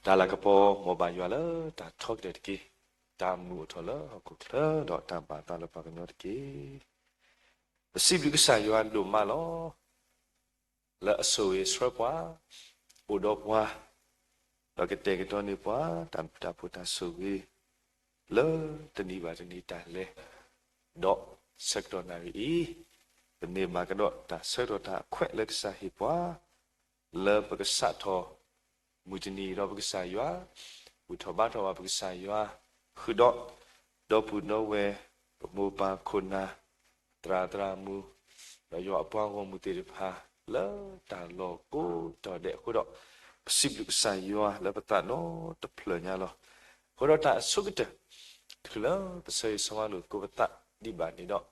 တၢ်လၤကပီၤ မ်ဘၣ်ယွၤလၢတၢ်ထီကတၢၢ်တက့ၢ်. တၢ်မုာ်အိၣ်ထီၣ်လၢဟီၣ်ခိၣ်ချၢ ဒီးတၢ်ဘၣ်သးလၢပှၤကညီတက့ၢ်. ပစံးဘျုးကစၢ်ယွၤဒိၣ်မးလီၤ. လၢအဆိၣ်ဂ့ၤဆှၢပှၤ, အိၣ်ဒီးပှၤ, ဒီးကတဲာ်ကတီၤန့ၢ်ပှၤ တၢ်ဘျုးတၢ်ဖှိၣ်တၢ်ဆိၣ်ဂ့ၤ လၢတနံၤဘၣ်တနံၤတၢ်လဲၤ, ဒီးဆၢကတီၢ်နၣ်ရံၣ်အံၤ, ပန့ၢ်ဘၣ်ကဒီးတၢ်ဆၢကတီၢ်တၢ်အခွဲးလၢကစၢ်ဟ့ၣ်ပှၤ လၢပကစးထီၣ် မုၢ်တနံၤဒီးပကစၢ်ယွၤ, ဘူၣ်ထီၣ်ဘါထီၣ်ဘၣ်ပကစၢ်ယွၤ, ဃုာ်ဒီး ဒီပုၢ်ဒီဝဲၢ်, ပမိၢ်ပၢ်ခိၣ်နၢ်, သရၣ်သရၣ်မုၣ်, ဒီးယွၤအပှၤဂီၢ်မုၢ်သ့ၣ်တဖၣ် လၢတၢ်လီၢ်ကိးတီၤဒဲးအဃိဒီး, ပစံးဘျုးကစၢ်ယွၤလၢပသးဒီတဖျၢၣ်ညါလီၤ. အဃိဒီးတၢ်အဆိကတၢၢ်, တုၤလၢပဆၢဂ့ၤဆၢဝါလိာ်သကိးပသးဒံးဘၣ်န့ၣ်ဒီး,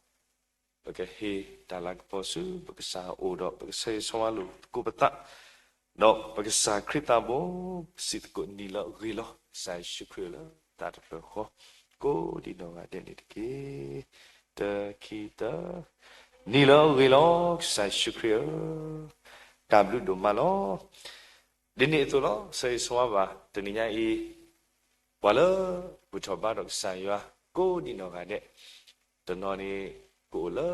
ပကဟ့ၣ်တၢ်လၤကပီၤဆူပကစၢ်အအိၣ်ဒီး ပကဆၢဂ့ၤဆၢဝါလိာ်သကိးပသး, ဒီးပကစၢ်ခရံာ်သးဘိ, ပစံးသကိးနံၤလၢအဂ့ၤလီၤ ကစၢ်ယ့ၣ်ၡူးခရံာ်ဧၢ, လၢသးတဖျၢၣ်ဃီ, ကိးဒံးနီၢ်ဂၤဒဲးန့ၣ်တက့ၢ်. တခံသၢ, နံၤလၢအဂ့ၤလီၤ ကစၢ်ယ့ၣ်ၡူးခရံာ်ဧၢ, တၢ်ဘျုးဒိၣ်မးလီၤ. ဒ်န့ၣ်အသိးလီၤ, ဆၢဂ့ၤဆၢဝါဘၣ် တနံၤညါအံၤ, ပှၤလၢဘူၣ်ထီၣ်ဘါထီၣ်ကစၢ်ယွၤ ကိးဒံးနီၢ်ဂၤဒဲး, တနီၤန့ၣ် ကအိၣ်လၢ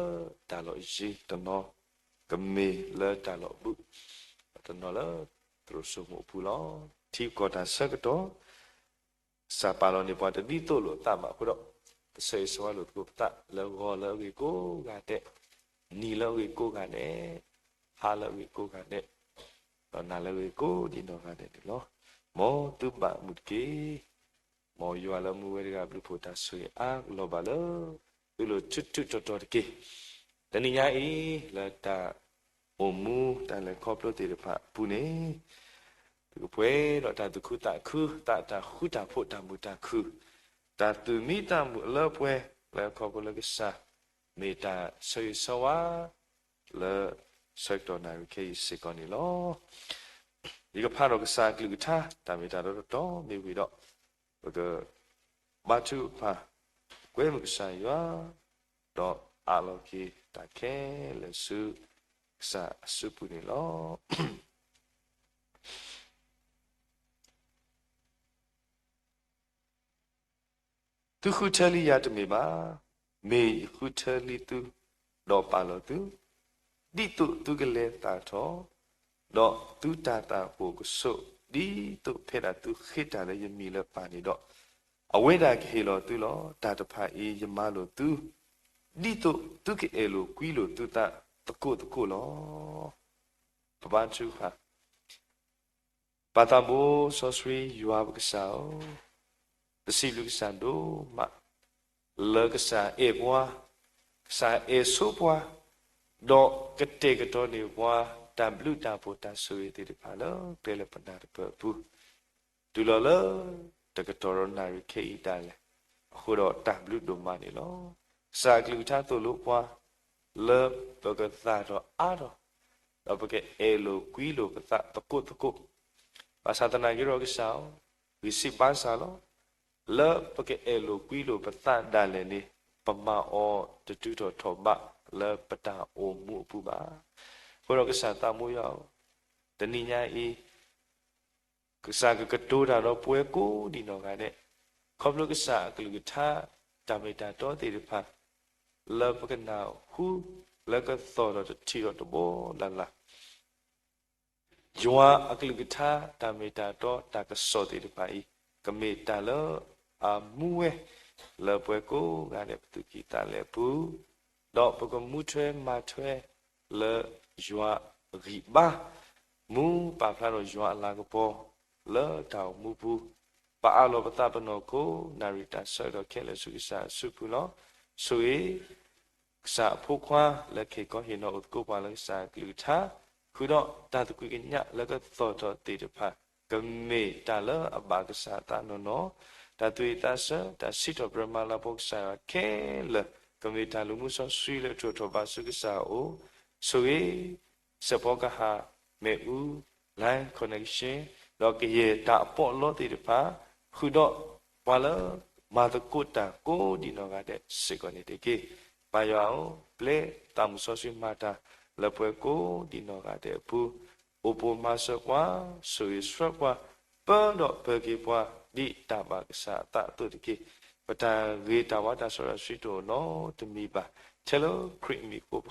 တၢ်လီၢ်ယံၤ, တနီၤကမ့ၢ်လၢတၢ်လီၢ်ဘူး, တနီၤလၢသရိာ်စိမိၤအပူၤလီၤ. ထံကီၢ်တၢ်ဆၢကတီၢ် ကစၢ်ပာ်လီၤန့ၢ်ပှၤတဒ်သိးလိာ်အသးဘၣ်အဃိဒီး, ပဆၢဂ့ၤဆၢဝါလိာ်သကိးပသးလၢဂီၤလၢအဂ့ၤကိးဂၤဒဲး, နံၤလၢအဂ့ၤကိးဂၤဒဲး, ဟါလၢအဂ့ၤကိးဂၤဒဲး, ဒီးနၤလၢအဂ့ၤကိးဒံးနီၢ်ဂၤဒဲးန့ၣ်လီၤ. မ်သုဘၣ်မုာ်တက့ၢ်. မ်ယွၤလၢမူဝဲတဂၤဘျုးဖှိၣ်တၢ်ဆိၣ်ဂ့ၤအါလီၤဘၣ်လၢ သုလိၤထူးထူးတီၤတီၤတက့ၢ်. တနံၤညါအံၤ လၢတၢ်အိၣ်မူတၢ်လဲၤခီဖျိသ့ၣ်တဖၣ်အပူၤန့ၣ်, ပကပှဲၤဒီးတၢ်သူၣ်ခုသးခု, သးတၢ်ဃူတၢ်ဖိးတၢ်မုာ်တၢ်ခုၣ်, တၢ်သူၣ်မံသးမုာ်အလၢပှဲၤလၢခီဖျိလၢကစၢ်, မ့ၢ်တၢ်ဆၢဂ့ၤဆၢဝါ လၢဆၢကတီၢ်နၣ်ရံၣ်ခဲအံၤစ့ၢ်ကီးန့ၣ်လီၤ. ယကဖးဒီးကစၢ်အကလုၢ်ကထါ တၢ်မ့ၢ်တၢ်တီတီတီမ့ၢ်ဝံၤဒီး, ပကဘါထုကဖၣ် ကွဲမုာ်ကစၢ်ယွၤ, ဒီးအးလီၤက့ၤတၢ်ခဲလၢာ်ဆူ ကစၢ်အစုပူၤန့ၣ်လီၤ. သုဃုထၢလံယၤတမ့ၢ်ဘၣ်, မ့ၢ်ယဃုထၢလံသု, ဒီးပာ်လီၤသု, ဒ်သိးသုကလဲၤသၣ်ထီၣ်, ဒီးသုတၢ်သးအိၣ်ကဆိး, ဒ်သိးဖဲဒၣ်သုဃ့တၢ်လၢယမံၤလၢပၢ်န့ၣ်ဒီး, အဝဲဒၣ်ကဟ့ၣ်လီၤသုလီၤ. တၢ်တဖၣ်အံၤယမၤလိာ်သု, ဒ်သိးသုကအဲၣ်လိာ်ကွံလိာ်သုသးသကိးသကိးလီၤ. ပဘါထုကဖၣ်. ပၢ်သးဘိစီဆှံယွၤပကစၢ်ဧၢ, ပစံးဘျုးကစၢ်ဒိၣ်မး, လၢကစၢ်အဲၣ်ပှၤ, ကစၢ်အဲၣ်ဆိပှၤ, ဒီးကတဲာ်ကတီၤန့ၢ်ပှၤ တၢ်ဘျုးတၢ်ဖှိၣ်တၢ်ဆိၣ်ဂ့ၤသ့ၣ်တဖၣ်လၢကျဲလၢပနၢ်တပၢၢ်အပူၤ တုၤလီၤလၢ တကတီၢ်ဒီးနၣ်ရံၣ်ခဲအံၤဒၣ်လဲာ်, အဃိဒီးတၢ်ဘျုးဒိၣ်မးန့ၣ်လီၤ. ကစၢ်အကလုၢ်ကထါသိၣ်လိပှၤ, လၢပကသၣ်ထီၣ်အါထီၣ်, ဒီးပကအဲၣ်လိာ်ကွံလိာ်ပသးသကိးသကိး, ဘၣ်ဆၣ်သနာ်က့ဒီးကစၢ်ဧၢ, ဂံၢ်စၢ်ဘါစၢ်လီၤ. လၢပကအဲၣ်လိာ်ကွံလိာ်ပသးဒၣ်လဲာ်န့ၣ်, ပမၤအီၤတတုၤထီၣ်ထီၣ်ဘးလၢပတၢ်အိၣ်မူအပူၤဘၣ်. အဃိဒီးကစၢ်သးဘိယွၤဧၢ, တနံၤညါအံၤ ကစၢ်ကကတိၤတၢ်ဒီးပဝဲကိးဒံးနီၢ်ဂၤဒဲး, ခီဖျိကစၢ်အကလုၢ်ကထါ တၢ်မ့ၢ်တၢ်တီသ့ၣ်တဖၣ် လၢပကနၢ်ဟူ လၢကသီၣ်ထီၣ်တထံၣ်ထီၣ်တဘိလၢ်လၢ် ယွၤအကလုၢ်ကထါ တၢ်မ့ၢ်တၢ်တီတၢ်ကစီၣ်သ့ၣ်တဖၣ်အံၤ ကမ့ၢ်တၢ်လၢအမူဝဲ လၢပှၤကိးဂၤဒဲးပသူၣ်ကံၢ်သးလဲအပူၤ, ဒီးပကမူထွဲမၤထွဲလၢယွၤအဂံၢ်ဘါ, မူပာ်ဖျါဒီးယွၤအလၤကပီၤ လၢတၢ်အိၣ်မူပူၤ, ပအးလီၤပသးပနီၢ်ခိ နၣ်ရံၣ်တၢ်ဆၢကတီၢ်ခဲလၢာ်ဆူကစၢ်အစုပူၤလီၤ. ဆိၣ်ဂ့ၤ ကစၢ်အဖိခွါလၢကဟ့ၣ်ခီဟ့ၣ်နီၤအိၣ်သကိးပှၤလၢကစၢ်အကလုၢ်ကထါ, ဃုာ်ဒီးတၢ်သကွံာ်ကညးလၢကသီၣ်ထီၣ်သ့ၣ်တဖၣ် ကမ့ၢ်တၢ်လၢအဘၣ်ကစၢ်အသးနီၢ်နီၢ်, တၢ်သူၣ်ဝံၣ်သးဆၢ တၢ်စံးထီၣ်ပတြၢၤမၤလၤကပီၤကစၢ်ယွၤခဲလၢာ် ကမ့ၢ်တၢ်လူၤမူစီဆှံလၢအထူးထီၣ်ဘးဆူကစၢ်အအိၣ်, ဆိၣ်ဂ့ၤ စဲးဖီကဟၣ်, မ့ၣ်အူ, line connection, ဒီးကယဲၢ်တၢ်အပီးအလီသ့ၣ်တဖၣ်, ဃုာ်ဒီးပှၤလၢမၤသကိးတၢ်ကိးဒံးနီၢ်ဂၤဒဲးစ့ၢ်ကီးန့ၣ်တက့ၢ်. ပၢ်ယွၤဧၢ, ပျဲသးမုၣ်စီဆှံမၤတၢ်လၢပှၤကိးဒံးနီၢ်ဂၤဒဲးအပူၤ, အိၣ်ပိၢ်မၤစၢၤပှၤ, ဆိၣ်ဂ့ၤဆှၢပှၤ, ပၢဒီးပၢက့ၤပှၤဒ်တၢ်ဘၣ်ကစၢ်အသးအသိးတက့ၢ်. ပတၢ်ဂ့ၤတၢ်ဝါတၢ်စီတၢ်ဆှံတအိၣ်နီတမံၤဘၣ်. ထဲလၢခရံာ်အမံၤအဃိပဃ့,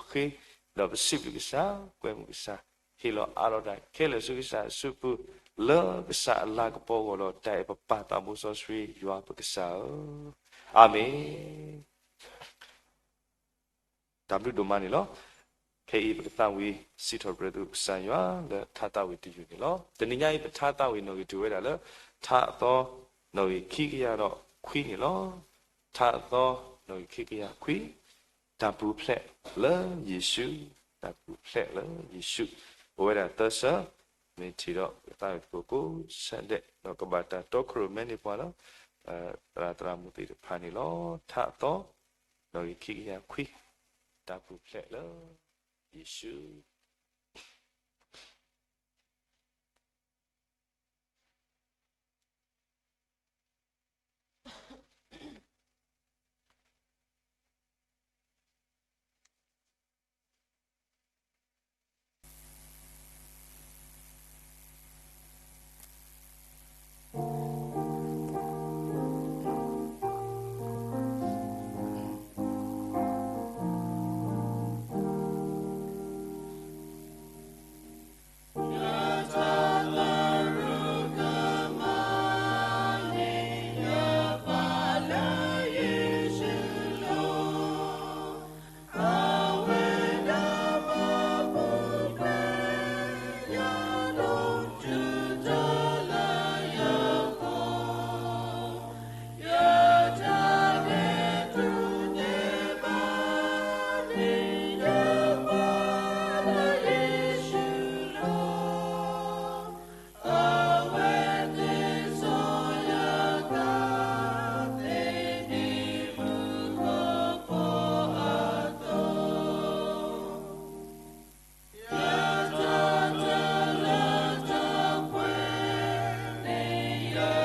ဒီးပစံးဘျုးကစၢ်, ကွဲမုာ်ကစၢ်, ဟ့ၣ်လီၤအးလီၤတၢ်ခဲလၢာ်ဆူကစၢ်အစုပူၤ, လၢကစၢ်အလၤကပီၤအဂီၢ်ဒီး တၢ်အဲၣ်ပပၢ်သးဘိစီဆှံယွၤပကစၢ်ဧၢ, အၤမ့ၣ်. တၢ်ဘျုးဒိၣ်မးန့ၣ်လီၤ. ခဲအံၤပကသးဝံၣ်စံးထီၣ်ပတြၢၤသုကစၢ်ယွၤလၢထါသးဝံၣ်တယုၢ်န့ၣ်လီၤ. တနံၤညါအံၤ ပထါသးဝံၣ်နီၣ်ဂံၢ်တ့ၢ်ဝဲဒၣ်လၢ ထါအသီ နီၣ်ဂံၢ်ခံကယၤဒီးခွံန့ၣ်လီၤ. ထါအသီ နီၣ်ဂံၢ်ခံကယၤခွံ, တၢ်ပူၤဖျဲးလၢယ့ၣ်ၡူး, တၢ်ပူၤဖျဲးလၢယ့ၣ်ၡူး, အိၣ်ဝဲဒၣ်သၢဆၢ, မ့ၢ်ထံၣ်ဒီးပကသးဝံၣ်သကိးကိးဆၢဒဲး ဒီးကဘၣ်တၢ်တီခိၣ်ရိၣ်မဲန့ၢ်ပှၤလၢ သရၣ်သရၣ်မုၣ်သ့ၣ်တဖၣ်န့ၣ်လီၤ. ထါအသီ နီၣ်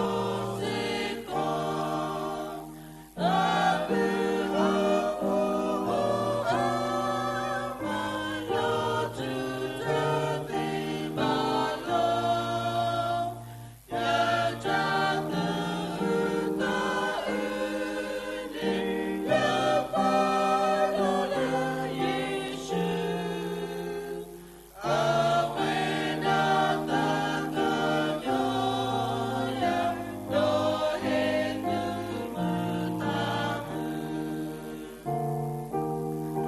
ဂံၢ်ခံကယၤခွံ, တၢ်ပူၤဖျဲးလၢယ့ၣ်ၡူ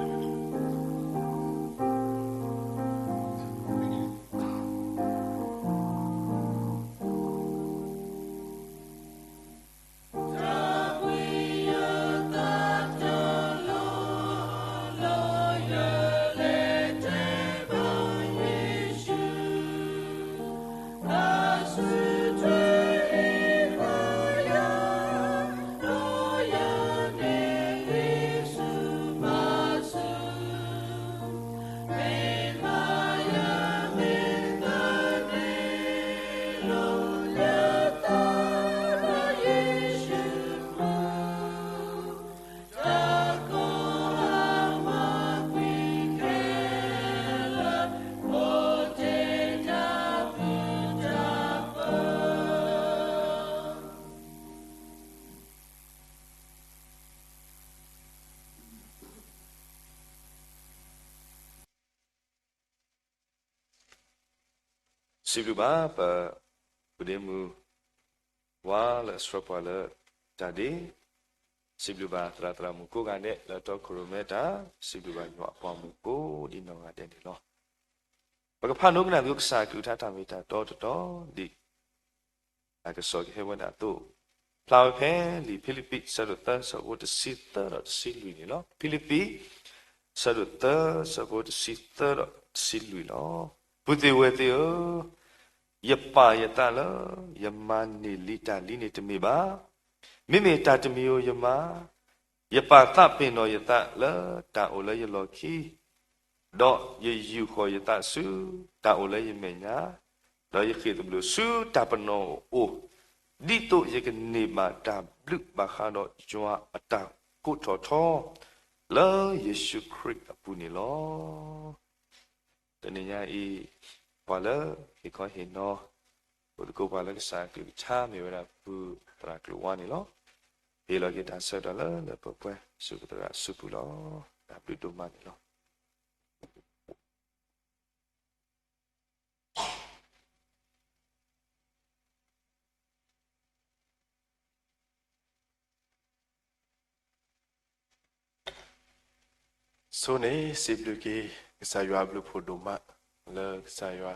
း. စံးဘျုးဘၣ်ပ ပဒ့မုၣ် ဝါလၢအဆှၢပှၤလၢတၢ်ဒ့, စံးဘျုးဘၣ်သရၣ်သရၣ်မုၣ်ကိးဂၤဒဲးလၢတီခိၣ်ရိၣ်မဲတၢ်, စံးဘျုးဘၣ်ယွၤအပှၤမုၣ်ကိးဒံးနီၢ်ဂၤဒဲးန့ၣ်လီၤ. ပကဖးဒိကနၣ်သုကစၢ်အကလုၢ်ကထါတၢ်မ့ၢ်တၢ်တီတတီဒ် တၢ်ကစီၣ်ကဟဲဝဲဒၣ်အသိး, ဖျါဝဲဖဲလံာ်ဖံလံးပံး ဆၢဒိၣ်သၢ ဆၢဖိတဆံသၢဒီးတဆံလွံၢ်န့ၣ်လီၤ. ဖံလံးပံး ဆၢဒိၣ်သၢ ဆၢဖိတဆံသၢဒီးတဆံလွံၢ်လီၤ. ပုၢ်သ့ၣ်ဝဲၢ်သ့ၣ်ဧၢ, ယပာ်ယသးလၢ ယမၤန့ၢ်လံတၢ်လံန့ၣ်တမ့ၢ်ဘၣ်. မ့မ့ၢ်တၢ်တမံၤဧိၤယမၤ, ယပာ်သးပ့ၤနီၣ်ယသးလၢတၢ်အိၣ်လၢယလီၢ်ခံ, ဒီးယယူာ်ဃီၤယသးဆူတၢ်အိၣ်လၢယမဲာ်ညါ, ဒီးယဃ့ၢ်သဘျိးဆူတၢ်ပနီၣ်အအိၣ်, ဒ်သိးယကန့ၢ်ဘၣ်တၢ်ဘျုးဘၣ်ဃးဒီးယွၤအတၢ်ကိးထီၣ်ထီ, လၢယ့ၣ်ၡူးခရံာ်အပူၤန့ၣ်လီၤ. တနံၤညါအံၤ, ပှၤလၢဟ့ၣ်ခီဟ့ၣ်နီၤ အိၣ်သကိးပှၤလၢကစၢ်အကလုၢ်ကထါ မ့ၢ်ဝဲဒၣ်ပပုၢ်သရၣ်ကျိၤဝါန့ၣ်လီၤ. ဟ့ၣ်လီၤက့ၤတၢ်ဆၢကတီၢ်လၢလၢပှဲၤပှဲၤ ဆူပသရၣ်စုပူၤလီၤ. တၢ်ဘျုးဒိၣ်မးန့ၣ်လီၤ. ဆိန့ၣ် စံးဘျုးက့ၤ ကစၢ်ယွၤအဘျုးဖှိၣ်ဒိၣ်မး လၢကစၢ်ယွၤ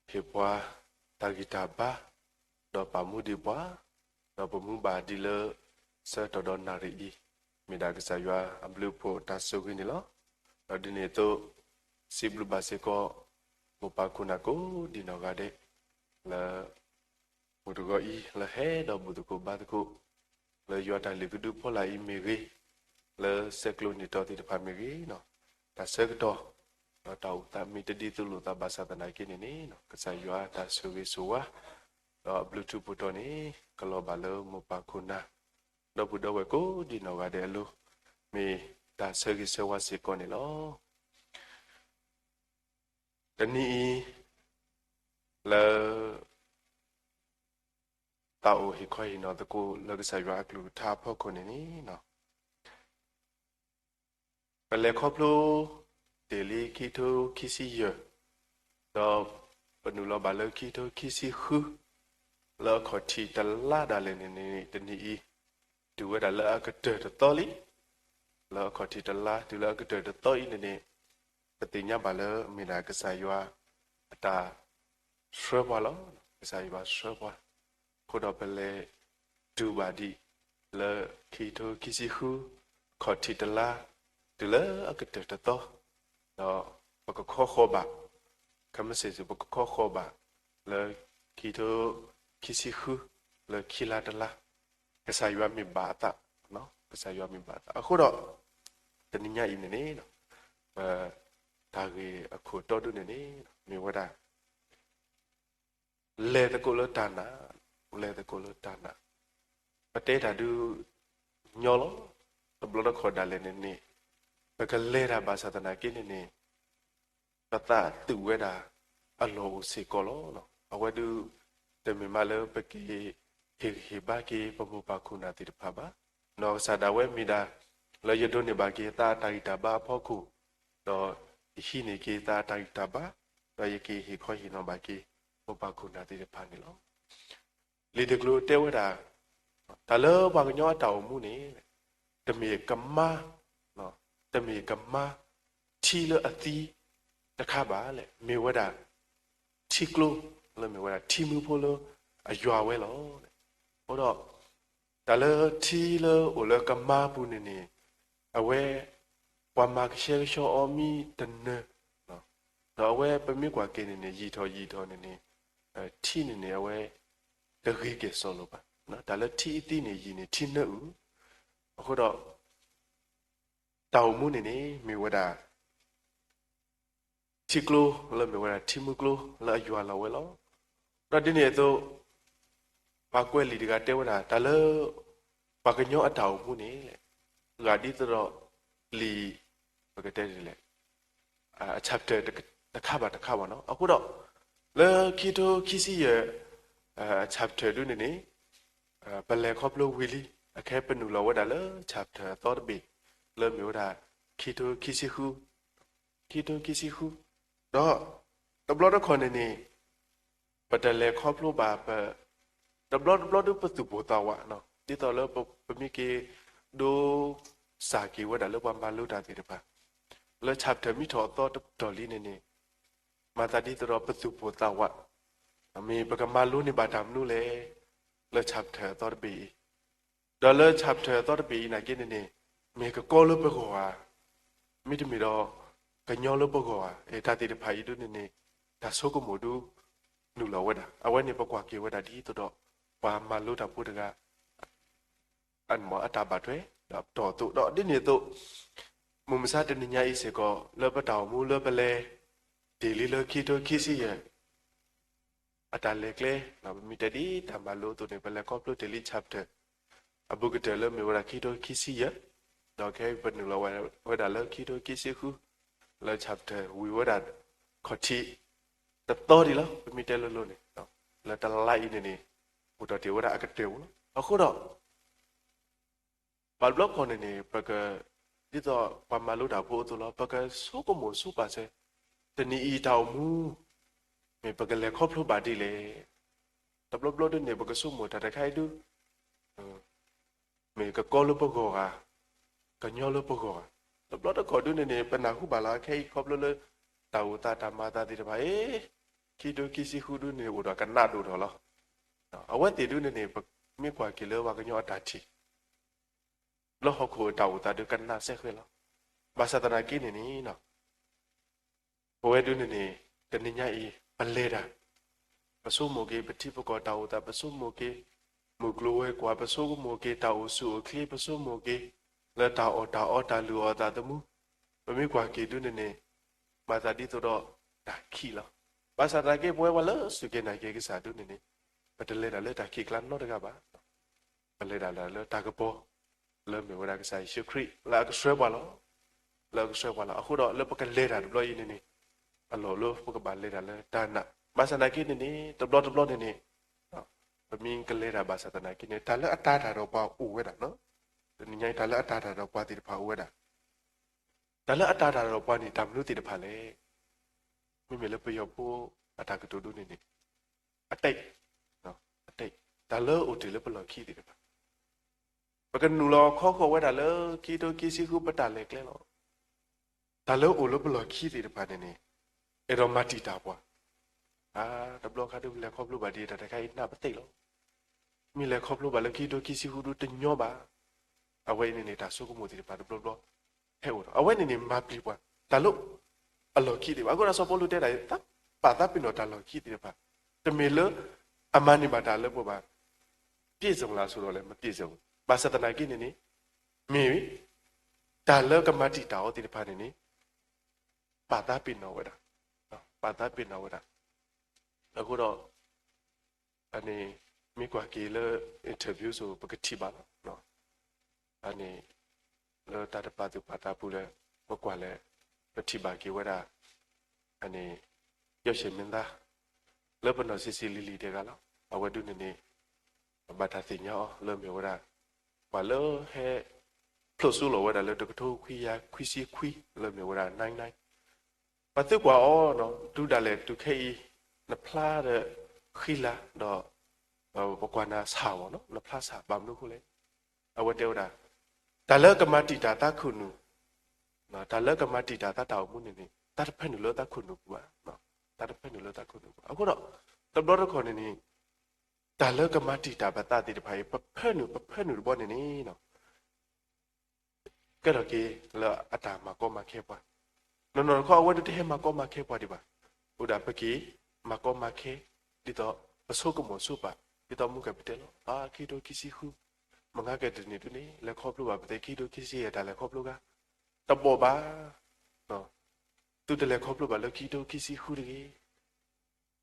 ဟ့ၣ်ပှၤ တၢ်ဂံၢ်တၢ်ဘါ ဒီးပာ်မူဒံးပှၤ, ဒီးပမူဘၣ်ဒံးလၢ ဆၢကတီၢ်ဒီးနၣ်ရံၣ်အံၤ, မ့ၢ်ဒၣ်ကစၢ်ယွၤအဘျုးအဖှိၣ်တၢ်ဆိၣ်ဂ့ၤန့ၣ်လီၤ. ဒီးဒ်န့ၣ်အသိး စံးဘျုးဘၣ်စ့ၢ်ကီး မိၢ်ပၢ်ခိၣ်နၢ်ကိးဒံနီၢ်ဂၤဒဲး လၢ မုၢ်တဂီၤအံၤ လၢဟဲဒီးဘူၣ်သကိးဘါသကိး လၢယွၤတၢ်လုၢ်ကဒုဖီလာ်အံၤမ့ၢ်ဂ့ၤ, လၢဆဲးကျိးနံၣ်တီသ့ၣ်တဖၣ်မ့ၢ်ဂ့ၤ, တၢ်ဆၢကတီၢ် ဒီးတၢ်အိၣ်သးမ့ၢ်တဒ်သိးလိာ်သးဘၣ်ဆၣ်သနာ်က့န့ၣ်န့ၣ် ကစၢ်ယွၤတၢ်ဆိၣ်ဂ့ၤဆိၣ်ဝါ ဒီးအဘျုးထူးပူၤတီၢ်န့ၣ် ကလီၤဘၣ်လၢမိၢ်ပၢ်ခိၣ်နၢ် ဒီပုၢ်ဒီဝဲၢ်ကိးဒံနီၢ်ဂၤဒဲးအလိၤ မ့ၢ်တၢ်ဆၢဂ့ၤဆၢဝါစ့ၢ်ကီးန့ၣ်လီၤ. တနံၤအံၤ လၢ သးအိၣ်ဟ့ၣ်ခီဟ့ၣ်နီၤသကိး လၢကစၢ်ယွၤအကလုၢ်ကထါအဖီခိၣ်န့ၣ်န့ၣ် ပလဲၤခီဖျိ တ့ၢ်လံခံကထိခံဆံယဲၢ်, ဒီးပနုာ်လီၤဘၣ်လၢခံကထိခံဆံဃု လၢအခီၣ်ထံးတလါဒၣ်လဲာ်န့ၣ်န့ၣ် တနံၤအံၤ တုၤဝဲဒၣ်လၢအကတၢၢ်တသီလံ. လၢအခီၣ်ထံးတလါ တုၤလၢအကတၢၢ်တသီအံၤန့ၣ်န့ၣ် ပသ့ၣ်ညါဘၣ်လၢမ့ၢ်ဒၣ်ကစၢ်ယွၤအတၢ်ဆှၢပှၤလီၤ. ကစၢ်ယွၤဆှၢပှၤ အဃိဒီးပလဲၤတုၤဘၣ်ဒံး လၢခံကထိခံဆံဃု ခီၣ်ထံးတလါ တုၤလၢအကတၢၢ်တသီ, ဒီးပကခီဃီၤဘၣ်, ခဲမုၢ်ဆ့ၣ်ဆူ ပကခီဃီၤဘၣ် လၢခံကထိခံဆံဃု လၢခံလါတလါ, ကစၢ်ယွၤမ့ၢ်ဘၣ်အသး, ကစၢ်ယွၤမ့ၢ်ဘၣ်အသး. အဃိဒီး တနံၤညါအံၤန့ၣ်န့ၣ် ပတၢ်ဂ့ၢ်အခိၣ်တီဒုန့ၣ်န့ၣ် မ့ၢ်ဝဲဒၣ် လဲၤသကိးလၢတၢ်နာ်, လဲၤသကိးလၢတၢ်နာ်. ပတဲတၢ်ဒုးညီလီၤ. တဘျီတခီၣ်ဒၣ်လဲာ်န့ၣ်န့ၣ် ပကလဲၤတၢ်ဘၣ်ဆၣ်သနာ်က့န့ၣ်န့ၣ် ပသးသုးဝဲဒၣ်အလီၢ်အိၣ်စ့ၢ်ကီးလီၤ. အဝဲဒုး တမ့ၢ်မးလၢပက့ၤဟ့ၣ်ဂံၢ်ဟ့ၣ်ဘါက့ၤပမိၢ်ပၢ်ခိၣ်နၢ်သ့ၣ်တဖၣ်ဘၣ်. နီၢ်ကစၢ်ဒၣ်ဝဲမ့ၢ်ဒၣ် လၢယဒိးန့ၢ်ဘၣ်က့ၤသးအတၢ်ဂံၢ်တၢ်ဘါအဖီခိၣ်, ဒီးယဟံးန့ၢ်က့ၤသးအတၢ်ဂံၢ်တၢ်ဘါ, ဒီးယက့ၤဟ့ၣ်ခီဟ့ၣ်နီၤဘၣ်က့ၤ မိၢ်ပၢ်ခိၣ်နၢ်သ့ၣ်တဖၣ်န့ၣ်လီၤ. လံာ်တကျိၤတဲဝဲဒၣ် တၢ်လၢပှၤကညီအတၢ်အိၣ်မူန့ၣ် တမ့ၢ်ကမါ, တမ့ၢ်ကမါ ထံလၢအသံတခါဘၣ်လဲၣ်, မ့ၢ်ဝဲဒၣ် ထံကျိ လၢမ့ၢ်ဝဲဒၣ်ထံမူဖိလၢအယွၤဝဲလီၤ. အဃိဒီး တၢ်လၢထံလၢအိၣ်လၢကမါပူၤန့ၣ်န့ၣ် အဝဲ ပှၤမၤကဆှဲကဆှီအီၤမ့ၢ်တနၢၤ, ဒီးအဝဲပမ့ၢ်ကွၢ်က့ၤန့ၣ်န့ၣ် ယံာ်ထီၣ်ယံာ်ထီၣ်န့ၣ်န့ၣ် ထံန့ၣ်န့ၣ် အဝဲ တဂ့ၤကဲၣ်စီၣ်လိာ်ဘၣ်. တၢ်လၢထံအသံန့ၣ် ယံာ်န့ၣ်ထံနၢအုၣ်, အဃိဒီး တၢ်အိၣ်မူန့ၣ်န့ၣ် မ့ၢ်ဝဲဒၣ် ထံကျိလၢမ့ၢ်ဝဲဒၣ်ထံမူကျိလၢအယွၤလီၤဝဲလီၤ. ဒီးဒ်န့ၣ်အသိး ပှၤကွဲးလံာ်တဂၤတဲဝဲဒၣ် တၢ်လၢ ပှၤကညီအတၢ်အိၣ်မူန့ၣ် ဂၤဒ်သိးဒီး လံာ် ပကတဲဒ်လဲၣ် အ chapter တခါဘၣ်တခါဘၣ်နီၤ. အဃိဒီး လၢခံကထိခံဆံယဲၢ် အ chapter ဒုန့ၣ်န့ၣ် ပလဲၤခီဖျိဝံၤလံ အခဲပနုာ်လီၤဝဲဒၣ်လၢ chapter အသီတဘ့ၣ် လၢမ့ၢ်ဝဲဒၣ် ခံကထိခံဆံဃု ခံကထိခံဆံဃု ဒီး တဘျီတခီၣ်န့ၣ်န့ၣ် ပတလဲၤခီဖျိဘၣ်ပ တဘျီတဘျီဒုးပသူၣ်ပိၢ်သးဝး ဒ်သိးလၢပမ့ၢ်က့ၤ ဒိးစၢ်က့ၤဝဲဒၣ်လၢပှၤမၤလိတၢ်သ့ၣ်တဖၣ် လၢ chapter မ့ၢ်ထီၣ်အသီတတီၢ်လံန့ၣ်န့ၣ် မၤသးဒ်သိးဒီးပသူၣ်ပိၢ်သးဝး မ့ၢ်ပကမၤလိန့ၢ်ဘၣ်တၢ်မနုၤလဲၣ် လၢ chapter အသီတဘ့ၣ်အံၤ ဒီးလၢ chapter အသီတဘ့ၣ်အံၤနာ်က့န့ၣ်န့ၣ် မ့ၢ်ကကီလၢပဂီၢ်ဧါ, မ့တမ့ၢ်ဒီး ကညီလၢပဂီၢ်ဧါ, တၢ်သ့ၣ်တဖၣ်အံၤဒုန့ၣ်န့ၣ် တၢ်ဆိကမိၣ်ဒု နုာ်လီၤဝဲဒၣ်. အဝဲန့ၣ်ပကွၢ်က့ၤဝဲဒၣ်ဒ်သိးဒီး ပှၤမၤလိတၢ်ဖိတဂၤ အတၢ်ဘၣ်ထွဲ ဒီးတီၢ်အသိး ဒီးဒ်န့ၣ်အသိး မုၢ်မဆါတနံၤညါအံၤစ့ၢ်ကီး လၢပတၢ်အိၣ်မူလၢပလဲၤ တ့ၢ်လံလၢခံကထိခံဆံယဲၢ် အတၢ်လဲၤကျဲ ပမ့ၢ်တဲဒ်တၢ်မၤလိအသိးန့ၣ် ပလဲၤခီဖျိတ့ၢ်လံ chapter အဘူးကတၢၢ်လၢမ့ၢ်ဝဲဒၣ်ခံကထိခံဆံယဲၢ် ဒီးခဲအံၤပနုာ်လီၤဝဲဒၣ်လၢခံကထိခံဆံဃု လၢ chapter ဝံၤဝဲဒၣ် ခီၣ်ထံး တသီဒံးလီၤ ပမ့ၢ်တဲလိၤလိၤန့ၣ် လၢတလါအံၤန့ၣ်န့ၣ် အိၣ်ဒီးတ့ၢ်ဝဲဒၣ်အကတၢၢ်ပူၤလီၤ. အဃိဒီး ဘၣ်တဘျီခီန့ၣ်န့ၣ် ပက ဒ်သိးပှၤမၤလိတၢ်ဖိအသိးလီၤ, ပကဆိကမိၣ်ဆိပာ်စၢၤ တနံၤအံၤတၢ်အိၣ်မူ မ့ၢ်ပကလဲၤခီဖျိဘၣ်ဒ်လဲၣ်. တဘျီဘျီဒုန့ၣ် ပကဆိကမိၣ်တၢ်တခါအံၤဒု မ့ၢ်ကကီလၢပဂီၢ်ဧါ, ကညီလၢပဂီၢ်ဧါ. တဘျီတခီၣ်ဒုန့ၣ်န့ၣ် ပနၢ်ဟူဘၣ်လီၤ ခဲအံၤခီဖျိလၢ တၢ်အိၣ်သးတၢ်မၤအသးသ့ၣ်တဖၣ် အ့ ခံကထိခံဆံဃုဒုန့ၣ် အိၣ်ဒီးကနးဒိၣ်ထီၣ်လီၤ. အဝဲသ့ၣ်ဒုန့ၣ်န့ၣ် ပမ့ၢ်ကွၢ်က့ၤလၢပှၤကညီအတၢ်ထံၣ် လၢဟီၣ်ခိၣ်အတၢ်အိၣ်သးဒုကနးစဲဃဲလီၤ. ဘၣ်ဆၣ်သနာ်က့န့ၣ်န့ၣ် ပဝဲဒုန့ၣ်န့ၣ် တနံၤညါအံၤ ပလဲၤတၢ် ပဆိကမိၣ်က့ၤ ပထံပကီၢ်တၢ်အိၣ်သး ပဆိကမိၣ်က့ၤ မုၢ်ကျိၤဝဲၤကွာ် ပဆိကမိၣ်က့ၤတၢ်အိၣ်ဆူၣ်အိၣ်ချ့ ပဆိကမိၣ်က့ၤ လၢတၢ်အီၣ်တၢ်အီတၢ်လုၢ်အီၣ်သးသမူ ပမ့ၢ်ကွၢ်က့ၤဒုန့ၣ်န့ၣ် မၤသးဒ်သိးဒီးတၢ်ခံးလီၤ. ဘၣ်ဆၣ်သနာ်က့ ပဝဲပှၤလၢစူၢ်က့ၤနာ်က့ၤကစၢ်ဒုန့ၣ်န့ၣ် ပတလဲၤတၢ်လၢတၢ်ခံးကျါနီတဂၤဘၣ်. ပလဲၤတၢ်လၢတၢ်ကပီၤ လၢမ့ၢ်ဝဲဒၣ်ကစၢ်ယ့ၣ်ၡူးခရံာ် လၢအကဆှၢပှၤလီၤ. လၢအကဆှၢပှၤလီၤ. အဃိဒီးလၢပကလဲၤတၢ်တဘျီအံၤန့ၣ်န့ၣ် အလီၢ်လၢပကဘၣ်လဲၤတၢ်လၢတၢ်နာ် ဘၣ်ဆၣ်သနာ်က့န့ၣ်န့ၣ် တဘျီတဘျီန့ၣ်န့ၣ် ပမ့ၢ်ကလဲၤတၢ်ဘၣ်ဆၣ်သနာ်က့န့ၣ် တၢ်လၢအတၤတၢ်ဒီးပှၤအိၣ်ဝဲဒၣ်, တနံၤညါအံၤ တၢ်လၢအတၤတၢ်ဒီးပှၤသ့ၣ်တဖၣ်အိၣ်ဝဲဒၣ်. တၢ်လၢအတၤတၢ်ဒီးပှၤန့ၣ် တၢ်မနုၤသ့ၣ်တဖၣ်လဲၣ်. မ့မ့ၢ်လၢပယီၤဖိအတၢ်ကတိၤဒုန့ၣ်န့ၣ် အတိတ်, အတိတ်, တၢ်လၢအိၣ်တ့ၢ်လၢပလီၢ်ခံသ့ၣ်တဖၣ် ပကနုာ်လီၤခီဃီၤဝဲဒၣ်လၢခံကထိခံဆံဃုပတၢ်လဲၤကျဲလီၤ. တၢ်လၢအိၣ်လၢပလီၢ်ခံသ့ၣ်တဖၣ်န့ၣ်န့ၣ် အဲၣ်ဒိးမၤတံာ်တာ်ပှၤ, အါ တဘျီခါဒုပလဲၤခီဖျိဘၣ်ဒ်တၢ်တခါအံၤနၢ်ပသ့ၣ်လီၤ. မ့ၢ်လဲၤခီဖျိဘၣ်လၢခံကထိခံဆံဃုဒုတညီဘၣ်. အဝဲအံၤန့ၣ်န့ၣ် တၢ်ဆိကမိၣ်သ့ၣ်တဖၣ်တဘျီဘျီ ဟဲအိၣ်ဒီး အဝဲန့ၣ်န့ၣ် မၤပျံၤပှၤ တၢ်လၢအလီၢ်ခံသ့ၣ်တဖၣ်. အဃိဒီးစီၤပီလူးတဲဒၣ် သးပာ်သးပ့ၤနီၣ်တၢ်လီၢ်ခံသ့ၣ်တဖၣ်, တမ့ၢ်လၢအမၤန့ၢ်ဘၣ်တၢ်လၢပှၤဘၣ်. ပြည့်စုံလားဆိုတော့လည်း မပြည့်စုံဘူး. ဘၣ်ဆၣ်သနာ်က့န့ၣ်န့ၣ် မ့ၢ်တၢ်လၢကမၤတံာ်တာ်အီၤသ့ၣ်တဖၣ်န့ၣ်န့ၣ် ပာ်သးပ့ၤနီၣ်ဝဲဒၣ်, ပာ်သးပ့ၤနီၣ်ဝဲဒၣ်. အဃိဒီး အန့ၣ် မ့ၢ်ကွၢ်က့ၤလၢ interview စိၤ ပကထံၣ်ဘၣ်လီၤ. အန့ၣ် လၢတၢ်တပာ်သူၣ်ပာ်သးပူၤလၢ ပကွၢ်လဲၣ် ပထံၣ်ဘၣ်က့ၤဝဲဒၣ် အန့ၣ် ယီၢ်ၡ့ၣ်မ့ၢ်သါ လၢပနီၢ်ဆံးဆံးလံၤလံၤတဂၤလီၤ. အဝဲဒုန့ၣ်န့ၣ် ပဘၣ်တၢ်သ့ၣ်ညါအီၤလၢမ့ၢ်ဝဲဒၣ် ပှၤလၢဟဲ ဖျိးစိလီၤဝဲဒၣ်လၢတကထိခွံကယၤခွံဆံခွံ လၢမ့ၢ်ဝဲဒၣ် nine nine ပှၤသံကွၢ်အီၤ တုၤဒၣ်လဲာ်တုၤခဲအံၤ နဖျါဒီးဃံလၤဒီး ပကွၢ်နၤဆၣ်အီၤ နဖျါဆၣ် ဘၣ်မနုၤအဃိလဲၣ်. အဝဲတဲဝဲဒၣ် တၢ်လၢကမၤတံာ်တာ်သးခိၣ်နူာ်, တၢ်လၢကမၤတံာ်တာ်သးတၢ်အိၣ်မူန့ၣ်န့ၣ် တၢ်တဖၢနုာ်လၢသးခိၣ်နူာ်ပူၤဘၣ်, တၢ်တဖၢနုာ်လၢသးခိၣ်နူာ်ပူၤဘၣ်. အဃိဒီး တဘျီတခီၣ်န့ၣ်န့ၣ် တၢ်လၢကမၤတံာ်တာ်ပသးသ့ၣ်တဖၣ်အံၤ ပဖၢနုာ် ပဖၢနုာ်တဘျီန့ၣ်န့ၣ် ကဲထီၣ်က့ၤလၢအတၢ်မၤကီမၤခဲပှၤ, နီၢ်နီၢ်တခီအဝဲဒၣ်တဟဲမၤကီမၤခဲပှၤဒံးဘၣ်. အိၣ်ဒၣ်ပက့ၤမၤကီမၤခဲ ဒ်သိးပဆိကမိၣ်ဆိပာ် ဒ်သိးမူကဲၣ်ပတဲလီၤ ခံကထိခံဆံဃု မ့ၢ်ငါကဲတနံၤဒုန့ၣ် လဲၤခီဖျိဘၣ်ပသ့ ခံကထိခံဆံယဲၢ် တၢ်လဲၤခီဖျိဂၤ တဘီၣ်ဘၣ်. သုတလဲၤခီဖျိဘၣ်လၢခံကထိခံဆံဃုတဂ့ၤ.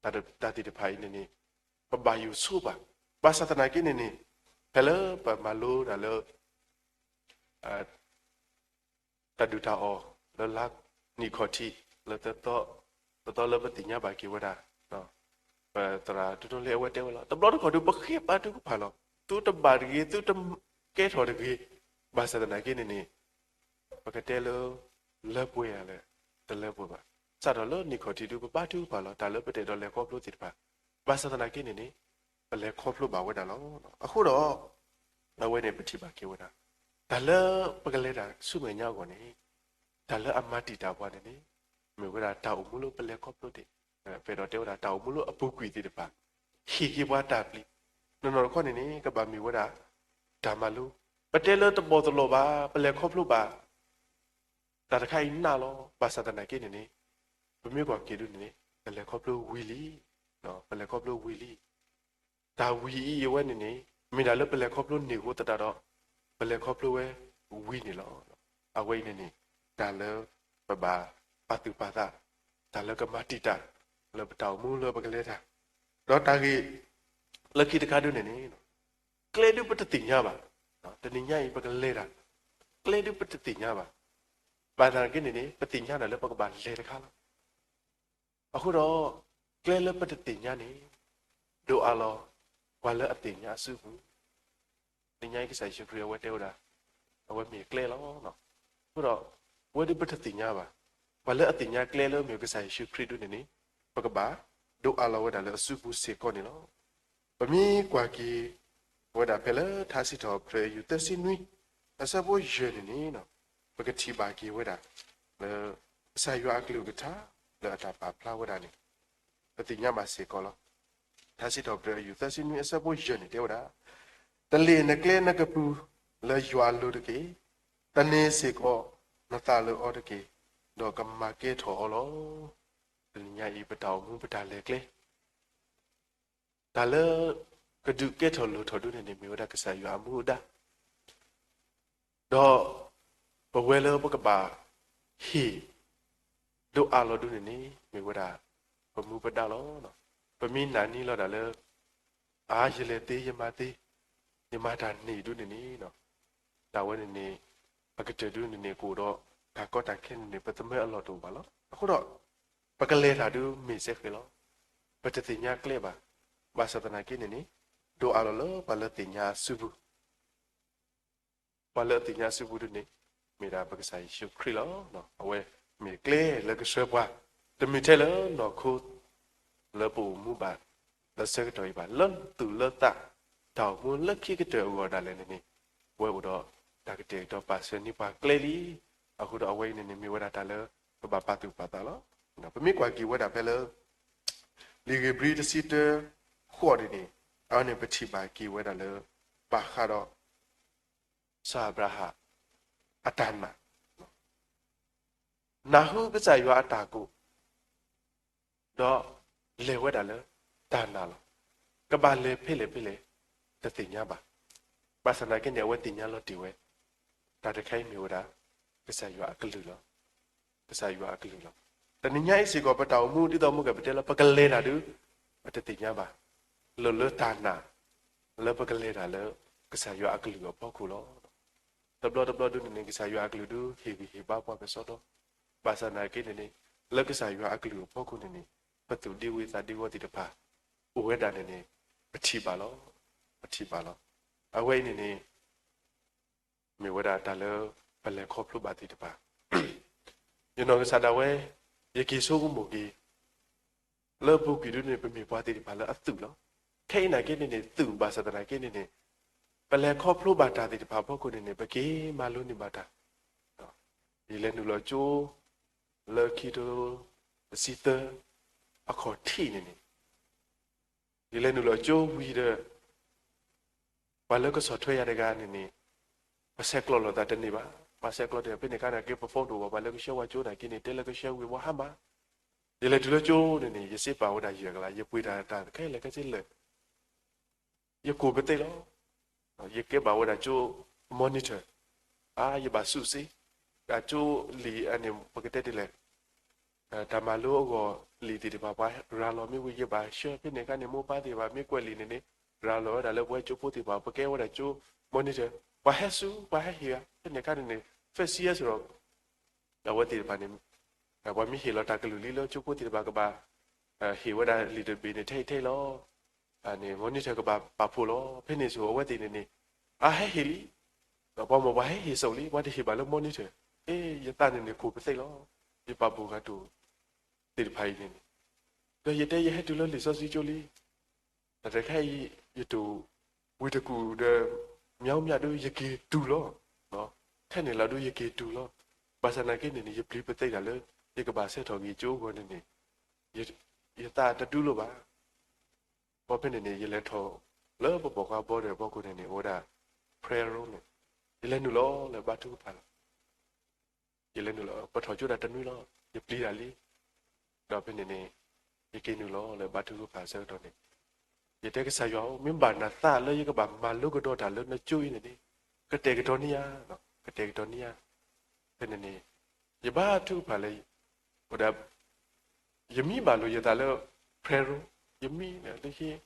တၢ်သ့ၣ်တဖၣ်အံၤန့ၣ်န့ၣ် ပဘၣ်ယိၣ်ဆိပာ်. ဘၣ်ဆၣ်သနာ်က့န့ၣ်န့ၣ် ဖဲလၢပမၤလိတၢ်လၢ တၢ်ဒုၣ်တၢ်အီၣ်လၢလါနံၣ်ခီၣ်ထံးလၢသၢသီ သၢသီလၢပသ့ၣ်ညါဘၣ်က့ၤဝဲဒၣ် ပသရၣ်တိတိလ့အဝဲတဲဝဲလီၤ. တဘျီတခီၣ်ဒုး ပဃ့ဘါထုကဖၣ်လီၤ. သုတဘၣ်တဂ့ၤ, သုတကဲထီၣ်တဂ့ၤ. ဘၣ်ဆၣ်သနာ်က့န့ၣ်န့ၣ် ပကတဲလၢ လၢပှဲၤဧါလဲၣ်, တလၢပှဲၤဘၣ်. စးထီၣ်လၢနံၣ်ခီၣ်ထံးဒုး ပဘါထုကဖၣ်လီၤ တၢ်လၢပတအဲၣ်ဒိးလဲၤခီဖျိသ့ၣ်တဖၣ်. ဘၣ်ဆၣ်သနာ်က့န့ၣ်န့ၣ် ပလဲၤခီဖျိဘၣ်ဝဲဒၣ်လီၤ. အဃိဒီး အဝဲန့ၣ်ပထံၣ်ဘၣ်က့ၤဝဲဒၣ် တၢ်လၢပကလဲၤတၢ်ဆူမဲာ်ညါအဂီၢ်န့ၣ် တၢ်လၢအမၤတံာ်တာ်ပှၤန့ၣ်န့ၣ် မ့ၢ်ဝဲဒၣ်တၢ်အိၣ်မူလၢပလဲၤခီဖျိသ့ၣ်, ပအဲၣ်ဒိးတဲဝဲဒၣ်တၢ်အိၣ်မူလၢအပူၤကွံာ်သ့ၣ်တဖၣ် ဟ့ၣ်က့ၤပှၤတၢ်ပျံၤ, နီၢ်နီၢ်တခီန့ၣ်န့ၣ် ကဘၣ်မ့ၢ်ဝဲဒၣ် တၢ်မၤလိ, ပတဲလၢတဘီၣ်တလီၢ်ဘၣ် ပလဲၤခီဖျိဘၣ် တၢ်တခါအံၤနးလီၤ. ဘၣ်ဆၣ်သနာ်က့န့ၣ်န့ၣ် ပမ့ၢ်ကွၢ်က့ၤဒုန့ၣ်န့ၣ် ပလဲၤခီဖျိဝံၤလံ, ပလဲၤခီဖျိဝံၤလံ. တၢ်ဝံၤအံၤအဝဲန့ၣ်န့ၣ် မ့ၢ်ဒၣ်လၢပလဲၤခီဖျိန့ၢ်အဃိသတးဒီး ပလဲၤခီဖျိဝဲဝံၤန့ၣ်လီၤ. အဝဲအံၤန့ၣ်န့ၣ် တၢ်လၢပဘၣ်ပာ်သူၣ်ပာ်သး, တၢ်လၢကမၤတံာ်တာ် လၢပတၢ်အိၣ်မူလၢပကလဲၤတၢ်, ဒီးတၢ်ဂ့ၢ်လၢခံတခါဒုန့ၣ်န့ၣ် ကျဲဒုပတသ့ၣ်ညါဘၣ်. တနံၤညါအံၤပကလဲၤတၢ် ကျဲဒုပတသ့ၣ်ညါဘၣ်. ဘၣ်ဆၣ်သနာ်က့န့ၣ်န့ၣ် ပသ့ၣ်ညါဒၣ်လၢပကဘၣ်လဲၤတခါလီၤ. အဃိဒီး ကျဲလၢပတသ့ၣ်ညါန့ၣ် ဒိးအးလီၤ ပှၤလၢအသ့ၣ်ညါအစုပူၤ. လၢညါအံၤကစၢ်ယ့ၣ်ၡူးခရံာ်အဝဲတဲဝဲဒၣ် အဝဲမ့ၢ်ကျဲလီၤ. အဃိဒီး အဝဲဒၣ်ပတသ့ၣ်ညါဘၣ်. ပှၤလၢအသ့ၣ်ညါကျဲလၢမ့ၢ်ကစၢ်ယ့ၣ်ၡူးခရံာ်ဒၣ်န့ၣ်န့ၣ် ပကဘၣ်ဒိးအးလီၤဝဲဒၣ်လၢအစုပူၤစ့ၢ်ကီးန့ၣ်လီၤ. ပမ့ၢ်ကွၢ်က့ၤဝဲဒၣ်ဖဲလၢ ထါစံးထီၣ်ပတြၢၤယုၢ်သၢဆံနွံ အဆၢဖိယဲၢ်န့ၣ်န့ၣ် ပကထံၣ်ဘၣ်က့ၤဝဲဒၣ် လၢ ကစၢ်ယွၤအကလုၢ်ကထါ လၢအတၢ်ပာ်ဖျါဝဲဒၣ်န့ၣ် ပသ့ၣ်ညါဘၣ်စ့ၢ်ကီးလီၤ. ထါစံးထီၣ်ပတြၢၤယုၢ်သၢဆံနွံ အဆၢဖိယဲၢ်န့ၣ်တဲဝဲဒၣ်, တလ့ၣ်နကျဲနကပူၤလၢယွၤအလိၤတက့ၢ်. သန့ၤစ့ၢ်ကီးနသးလၢအီၤတက့ၢ်. ဒီးကမၤကဲထီၣ်အီၤလီၤ. တနံၤညါအံၤ ပတၢ်အိၣ်မူပတၢ်လဲၤကျဲ တၢ်လၢ ကဒုးကဲထီၣ်လိၣ်ထီၣ်ဒၣ်န့ၣ်န့ၣ် မ့ၢ်ဝဲဒၣ်ကစၢ်ယွၤအမူအဒါ ဒီး ပဝဲလၢပကဘၣ် ဟ့ၣ် ဒိးအးလီၤဒၣ်န့ၣ်န့ၣ် မ့ၢ်ဝဲဒၣ် ပမူပဒါလီၤ. ပမ့ၢ်နာ်န့ၢ်လီၤဒၣ်လၢ အါ ယလဲၤသ့ယမၤသ့ ယမၤတၢ်န့ၣ်ဒၣ်န့ၣ်န့ၣ် တၢ်ဝဲန့ၣ်န့ၣ် အကတၢၢ်ဒၣ်န့ၣ်န့ၣ် ကအိၣ်ဒီး တၢ်ကီတၢ်ခဲန့ၣ်န့ၣ် ပသမၢအလီၢ်တအိၣ်ဘၣ်လီၤ. အဃိဒီး ပကလဲၤတၢ်ဒၣ်မ့ၢ်စဲဃဲၤလီၤ. ပတသ့ၣ်ညါကျဲဘၣ်. ဘၣ်ဆၣ်သနာ်က့န့ၣ်န့ၣ် ဒိးအးလီၤလၢပှၤလၢသ့ၣ်ညါအစုပူၤ ပှၤလၢအသ့ၣ်ညါအစုပူၤဒၣ်န့ၣ် မ့ၢ်ဒၣ်ပကစၢ်ယ့ၣ်ၡူးခရံာ်လီၤ. အဝဲမ့ၢ်ကျဲလၢကဆှၢပှၤ တမ့ၢ်ထဲလၢနီၢ်ခိ လၢပအိၣ်မူဘၣ် လၢဆၢကတီၢ်အံၤဘၣ် လၢသူၣ်လၢသး တၢ်အိၣ်မူလၢခံကတၢၢ်အဂီၢ်ဒၣ်လဲာ်န့ၣ်န့ၣ် ပဝဲအိၣ်ဒီး တၢ်ကတဲာ်ကတီၤပာ်စၢၤန့ၢ်ပှၤကျဲလံ. အဃိဒီးအဝဲအံၤန့ၣ်န့ၣ် မ့ၢ်ဝဲဒၣ်တၢ်လၢ ပဘၣ်ပာ်သူၣ်ပာ်သးလီၤ. ပမ့ၢ်ကွၢ်က့ၤဝဲဒၣ်ဖဲလၢ လံာ်ဧ့ၤဘြံၤတဆံတၢ ဃိးန့ၣ်န့ၣ် အဝဲန့ၣ်ပထံၣ်ဘၣ်က့ၤဝဲဒၣ်လၢ ဘၣ်ဃးဒီး စီၤအၤဘြၤဟၣ် အတၢ်နာ် နၢ်ဟူကစၢ်ယွၤအတၢ်ကိး ဒီး လဲၤဝဲဒၣ်လၢတၢ်နာ်လီၤ. ကဘၣ်လဲၤဖဲလဲၣ်ဖဲလဲၣ် တသ့ၣ်ညါဘၣ်. ဘၣ်ဆၣ်သနာ်က့န့ၣ် အဝဲသ့ၣ်ညါလီၤတံၢ်ဝဲ တၢ်တခါအံၤမ့ၢ်ဝဲဒၣ် ကစၢ်ယွၤအကလုၢ်လီၤ. ကစၢ်ယွၤအကလုၢ်လီၤ. တနံၤညါအံၤစ့ၢ်ကီး ပတၢ်အိၣ်မူဒ်သိးမ့ၢ်ကဲ ပတဲလၢပကလဲၤတၢ်ဒၣ် ပတသ့ၣ်ညါဘၣ်. လိၣ်လၢတၢ်နာ် လၢပကလဲၤတၢ်လၢ ကစၢ်ယွၤအကလုၢ်အဖီခိၣ်လီၤ. တဘျီတဘျီဒၣ်န့ၣ်န့ၣ် ကစၢ်ယွၤအကလုၢ်ဒၣ် ဟ့ၣ်ဂံၢ်ဟ့ၣ်ဘါပှၤကစီဒီ, ဘၣ်ဆၣ်သနာ်က့န့ၣ်န့ၣ် လၢကစၢ်ယွၤအကလုၢ်အဖီခိၣ်န့ၣ်န့ၣ် ပသူၣ်ဒံဝံသးဒံဝီသ့ၣ်တဖၣ် အိၣ်ဝဲဒၣ်န့ၣ်န့ၣ် ပထံၣ်ဘၣ်လီၤ. ပထံၣ်ဘၣ်လီၤ. အဝဲအံၤန့ၣ်န့ၣ် မ့ၢ်ဝဲဒၣ်တၢ်လၢ ပလဲၤခီဖျိဘၣ်သ့ၣ်တဖၣ် ယနီၢ်ကစၢ်ဒၣ်ဝဲ ယက့ၤဆိကမိၣ်က့ၤ လၢအပူၤကွံာ်ဒၣ်န့ၣ် ပမ့ၢ်ပှၤသ့ၣ်တဖၣ်လၢအသူၣ်လီၤ. ခဲအံၤနာ်က့န့ၣ်န့ၣ် သူၣ်ဘၣ်ဆၣ်သနာ်က့န့ၣ်န့ၣ် ပလဲၤခီဖျိဘၣ်တၢ်သ့ၣ်တဖၣ်အဖီခိၣ်န့ၣ်န့ၣ် ပက့ၤမၤလိန့ၢ်ဘၣ်တၢ် ယလဲၤနုာ်လီၤကၠိ လၢခံထိ တဆံသၢ အခီၣ်ထံးန့ၣ်န့ၣ် ယလဲၤနုာ်လီၤကၠိဝံၤဒီး ပှၤလၢကဆီၣ်ထွဲယၤတဂၤန့ၣ်န့ၣ် ပဆဲးကျိးလိာ်သးတန့ၢ်ဘၣ်. ပှၤဆဲးကျိးတန့ၢ် ဖဲန့ၣ်အခါန့ၣ်က့ ပphoneတအိၣ်ဘၣ်, ပှၤလၢကဆှၢဝဲကၠိနာ်က့န့ၣ် တဲလၢကဆှၢဝံၤ ပှၤဟါမၢ်. ယလဲၤတုၤလၢကၠိန့ၣ်န့ၣ် ယစ့ပာ်ဝဲဒၣ်ယဲၢ်ကလး, ယပှ့ၤတၢ်တၢ်ခဲလၢာ်ခဲဆ့လၢာ် ယကိာ်ပသ့ၣ်လီၤ. ယကဲဘၣ်ဝဲဒၣ်ကၠိ monitor, အါ ယဘၣ်စူးစ့ ကၠိလံာ်အန့ၣ် ပကတဲဒ်လဲၣ်, တၢ်မၤလိအဂီၢ်လံာ်သ့ၣ်တဖၣ် ပှၤရၤလီၤမ့ၢ်ဝံၤ ယဘၣ်ဆှၢ ဖဲန့ၣ်အခါန့ၣ် မိၢ်ပၢ်သ့ၣ်တဖၣ် မ့ၢ်ကွဲးလံာ်န့ၣ်န့ၣ် ရၤလီၤဝဲဒၣ်လၢပဝဲကၠိဖိသ့ၣ်တဖၣ် ပကဲဝဲဒၣ်ကၠိ monitor, ပှၤဟဲစူၤ ပှၤဟဲဟ့ၣ်ဧါ. ဖဲန့ၣ်အခါန့ၣ်န့ၣ် first year စ့ၢ်ဒီး အဝဲသ့ၣ်တဖၣ်န့ၣ် ပှၤမ့ၢ်ဟ့ၣ်လီၤတၢ်ကလုၢ်လံလၢကၠိဖိသ့ၣ်တဖၣ်ကဘၣ် ဟ့ၣ်ဝဲဒၣ်လံာ်တဘ့ၣ်န့ၣ် ထဲအံၤထဲအံၤလီၤ. န့ၣ် monitor ကဘၣ်ပာ်ဖှိၣ်လီၤ. ဖဲန့ၣ်ဆိ အဝဲသ့ၣ်န့ၣ်န့ၣ် အဟဲဟ့ၣ်လံ, ဒီးပှၤမ့ၢ်ပှၤဟဲဟ့ၣ်စိာ်လံ, ပှၤတဟ့ၣ်ဘၣ်လၢ monitor, အ့ ယသးန့ၣ်န့ၣ်ကိာ်ပသ့ၣ်လီၤ. ယပာ်ဖှိၣ်ဂၤတိၢ်သ့ၣ်တဖၣ်အံၤန့ၣ်န့ၣ်, ဒီးယတဲယဟဲတုၤလၢလံာ်စီဆှံကၠိလံ တၢ်တခါအံၤ ယတိၢ်ဝံၤတကူၣ်ဒီး မၠီမၠၣ်ဒု ယက့ၤတုၤလီၤ. ထဲန့ၣ်လီၤဒု ယက့ၤတုၤလီၤ. ဘၣ်ဆၣ်သနာ်က့န့ၣ်န့ၣ် ယပျံၤပသ့ၣ်တၢ်လၢ ယကဘၣ်ဆဲးထီၣ်က့ၤကၠိအဂီၢ်န့ၣ်န့ၣ် ယသးတဒူလိာ်ဘၣ်. ဘီဖဲန့ၣ်န့ၣ် ယလဲၤထီၣ်လၢပပှၤကညီဘီဒီးအဖီခိၣ်န့ၣ်န့ၣ် အိၣ်ဝဲဒၣ် prayer room န့ၣ်, ယလဲၤနုာ်လီၤလၢဘါထုကဖၣ်လီၤ. ယလဲၤနုာ်လီၤ ပထီၣ်ကၠိတၢ်တနွံလီၤ. ယပျံၤတၢ်လံ. ဒီးဖဲန့ၣ်န့ၣ် ယက့ၤနုာ်လီၤလၢဘါထုကဖၣ်အဆၢကတီၢ်န့ၣ် ယတဲကစၢ်ယွၤဧၢ, မ့ၢ်ဘၣ်နသးလၢယကဘၣ်မၤလိကဒီးတၢ်လၢနကၠိအံၤန့ၣ်န့ၣ် ကတဲာ်ကတီၤန့ၢ်ယၤ, ကတဲာ်ကတီၤန့ၢ်ယၤ. ဖဲန့ၣ်န့ၣ် ယဘါထုကဖၣ်လၢ ဝဲဒၣ် ယမံဘၣ်လိာ်ယသးလၢ prayer room, ယမံလၢဟံၣ်,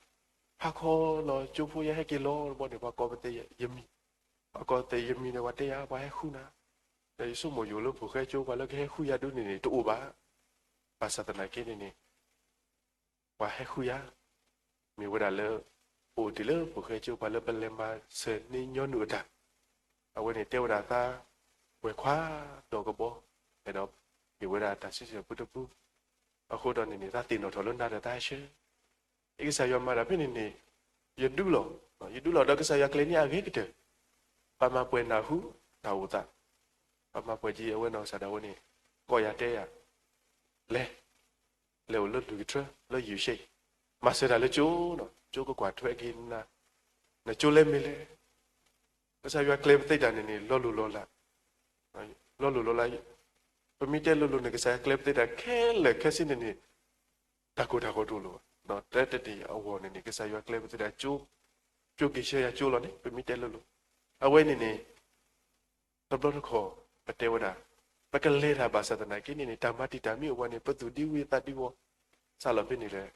ဟါခီလီၤကၠိဖိယဟဲက့ၤလီၤတဘျီန့ၣ် ပှၤကိးပသ့ၣ်ယမံ, ပှၤကိးသ့ၣ်ယမံန့ၣ် ပှၤတဲယၤ ပှၤဟဲဃုနၤ, ဒီးယဆိကမိၣ်ယအိၣ်လၢဖိၣ်ဃဲကၠိ ပှၤလၢကဟဲဃုယၤဒုန့ၣ်န့ၣ် တအိၣ်ဘၣ်. ဘၣ်ဆၣ်သနာ်က့န့ၣ်န့ၣ် ပှၤဟဲဃုယၤ မ့ၢ်ဝဲဒၣ်လၢ အိၣ်တ့ၢ်လၢပဃဲကၠိပှၤလၢပလဲၤမၤစၢၤန့ၢ်ညီနုၢ်အတၢ်, အဝဲန့ၣ်တဲဝဲဒၣ်သး ဝဲၤခွါဒီးကဘီ, အဲၣ်ဒိးမ့ၢ်ဝဲဒၣ်တၢ်စံးဆၢပူတပူ, အဃိဒီးန့ၣ်န့ၣ် သးသ့ၣ်နီၣ်ထီၣ်လၢနၤဒီးသးဆှၢ အကစၢ်ယွၤမၤတၢ်ဖဲန့ၣ်န့ၣ် ယဒူလီၤ, ယဒူလီၤဒီးကစၢ်ယွၤကျဲၤန့ၢ်အဂ့ၤကတၢၢ်, ပှၤမၤပှဲၤနၢ်ဟူတၢ်အိၣ်သး, ပှၤမၤပှဲၤက့ၤအဝဲနီၢ်ကစၢ်ဒၣ်ဝဲန့ၣ်, ကိးယၤတဲယၤ, လဲၤ, လဲၤအိၣ်လၢလွံၢ်ကထၢ လၢယုၤရှဲ, မၤစၢၤတၢ်လၢကၠိနီၤ, ကၠိကကွၢ်ထွဲက့ၤနၤ, နကၠိလဲၤမ့ၢ်လဲၣ်, ကစၢ်ယွၤကျဲၤပသ့တၢ်န့ၣ်န့ၣ် လီၤလိၢ်လီၤလး, လီၤလိၢ်လီၤလး, ပမ့ၢ်တဲလိၤလိၤန့ၣ် ကစၢ်ယွၤကျဲၤပသ့တၢ်ခဲလၢာ်ခဲဆ့န့ၣ်န့ၣ် တၢ်ကိၢ်တၢ်ဂီၤတအိၣ်လၢၤဘၣ်, တဲတနံၣ်အဂီၢ်န့ၣ်န့ၣ် ကစၢ်ယွၤကျဲၤပသ့တၢ်ကၠိ, ကၠိက့ၤဆှၢယၤကၠိလီၤန့ၣ် ပမ့ၢ်တဲလိၤလိၤ, အဝဲန့ၣ်န့ၣ် တဘျီတခီၣ် ပတဲဝဲဒၣ်, ပကလဲၤတၢ်ဘၣ်ဆၣ်သနာ်က့န့ၣ်န့ၣ် တၢ်မၤတံာ်တာ်မ့ၢ်အိၣ်ဝဲန့ၣ် ပသူၣ်ဒံဝံသးဒံဝီၤ, စးလီၤဖဲန့ၣ်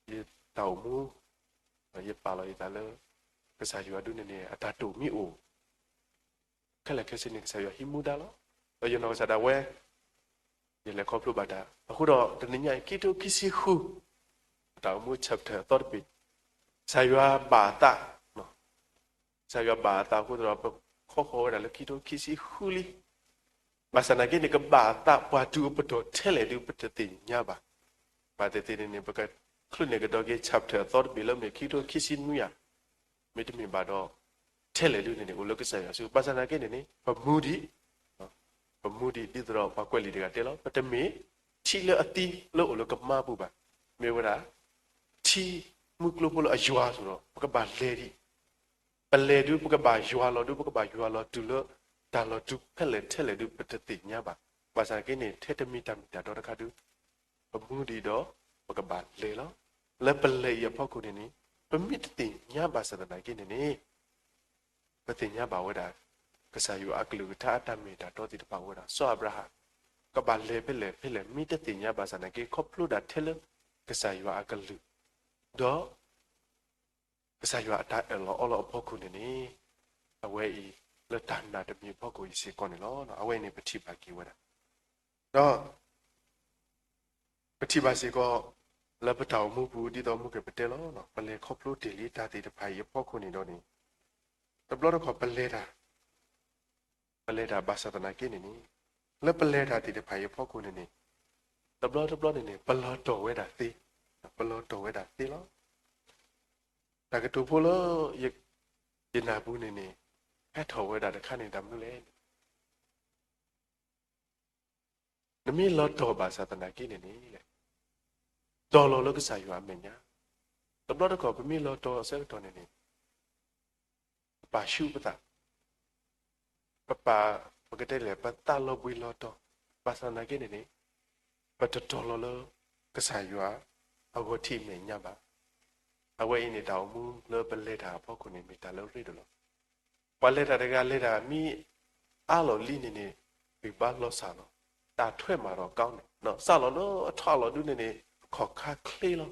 ဒီး ယတၢ်အိၣ်မူ, ယပာ်လီၤယသးလၢ ကစၢ်ယွၤဒုန့ၣ်န့ၣ် အတၢ်တိာ်မ့ၢ်အိၣ် ခဲလၢာ်ခဲဆ့န့ၣ် ကစၢ်ယွၤဟံးမူဒါလီၤ. ဒီးယနီၢ်ကစၢ်ဒၣ်ဝဲ ယလဲၤခီဖျိဘၣ်တၢ် အဃိဒီးတနံၤညါအံၤ ခံကထိခံဆံဃု ပတၢ်အိၣ်မူ chapter အသီတဘ့ၣ်, ကစၢ်ယွၤဘၣ်အသး, ကစၢ်ယွၤဘၣ်အသးအဃိသတးဒီး ပခီဃီၤဝဲဒၣ်လၢခံကထိခံဆံဃုလံ. ဘၣ်ဆၣ်သနာ်က့န့ၣ် ကဘၣ်အသးပှၤတူၢ်အပတီၢ်ထဲလဲၣ်ဒုး ပတသ့ၣ်ညါဘၣ်. ဘၣ်သ့ၣ်သ့ၣ်န့ၣ်န့ၣ် ပကချုးန့ၢ်ကဒီးက့ၤ chapter အသီတဘ့ၣ်လၢမ့ၢ်ခံကထိခံဆံနွံယၤ, မ့တမ့ၢ်ဘၣ်ဒီး ထဲလဲၣ်ဒုန့ၣ်န့ၣ် အိၣ်လၢကစၢ်ယွၤစုပူၤ. ဘၣ်ဆၣ်သနာ်က့န့ၣ်န့ၣ် ပမူဒံး, ပမူဒံး ဒ်သိးဒီးပှၤကွဲးလံာ်တဂၤတဲလီၤ, ပတမ့ၢ်ထံလၢအသံလၢအိၣ်လၢကမါပူၤဘၣ်. မ့ၢ်ဝဲဒၣ် ထံမုၢ်ကျိၤဖိလၢအယွၤအသိးဒီး ပကဘၣ်လဲၤဒံး, ပလဲၤဒုး ပကဘၣ်ယွၤလီၤဒုး ပကဘၣ်ယွၤလီၤတုၤလၢ တၢ်လီၤတုၤဖဲလဲၣ်ထဲလဲၣ်ဒုး ပတသ့ၣ်ညါဘၣ်. ဘၣ်ဆၣ်သနာ်က့န့ၣ် ထဲတမံၤတၢ်မ့ၢ်တၢ်တီတခါဒုး ပမူဒံးဒီး ပကဘၣ်လဲၤလီၤ. လၢပလဲၤအံၤအဖီခိၣ်န့ၣ်န့ၣ် ပမ့ၢ်တသ့ၣ်ညါဘၣ်ဆၣ်သနာ်က့န့ၣ်န့ၣ် ပသ့ၣ်ညါဘၣ်ဝဲဒၣ် ကစၢ်ယွၤအကလုၢ်ကထါအတၢ်မ့ၢ်တၢ်တီသ့ၣ်တဖၣ်အိၣ်ဝဲဒၣ်. စီၤအၤဘြၤဟၣ် ကဘၣ်လဲၤဖဲလဲၣ်ဖဲလဲၣ် မ့ၢ်တသ့ၣ်ညါဘၣ်ဆၣ်သနာ်က့ ခီဖျိဒၣ်ထဲလၢ ကစၢ်ယွၤအကလုၢ် ဒီး ကစၢ်ယွၤအတၢ်အၢၣ်လီၤအီလီၤအဖီခိၣ်န့ၣ်န့ၣ် အဝဲအံၤ လၢတၢ်နာ်တမံၤအဖီခိၣ်အံၤစ့ၢ်ကီးန့ၣ်လီၤ. အဝဲအံၤန့ၣ် ပထံၣ်ဘၣ်က့ၤဝဲဒၣ် ဒီး ပထံၣ်ဘၣ်စ့ၢ်ကီး လၢပတၢ်အိၣ်မူပူၤ ဒ်သိးမုၢ်ကပတဲလီၤ ပလဲၤခီဖျိတ့ၢ်လံတၢ်သ့ၣ်တဖၣ်အံၤအဖီခိၣ်န့ၣ်ဒီးန့ၣ် တဘျီတခီၣ်ပလဲၤတၢ် ပလဲၤတၢ်ဘၣ်ဆၣ်သနာ်က့န့ၣ်န့ၣ် လၢပလဲၤတၢ်သ့ၣ်တဖၣ်အံၤအဖီခိၣ်န့ၣ်န့ၣ် တဘျီတဘျီန့ၣ်န့ၣ် ပလီၤတီၢ်ဝဲဒၣ်သ့, ပလီၤတီၢ်ဝဲဒၣ်သ့လီၤ. တၢ်ကတိၤဖိလၢ ယနၢ်ပူၤန့ၣ်န့ၣ် ဟဲထီၣ်ဝဲဒၣ်တခါန့ၣ် တၢ်မနုၤလဲၣ်န့ၣ် နမ့ၢ်လီၤတီၢ်ဘၣ်ဆၣ်သနာ်က့န့ၣ်န့ၣ် တီၤလီၤလၢကစၢ်ယွၤအမဲာ်ညါ, တဘျီတခီၣ် ပမ့ၢ်လီၤတီၢ်အဆၢကတီၢ်န့ၣ်န့ၣ် ပပာ်ဆူပသး, ပပာ် ပကတဲလဲၣ် ပသးလီၤဘှံးလီၤတီၤ, ဘၣ်ဆၣ်သနာ်က့န့ၣ်န့ၣ် ပတတီၤလီၤလၢ ကစၢ်ယွၤ အဂီၢ်ထံးအမဲာ်ညါဘၣ်. အဝဲအံၤန့ၣ် တၢ်အိၣ်မူလၢပလဲၤတၢ်အဖီခိၣ်န့ၣ် မ့ၢ်တၢ်လၢအရ့ဒိၣ်လီၤ. ပှၤလဲၤတၢ်တဂၤလဲၤတၢ်မ့ၢ်အါလီၤလံန့ၣ်န့ၣ် ဂံၢ်ဘါလီၤစၢ်လီၤ, တၢ်ထွဲမၤဒီးကီန့ၣ် စးလီၤလၢအထီၣ်အလီၢ်ဒုန့ၣ်န့ၣ် ခီၣ်ခါချ့လီၤ.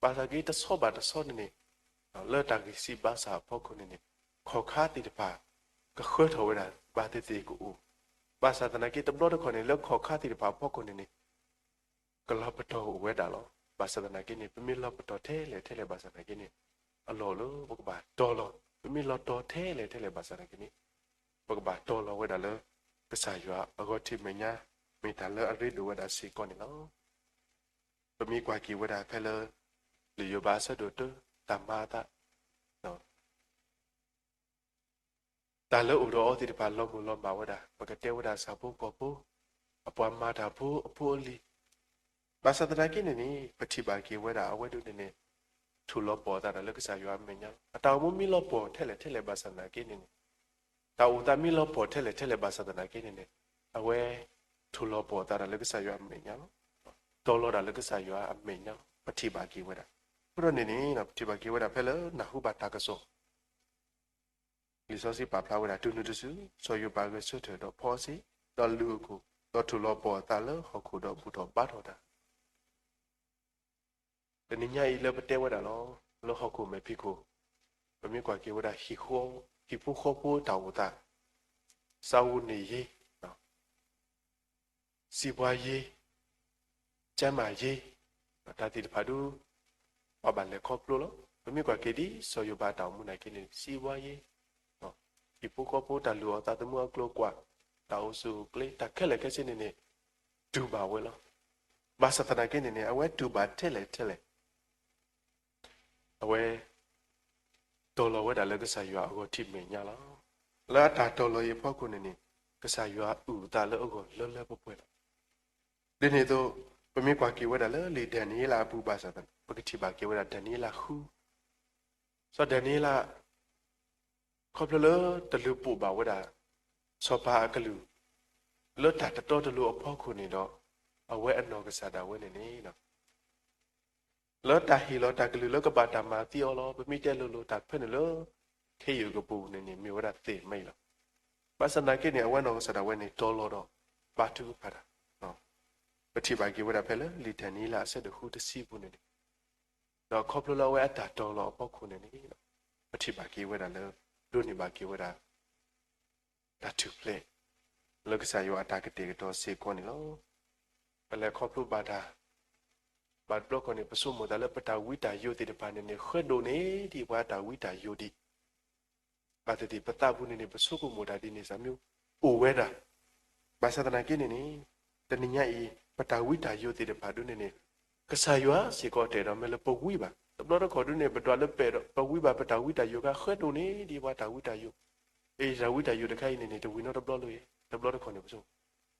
ဘၣ်ဆၣ်က့တဆီဘၣ်တဆီန့ၣ်န့ၣ် လၢတၢ်ဂံၢ်စၢ်ဘါစၢ်အဖီခိၣ်န့ၣ်န့ၣ် ခီၣ်ခါသ့ၣ်တဖၣ် ကဃၢထီၣ်ဝဲဒၣ် ဘၣ်သ့ၣ်သ့ၣ်ကအိၣ်, ဘၣ်ဆၣ်သနာ်က့တဘျီတခီၣ်န့ၣ် လၢခီၣ်ခါသ့ၣ်တဖၣ်အဖီခိၣ်န့ၣ်န့ၣ် ကလီၤပတီၢ်အိၣ်ဝဲဒၣ်လီၤ. ဘၣ်ဆၣ်သနာ်က့န့ၣ် ပမ့ၢ်လီၤပတီၢ်ထဲလဲၣ်ထဲလဲၣ်ဘၣ်ဆၣ်သနာ်က့န့ၣ် အလီၢ်အိၣ်လၢပကဘၣ်တီၤလီၤ. ပမ့ၢ်လီၤတီၤထဲလဲၣ်ထဲလဲၣ်ဘၣ်ဆၣ်သနာ်က့န့ၣ် ပကဘၣ်တီၤလီၤဝဲဒၣ်လၢ ကစၢ်ယွၤအဂီၢ်ထံးမဲာ်ညါ မ့ၢ်တၢ်လၢအရ့ဒိၣ်ဝဲဒၣ်စ့ၢ်ကီးန့ၣ်လီၤ. ပမ့ၢ်ကွၢ်က့ၤဝဲဒၣ်ဖဲလၢ လံာ်ယိၤဘးအဆၢဒိၣ်တၢ တၢ်မၤအသး တၢ်လၢအိၣ်ဒီးအီၤသ့ၣ်တဖၣ် လီၤမုၢ်လီၤမၢ်ဝဲဒၣ် ပကတဲဝဲဒၣ်ဆၣ်ဖိကီၢ်ဖိ, အပှၤမၤတၢ်ဖိအဖိအလံၤ, ဘၣ်ဆၣ်သနာ်က့န့ၣ်န့ၣ် ပထံၣ်ဘၣ်က့ၤဝဲဒၣ်အဝဲဒၣ်န့ၣ်န့ၣ် ထိၣ်လီၤပှီၢ်အသးဒီးလၢကစၢ်ယွၤအမဲာ်ညါလီၤ. အတၢ်အိၣ်မူမ့ၢ်လီၤပှီၢ်ထဲလဲၣ်ထဲလဲၣ်ဘၣ်ဆၣ်သနာ်က့န့ၣ်န့ၣ် တၢ်အိၣ်သးမ့ၢ်လီၤပှီၢ်ထဲလဲၣ်ထဲလဲၣ်ဘၣ်ဆၣ်သနာ်က့န့ၣ်န့ၣ် အဝဲ ထိၣ်လီၤပှီၢ်အသးဒီးလၢကစၢ်ယွၤအမဲာ်ညါလီၤ. တီၤလီၤဒၣ်လၢကစၢ်ယွၤအမဲာ်ညါလီၤ. ပထံၣ်ဘၣ်က့ၤဝဲဒၣ် အဃိဒီးန့ၣ်န့ၣ် ပထံၣ်ဘၣ်က့ၤဝဲဒၣ်ဖဲလၢနၢ်ဟူဘၣ်တၢ်ကစီၣ် လံာ်စီဆှံပာ်ဖျါဝဲဒၣ် တုၤနုၤတစု စီၤယိၤဘးဂဲၤဆၢထၢၣ်ဒီးဖီအီစ့ၣ် ဒီးလုၢ်အခိၣ် ဒီးထိၣ်လီၤပှီၢ်အသးလၢဟီၣ်ခိၣ်ဒီးဘူၣ်ထီၣ်ဘါထီၣ်တၢ် တနံၤညါအံၤလၢပတဲဝဲဒၣ်လီၤ လၢဟီၣ်ခိၣ်မဲာ်ဖံးခိၣ် ပမ့ၢ်ကွၢ်က့ၤဝဲဒၣ် ဟံၣ်ဖိဃီဖိတၢ်အိၣ်သး စားဝတ်နေရေး စီးပွားရေး ကျန်းမာရေး တၢ်သ့ၣ်တဖၣ်ဒုး ပဘၣ်လဲၤခီဖျိလီၤ. ပမ့ၢ်ကွၢ်က့ၤဒ်စီၤယိၤဘးအတၢ်အိၣ်မူနာ်က့န့ၣ် စံးဘှါယ့ ဟံၣ်ဖိဃီဖိတၢ်လုၢ်အီၣ်သးသမူအကျိၤအကွာ်, တၢ်အိၣ်ဆူၣ်အိၣ်ချ့ တၢ်ခဲလၢာ်ခဲဆ့န့ၣ်န့ၣ် တူၢ်ဘၣ်ဝဲလီၤ. ဘၣ်ဆၣ်သနာ်က့န့ၣ်န့ၣ် အဝဲတူၢ်ဘၣ်ထဲလဲၣ်ထဲလဲၣ် အဝဲ တီၤလီၤဝဲဒၣ်လၢကစၢ်ယွၤအဂီၢ်ထံးမဲာ်ညါလီၤ. လၢအတၢ်တီၤလီၤအံၤအဖီခိၣ်န့ၣ်န့ၣ် ကစၢ်ယွၤအုၣ်အသးလၢအဂီၢ်လၢလၢပှဲၤပှဲၤလီၤ. ဒ်န့ၣ်အသိး ပမ့ၢ်ကွၢ်က့ၤဝဲဒၣ်လၢလံာ်ဒၤနံးယ့လးအပူၤဘၣ်ဆၣ်သနာ် ပကထံၣ်ဘၣ်က့ၤဝဲဒၣ်ဒၤနံးယ့လးဃု စီၤဒၤနံးယ့လး ခီဖျိလၢတလုၢ်ပိာ်ဘၣ်ဝဲဒၣ် စီၤပၤအကလုၢ် လၢတၢ်တတီတလိၤအဖီခိၣ်န့ၣ်ဒီး အဝဲအနီၢ်ကစၢ်ဒၣ်ဝဲန့ၣ်န့ၣ် လၢတၢ်ဟ့ၣ်လီၤတၢ်ကလုၢ်လၢကဘၣ်တၢ်မၤသံအီၤလီၤ. ပမ့ၢ်တဲလိၤလိၤတၢ်ဖဲန့ၣ်လၢ ခ့ယုၢ်ကပူၤန့ၣ်န့ၣ် မ့ၢ်ဝဲဒၣ်သ့ၣ်မ့ၢ်လီၤ. ဘၣ်ဆၣ်သနာ်က့န့ၣ် အဝဲနီၢ်ကစၢ်ဒၣ်ဝဲန့ၣ် တီၤလီၤဒီးဘါထုကဖၣ်တၢ် ပထံၣ်ဘၣ်က့ၤဝဲဒၣ်ဖဲလၢလံာ်ဒၤနံးယ့လးအဆၢဒိၣ်ဃုတဆံပူၤန့ၣ်န့ၣ် ဒီးခီဖျိလၢအဝဲအတၢ်တီၤလီၤအဖီခိၣ်န့ၣ်န့ၣ် ပထံၣ်ဘၣ်က့ၤဝဲဒၣ်လၢ ဒိးန့ၢ်ဘၣ်က့ၤဝဲဒၣ် တၢ်ထူၣ်ဖျဲး လၢကစၢ်ယွၤအတၢ်ကတဲာ်ကတီၤစ့ၢ်ကီးန့ၣ်လီၤ. ပလဲၤခီဖျိဘၣ်တၢ် ဘၣ်တဘျီခီန့ၣ် ပဆိကမိၣ်သးလၢပတၢ်ဝံတၢ်ယိးသ့ၣ်တဖၣ်န့ၣ်န့ၣ် ဃဲဒိၣ်န့ၢ်ဒံးပှၤတၢ်ဝံတၢ်ယိးဒံး ဘၣ်သ့ၣ်သ့ၣ်ပသးပူၤန့ၣ်န့ၣ် ပဆိကမိၣ်တၢ်ဒ်န့ၣ်စ့ၢ်မ့ၢ်အိၣ်ဝဲဒၣ်. ဘၣ်ဆၣ်သနာ်က့န့ၣ်န့ၣ် တနံၤညါအံၤ ပတၢ်ဝံတၢ်ယိးသ့ၣ်တဖၣ်ဒ်န့ၣ်န့ၣ် ကစၢ်ယွၤစ့ၢ်ကီးတဲာ်ဒီးမ့ၢ်လၢပဝံဘၣ်. တဘျီတခီၣ်ဒ်န့ၣ် ပဒွးလၢပဲာ်ဒီး ပဝံဘၣ်ပတၢ်ဝံတၢ်ယိးခါ ဃဲဒိၣ်န့ၢ်ဒံးပှၤတၢ်ဝံတၢ်ယိး အံၤတၢ်ဝံတၢ်ယိးတခါအံၤန့ၣ်န့ၣ် တဝံၤနီတဘျီလၢၤအံၤ တဘျီတခီၣ်န့ၣ် ပဆိ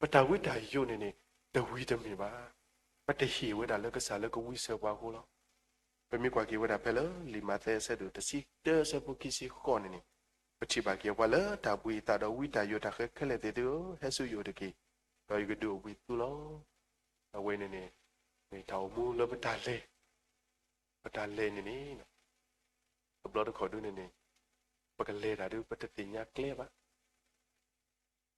ပတၢ်ဝံတၢ်ယိးန့ၣ်န့ၣ် တဝံၤတမ့ၢ်ဘၣ်. ပတဟ့ၣ်ဝဲဒၣ်လၢကစၢ်လၢကဝံဆၢပှၤအဃိလီၤ. ပမ့ၢ်ကွၢ်က့ၤဝဲဒၣ်ဖဲလၢလံာ်မးသဲအဆၢဒိၣ်တဆံတၢအဆၢဖိခံဆံဃိးန့ၣ်န့ၣ် ပထံၣ်ဘၣ်က့ၤပှၤလၢတၢ်ဘှံးအသးဒီးဝံတၢ်ယိးတၢ်ဃဲခဲလၢာ်သ့ၣ်သုဧၢ, ဟဲဆူယအိၣ်တက့ၢ်, ဒီးယကဒုးအိၣ်ဘှံးသုလီၤ. အဝဲန့ၣ်န့ၣ် မ့ၢ်တၢ်အိၣ်မူလၢပတၢ်လဲၤ, ပတၢ်လဲၤန့ၣ်န့ၣ် တဘျီတခီၣ်ဒ်န့ၣ်န့ၣ် ပကလဲၤတၢ်ဒ်ပတသ့ၣ်ညါကျဲဘၣ်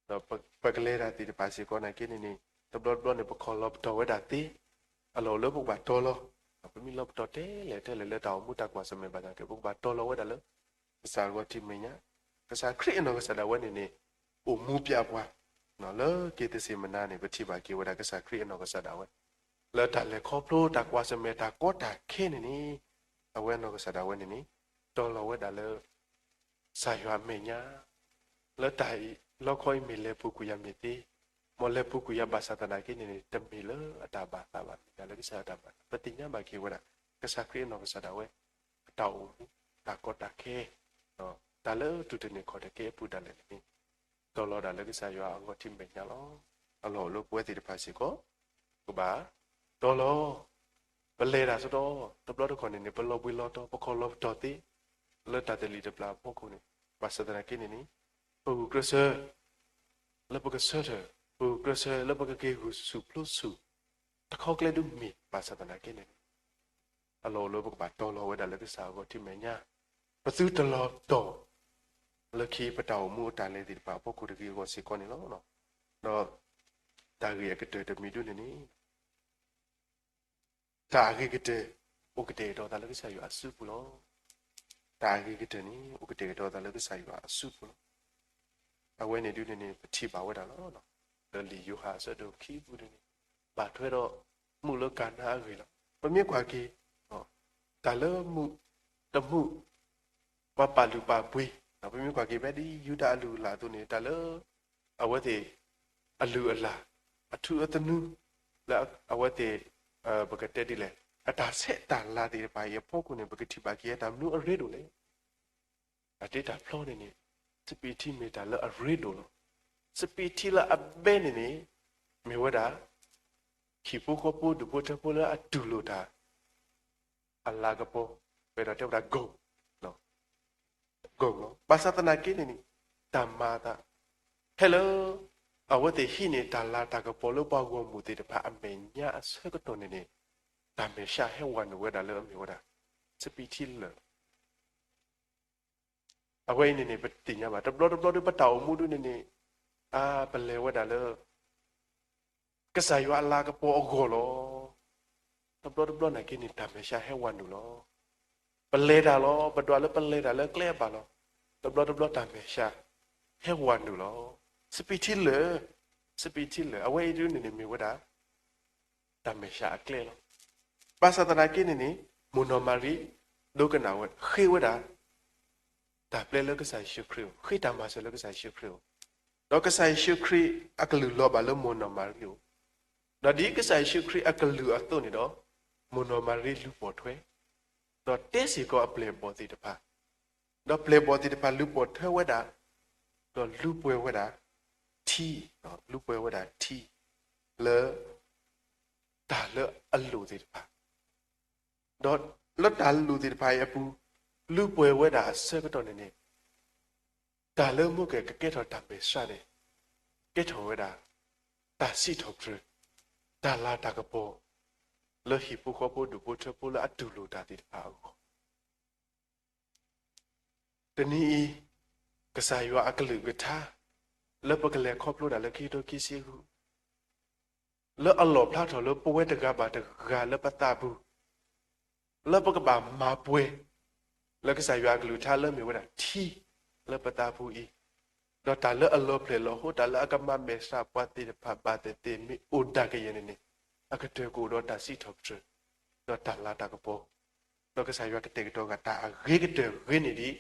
ဒီးပကလဲၤတၢ်သ့ၣ်တဖၣ်စ့ၢ်ကီးနာ်က့န့ၣ်န့ၣ် တဘျီတဘျီန့ၣ် ပခီၣ်လီၤပတီၢ်ဝဲဒၣ်သ့, အလီၢ်အိၣ်လၢပကဘၣ်တီၤလီၤ, ပမ့ၢ်လီၤပတီၢ်ထဲလဲၣ်ထဲလဲၣ်လၢတၢ်အိၣ်မူတၢ်ကွၢ်ဆၢၣ်မဲာ်ဘၣ်ဆၣ်က့ ပကဘၣ်တီၤလီၤဝဲဒၣ်လၢ ကစၢ်အဂီၢ်ထံးမဲာ်ညါ, ကစၢ်ခရံာ်အနီၢ်ကစၢ်ဒၣ်ဝဲန့ၣ်န့ၣ် အိၣ်မူပျဲပှၤ, လၢက့ၤသစ့ၣ်မနၤန့ၣ် ပထံၣ်ဘၣ်က့ၤဝဲဒၣ်ကစၢ်ခရံာ်အနီၢ်ကစၢ်ဒၣ်ဝဲ လၢတၢ်လဲၤခီဖျိတၢ်ကွၢ်ဆၢၣ်မဲာ်တၢ်ကီတၢ်ခဲန့ၣ်န့ၣ် အဝဲအနီၢ်ကစၢ်ဒၣ်ဝဲန့ၣ်န့ၣ် တီၤလီၤဝဲဒၣ်လၢ ကစၢ်ယွၤအမဲာ်ညါ လၢတၢ်အံၤ လီခီအံၤမ့ၢ်လဲၤပူၤကွံာ်ယၤမ့ၢ်သ့, မ်လဲၤပူၤကွံာ်ယၤဘၣ်ဆၣ်သနာ်က့န့ၣ်န့ၣ် တမ့ၢ်လၢအတၢ်ဘၣ်သးဘၣ် မ့ၢ်တၢ်လၢကစၢ်ယွၤအတၢ်ဘၣ်သး, ပသ့ၣ်ညါဘၣ်က့ၤဝဲဒၣ် ကစၢ်ခရံာ်အနီၢ်ကစၢ်ဒၣ်ဝဲ အတၢ်အိၣ်မူ တၢ်ကီတၢ်ခဲ တၢ်လၢတူၢ်တန့ၢ်ခီၣ်တကဲအပူၤဒၣ်လဲာ်န့ၣ်န့ၣ် တီၤလီၤဒၣ်လၢကစၢ်ယွၤအဂီၢ်ထံးမဲာ်ညါလီၤ. အလီၢ်အိၣ်လၢပဝဲသ့ၣ်တဖၣ်စ့ၢ်ကီး ကဘၣ်တီၤလီၤ ပလဲၤတၢ်စ့ၢ်ကီး တဘျီတခီၣ်န့ၣ်န့ၣ် ပလီၤဘှံးလီၤတီၤ ပခီၣ်လီၤပတီၢ်သ့ လၢတၢ်သလံၣ်တပျၢ်အဖီခိၣ်န့ၣ် ဘၣ်ဆၣ်သနာ်က့န့ၣ်န့ၣ် ပဂုာ်ကျဲးစၢး လၢပကဆၢထၢၣ်, ပဂုာ်ကျဲးစၢးလၢပကက့ၤဂုာ်ဆူၣ်ပျိဆူၣ် တခီကျဲဒုးမ့ၢ် ဘၣ်ဆၣ်သနာ်က့န့ၣ်န့ၣ် အလီၢ်အိၣ်လၢပကဘၣ်တီၤလီၤဝဲဒၣ်လၢကစၢ်အဂီၢ်ထံးမဲာ်ညါ, ပသုတလီၤပတီၢ် လၢခံပတၢ်အိၣ်မူအတၢ်လဲၤသ့ၣ်တဖၣ်အဖီခိၣ်တဂ့ၤအဂီၢ်စ့ၢ်ကီးန့ၣ်လီၤ. ဒီးတၢ်ဂ့ၢ်အကတၢၢ်တမံၤဒ်န့ၣ်န့ၣ် တၢ်အဂ့ၤကတၢၢ် အိၣ်ကတဲာ်ကတီၤသးလၢကစၢ်ယွၤအစုပူၤလီၤ. တၢ်အဂ့ၤကတၢၢ်န့ၣ် အိၣ်ကတဲာ်ကတီၤသးလၢကစၢ်ယွၤအစုပူၤလီၤ. အဝဲန့ၣ်ဒ်န့ၣ်န့ၣ် ပထံၣ်ဘၣ်ဝဲဒၣ်လီၤ. လၢလံာ်ယိၤဟၣ်အဆၢဒိၣ်ခံပူၤန့ၣ်န့ၣ် ဘၣ်ထွဲဒီးမုၣ်လၢကၤနါအဂ့ၢ်လီၤ. ပမ့ၢ်ကွၢ်က့ၤ တၢ်လၢမုၣ်တမုၣ် ပှၤပာ်လုၢ်ပာ်ပှ့ၤ ပမ့ၢ်ကွၢ်က့ၤဖဲဒ်ယူဒၤအလုၢ်အလၢ်အသိးန့ၣ် တၢ်လၢ အဝဲသ့ၣ် အလုၢ်အလၢ် အထူအသနူ လၢအဝဲသ့ၣ် ပကတဲဒ်လဲၣ် အတၢ်ဆဲးတၢ်လၤသ့ၣ်တဖၣ်အံၤအဖီခိၣ်န့ၣ် ပကထံၣ်ဘၣ်က့ၤအတၢ်မနုၤအရ့ဒိၣ်လဲၣ်. တၢ်တ့တၢ်ဖျီန့ၣ်န့ၣ် စပံးထံမ့ၢ်တၢ်လၢအရ့ဒိၣ်လီၤ. စပံးထံလၢအဘဲန့ၣ်န့ၣ် မ့ၢ်ဝဲဒၣ် ဟံၣ်ဖိဃီဖိဒူၣ်ဖိထၢဖိလၢအတူၢ်လိာ်တၢ် အလၤကပီၤ ပအဲၣ်ဒိးတဲဝဲဒၣ် gold, gold လီၤ. ဘၣ်ဆၣ်သနာ်က့န့ၣ်န့ၣ် တၢ်မၤအသး ဖဲလၢ အဝဲသ့ၣ်ဟံးန့ၢ်တၢ်လၤတၢ်ကပီၤလၢပှၤဂီၢ်မုၢ်သ့ၣ်တဖၣ်အမဲာ်ညါအဆၢကတီၢ်န့ၣ်န့ၣ် တၢ်မဲာ်ဆှးဟဲဝးနုာ်ဝဲဒၣ်လၢအမ့ၢ်ဝဲဒၣ် စပံးထံလၢာ် အဝဲအံၤန့ၣ်န့ၣ် ပသ့ၣ်ညါဘၣ် တဘျီတဘျီဒီးပတၢ်အိၣ်မူဒ်န့ၣ်န့ၣ် အါ ပလဲၤဝဲဒၣ်လၢ ကစၢ်ယွၤအလၤကပီၤအဂီၢ်လီၤ. တဘျီတဘျီနာ်က့န့ၣ် တၢ်မဲာ်ဆှးဟဲဝးနုာ်လီၤ. ပလဲၤတၢ်လီၤ ပဒွးလၢပလဲၤတၢ်လၢကျဲအဘၣ်လီၤ. တဘျီတဘျီတၢ်မဲာ်ဆှး ဟဲဝးနုာ်လီၤ. စပံးထံလၢာ် စပံးထံလၢာ် အဝဲအံၤဒ်န့ၣ်န့ၣ် မ့ၢ်ဝဲဒၣ် တၢ်မဲာ်ဆှးအကျဲလီၤ. ဘၣ်ဆၣ်သနာ်က့န့ၣ်န့ၣ် မိၢ်နီၢ်မၤရံ ဒိကနၣ်ဝဲ ဃ့ဝဲဒၣ် တၢ်ပျဲလၢကစၢ်ယ့ၣ်ၡူးခရံာ်အအိၣ်, ဃ့တၢ်မၤစၢၤလၢကစၢ်ယ့ၣ်ၡူးခရံာ်အအိၣ်, ဒီးကစၢ်ယ့ၣ်ၡူးခရံာ်အကလုၢ်လီၤဘၣ်လၢမိၢ်နီၢ်မၤရံအအိၣ်, ဒီးဒ်ကစၢ်ယ့ၣ်ၡူးခရံာ်အကလုၢ်အသိးန့ၣ်ဒီး မိၢ်နီၢ်မၤရံလူၤပိာ်ထွဲ ဒီးတဲစ့ၢ်ကီးအပျဲၢ်အဘီၣ်သ့ၣ်တဖၣ်, ဒီးပျဲၢ်အဘီၣ်သ့ၣ်တဖၣ်လူၤပိာ်ထွဲဝဲဒၣ်, ဒီးလူၤပှဲၤဝဲဒၣ်ထံ, လူၤပှဲၤဝဲဒၣ်ထံ လၢ တၢ်လၢအလိၣ်သ့ၣ်တဖၣ်, ဒီးလၢတၢ်လိၣ်သ့ၣ်တဖၣ်အံၤအပူၤ လူၤပှဲၤဝဲဒၣ်အဆၢကတီၢ်န့ၣ်န့ၣ် တၢ်လၢမိၢ်ကဲကကဲထီၣ်တၢ်မဲာ်ဆှးန့ၣ် ကဲထီၣ်ဝဲဒၣ် တၢ်စံးထီၣ်ပတြၢၤ, တၢ်လၤတၢ်ကပီၤ လၢဟံၣ်ဖိဃီဖိဒူၣ်ဖိထၢဖိလၢအတူၢ်လိာ်တၢ်သ့ၣ်တဖၣ်အဂီၢ် တနံၤအံၤ ကစၢ်ယွၤအကလုၢ်ကထါ လၢပကလဲၤခီဖျိဒၣ်လၢခံကထိခံဆံဃု လၢအလီၣ်ဖျါထီၣ်လၢပဝဲတဂၤဘၣ်တဂၤလၢပသးပူၤ, လၢပကဘၣ်မၤပှဲၤ လၢကစၢ်ယွၤအကလုၢ်ကထါလၢမ့ၢ်ဝဲဒၣ်ထံ လၢပသးပူၤအံၤ, ဒီးတၢ်လၢအလီၤဖျဲၣ်လီၤဟိ တၢ်လၢအကမၤမဲာ်ဆှးပှၤသ့ၣ်တဖၣ်ဘၣ်သ့ၣ်သ့ၣ် မ့ၢ်အိၣ်ဒၣ်ကယဲၢ်န့ၣ်န့ၣ် အကတၢၢ်ကအိၣ်ဒီးတၢ်စံးထီၣ်ပတြၢၤ ဒီးတၢ်လၤတၢ်ကပီၤ, ဒီးကစၢ်ယွၤကတဲာ်ကတီၤဂၤတၢ်အဂ့ၤကတၢၢ်ဂ့ၤန့ၢ်ဒံး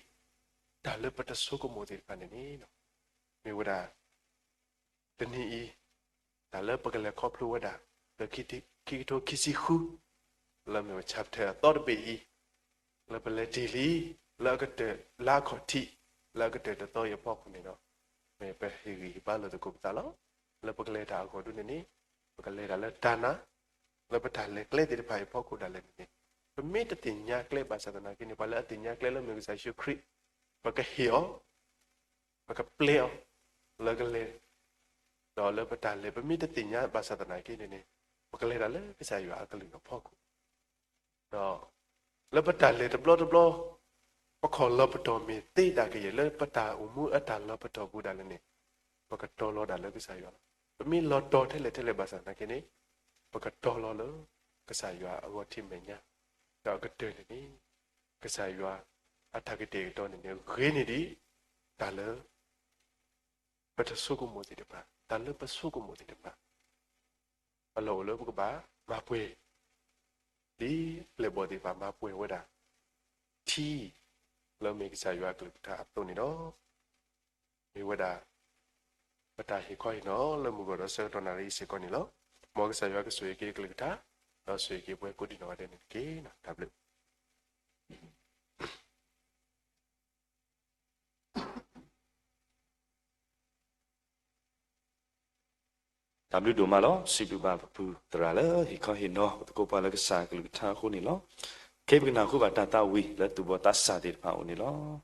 တၢ်လၢပတဆိကမိၣ်သ့ၣ်တဖၣ်န့ၣ်န့ၣ် မ့ၢ်ဝဲဒၣ် တနံၤအံၤ တၢ်လၢပကလဲၤခီဖျိဝဲဒၣ် လၢခံကထိခံဆံဃု လၢမ့ၢ်ဝဲ chapter အသီတဘ့ၣ်အံၤ လၢပလဲၤတ့ၢ်လံ လၢအကတၢၢ်လါခီၣ်ထံး လၢအကတၢၢ်တသီအံၤအဖီခိၣ်န့ၣ်ဒီး မ့ၢ်ပဟ့ၣ်ဂံၢ်ဟ့ၣ်ဘါလိာ်သကိးပသးလီၤ. လၢပကလဲၤတၢ်အဂီၢ်ဒ်န့ၣ်န့ၣ် ပကလဲၤတၢ်လၢတၢ်နာ် လၢပတၢ်လဲၤကျဲသ့ၣ်တဖၣ်အံၤအဖီခိၣ်ဒၣ်လဲာ်န့ၣ်န့ၣ် ပမ့ၢ်တသ့ၣ်ညါကျဲဘၣ်ဆၣ်သနာ်က့န့ၣ် ပှၤလၢအသ့ၣ်ညါကျဲလၢမ့ၢ်ကစၢ်ယ့ၣ်ၡူးခရံာ် ပကဟ့ၣ်အီၤ ပကပျဲအီၤ လၢကလဲၤ ဒီးလၢပတၢ်လဲၤ ပမ့ၢ်တသ့ၣ်ညါဘၣ်ဆၣ်သနာ်က့န့ၣ်န့ၣ် ပကလဲၤတၢ်လၢကစၢ်ယွၤအကလုၢ်အဖီခိၣ် ဒီး လၢပတၢ်လဲၤတဘျီတဘျီ ပခီၣ်လီၤပတီၢ်မ့ၢ်သ့ဒၣ်ကယဲၢ် လၢပတၢ်အိၣ်မူအတၢ်လီၤပတီၢ်ပူၤဒၣ်လဲာ်န့ၣ် ပကတီၤလီၤဒၣ်လၢကစၢ်ယွၤလီၤ. ပမ့ၢ်လီၤတီၤထဲလဲၣ်ထဲလဲၣ်ဘၣ်ဆၣ်သနာ်က့န့ၣ် ပကတီၤလီၤလၢ ကစၢ်ယွၤအဂီၢ်ထံးမဲာ်ညါ ဒီးအကတၢၢ်န့ၣ်န့ၣ် ကစၢ်ယွၤအတၢ်ကတဲာ်ကတီၤန့ၣ်န့ၣ် ဂ့ၤန့ၢ်ဒံး တၢ်လၢ ပတဆိကမိၣ်သ့ၣ်တဖၣ် တၢ်လၢပဆိကမိၣ်သ့ၣ်တဖၣ် အလီၢ်အိၣ်လၢပကဘၣ်မၤပှဲၤ ဒ်ပျဲၢ်ဘီၣ်သ့ၣ်တဖၣ်မၤပှဲၤဝဲဒၣ် ထံ လၢမ့ၢ်ကစၢ်ယွၤအကလုၢ်ကထါအသိးန့ၣ်လီၤ. မ့ၢ်ဝဲဒၣ် ပတၢ်ဟ့ၣ်ခီဟ့ၣ်နီၤလၢမုၢ်ဂီၤဒီးဆၢကတီၢ်နၣ်ရံၣ်အံၤစ့ၢ်ကီးန့ၣ်လီၤ. မ်ကစၢ်ယွၤကဆိၣ်ဂ့ၤက့ၤကလုၢ်ကထါ ဒီးဆိၣ်ဂ့ၤက့ၤပှၤကိးဒံးနီၢ်ဂၤဒဲးန့ၣ်တက့ၢ်. တၢ်ဘျုး တၢ်ဘျုးဒိၣ်မးလီၤ. စံးဘျုးဘၣ်ပပုၢ်သရၣ်လၢဟ့ၣ်ခီဟ့ၣ်နီၤပသကိးပှၤလၢကစၢ်အကလုၢ်ကထါအဃိန့ၣ်လီၤ. ခဲအံၤပကနၢ်ဟူဘၣ်တၢ်သးဝံၣ်လၢသူၣ်ဘီၣ်သးစၢ်သ့ၣ်တဖၣ်အအိၣ်န့ၣ်လီၤ.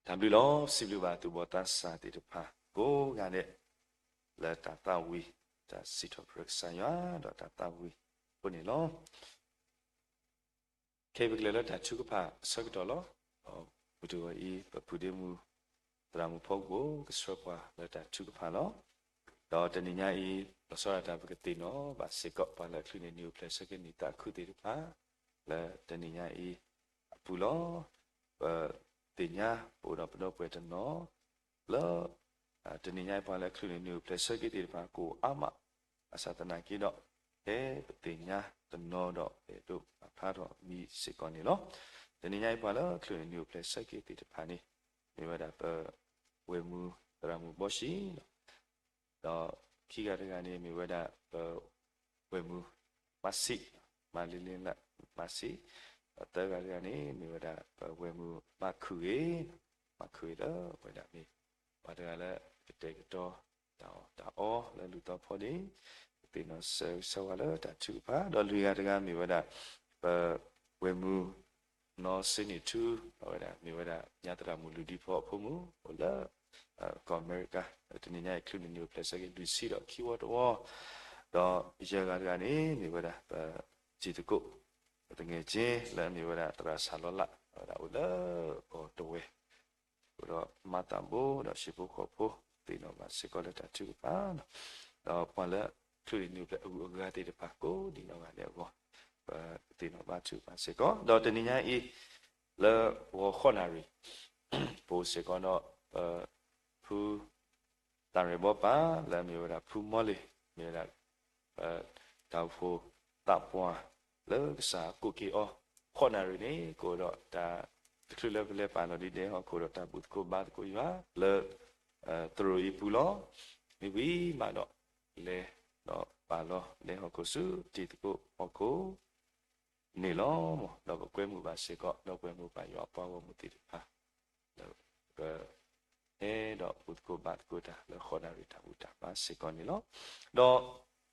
တၢ်ဘျုးလီၤ. စံးဘျုးဘၣ်သူၣ်ဘီၣ်သးစၢ်သ့ၣ်တဖၣ်ကိးဂၤဒဲး လၢတၢ်သးဝံၣ် တၢ်စံးထီၣ်ပတြၢၤကစၢ်ယွၤ ဒီးတၢ်သးဝံၣ်အဃိန့ၣ်လီၤ. ခဲအံၤပကလဲၤလၢတၢ်ထုကဖၣ်အဆၢကတီၢ်လီၤ. ဒီးမုၢ်တဂီၤအံၤ ပပုၢ်ဒ့မုၣ် သရၣ်မုၣ်ဖီကပိာ် ကဆှၢပှၤလၢတၢ်ထုကဖၣ်လီၤ. ဒီးတနံၤညါအံၤ လီၤဆီဒၣ်တၢ် ပကသ့ၣ်နီၣ်ဘၣ်စ့ၢ်ကီး ပှၤလၢအချုးန့ၢ်နံၣ်အိၣ်ဖျဲၣ်ဆၢက့ၤနံၣ်သးခုသ့ၣ်တဖၣ် လၢတနံၤညါအံၤအပူၤလီၤ. ပသ့ၣ်ညါ ပအိၣ်ဒီးပဒီပုၢ်ဝဲၢ်တနီၤ လၢ တနံၤညါအံၤ ပှၤလၢအချုးန့ၢ်နံၣ်အိၣ်ဖျဲၣ်ဆၢက့ၤသ့ၣ်တဖၣ် ကအိၣ်အါမး, ဘၣ်ဆၣ်သနာ်က့ဒီး ဖဲပသ့ၣ်ညါတနီၤဒီး ပအဲၣ်ဒိးပာ်ဖျါထီၣ်မံၤစ့ၢ်ကီးန့ၣ်လီၤ. တနံၤညါအံၤ ပှၤလၢအချုးန့ၢ်နံၣ်အိၣ်ဖျဲၣ်ဆၢက့ၤသ့ၣ်တဖၣ်န့ၣ် မ့ၢ်ဝဲဒၣ်ပဝဲၢ်မုၢ်သရၣ်မုၣ်ဘီၡံလီၤ. ဒီးခံဂၤတဂၤန့ၣ် မ့ၢ်ဝဲဒၣ်ပဝဲၢ်မုၢ်မါဆံး, မါလ့လ့လးမါဆံး, ဒီးသၢဂၤတဂၤန့ၣ် မ့ၢ်ဝဲဒၣ်ပဝဲၢ်မုၢ်မါခုၣ်ဂ့ၤ, မါခုၣ်ဂ့ၤလၢအဝဲဒၣ်မ့ၢ် ပှၤတဂၤလၢကတဲာ်ကတီၤတၢ်အီၣ်တၢ်အီလၢလူၤသီဖီန့ၣ် ပသ့ၣ်နီၣ်ဆၢဂ့ၤဆၢဝါလၢတၢ်ထုကဖၣ်, ဒီးလွံၢ်ဂၤတဂၤမ့ၢ်ဝဲဒၣ် ပဝဲၢ်မုၢ်နီၢ်စ့န့ၣ်ထူ, အဝဲဒၣ်မ့ၢ်ဝဲဒၣ် ညါသရၣ်မုၣ်လုၢ်ဒံဖီအဖိမုၣ် အိၣ်လၢ ကီၢ်အမဲရကၤ, တနံၤညါအံၤ ချုးန့ၢ်နံၣ်အိၣ်ဖျဲၣ်ဆၢက့ၤ လွံၢ်ဆံဒီးခံဝီတဝီ, ဒီးယဲၢ်ဂၤတဂၤန့ၣ် မ့ၢ်ဝဲဒၣ်ပတံၤသကိး ပသငယ်ချင်း လၢအမ့ၢ်ဝဲဒၣ်သရၣ်စၢ်လီၤလး အဝဲဒၣ်အိၣ်လၢကီၢ်တဝဲၢ် အဃိဒီးမၤသးဘိဒီးဟံၣ်ဖိဃီဖိ သ့ၣ်နီၣ်ဘၣ်စ့ၢ်ကီးလၢတၢ်ထုကဖၣ်, ဒီးပှၤလၢချုးန့ၢ်နံၣ်အိၣ်ဖျဲၣ်အဂုၤအဂၤသ့ၣ်တဖၣ် ကိးဒံးနီၢ်ဂၤဒဲးအဂီၢ် ပသ့ၣ်နီၣ်ဘၣ်ထုကဖၣ်စ့ၢ်ကီး, ဒီးတနံၤညါအံၤ လၢဂီၤဃိးနၣ်ရံၣ် ပအိၣ်စ့ၢ်ကီးဒီး ပဖု သးရဲၣ်ဘီပၢ် လၢအမ့ၢ်ဝဲဒၣ်ဖုမီလ့ၣ် မ့ၢ်ဝဲဒၣ် တၢ်အိၣ်ဖှိၣ်သးပှၢ်လၢကစၢ်ကိးက့ၤအီၤ, ဃိးနၣ်ရံၣ်န့ၣ် ကအိၣ်ဒီးတၢ် တချုးလၢပလဲၤပာ်လီၤဒ်န့ၣ်ဟီၣ်ခိၣ်ဒီး တၢ်ဘူၣ်သကိးဘါသကိးယွၤလၢ သရိာ်အံၤပူၤလီၤ. မ့ၢ်ဝံၤမးဒီး လဲၤဒီးပာ်လီၤနဲဟီၣ်ခိၣ်ဆူတံၤသကိးဟီၣ်ခိၣ် န့ၣ်လီၤ. ဒီးပကွဲမုာ်ဘၣ်စ့ၢ်ကီး ဒီပုၢ်ဝဲၢ်မိၢ်ပၢ်ယွၤအပှၤဂီၢ်မုၢ်သ့ၣ်တဖၣ် လၢ ကဟဲဒီးအိၣ်သကိးဘၣ်သကိးတၢ်လၢဃီဒၣ်ရံၣ်တၢ်ဘူၣ်တၢ်ဘါစ့ၢ်ကီးန့ၣ်လီၤ. ဒီး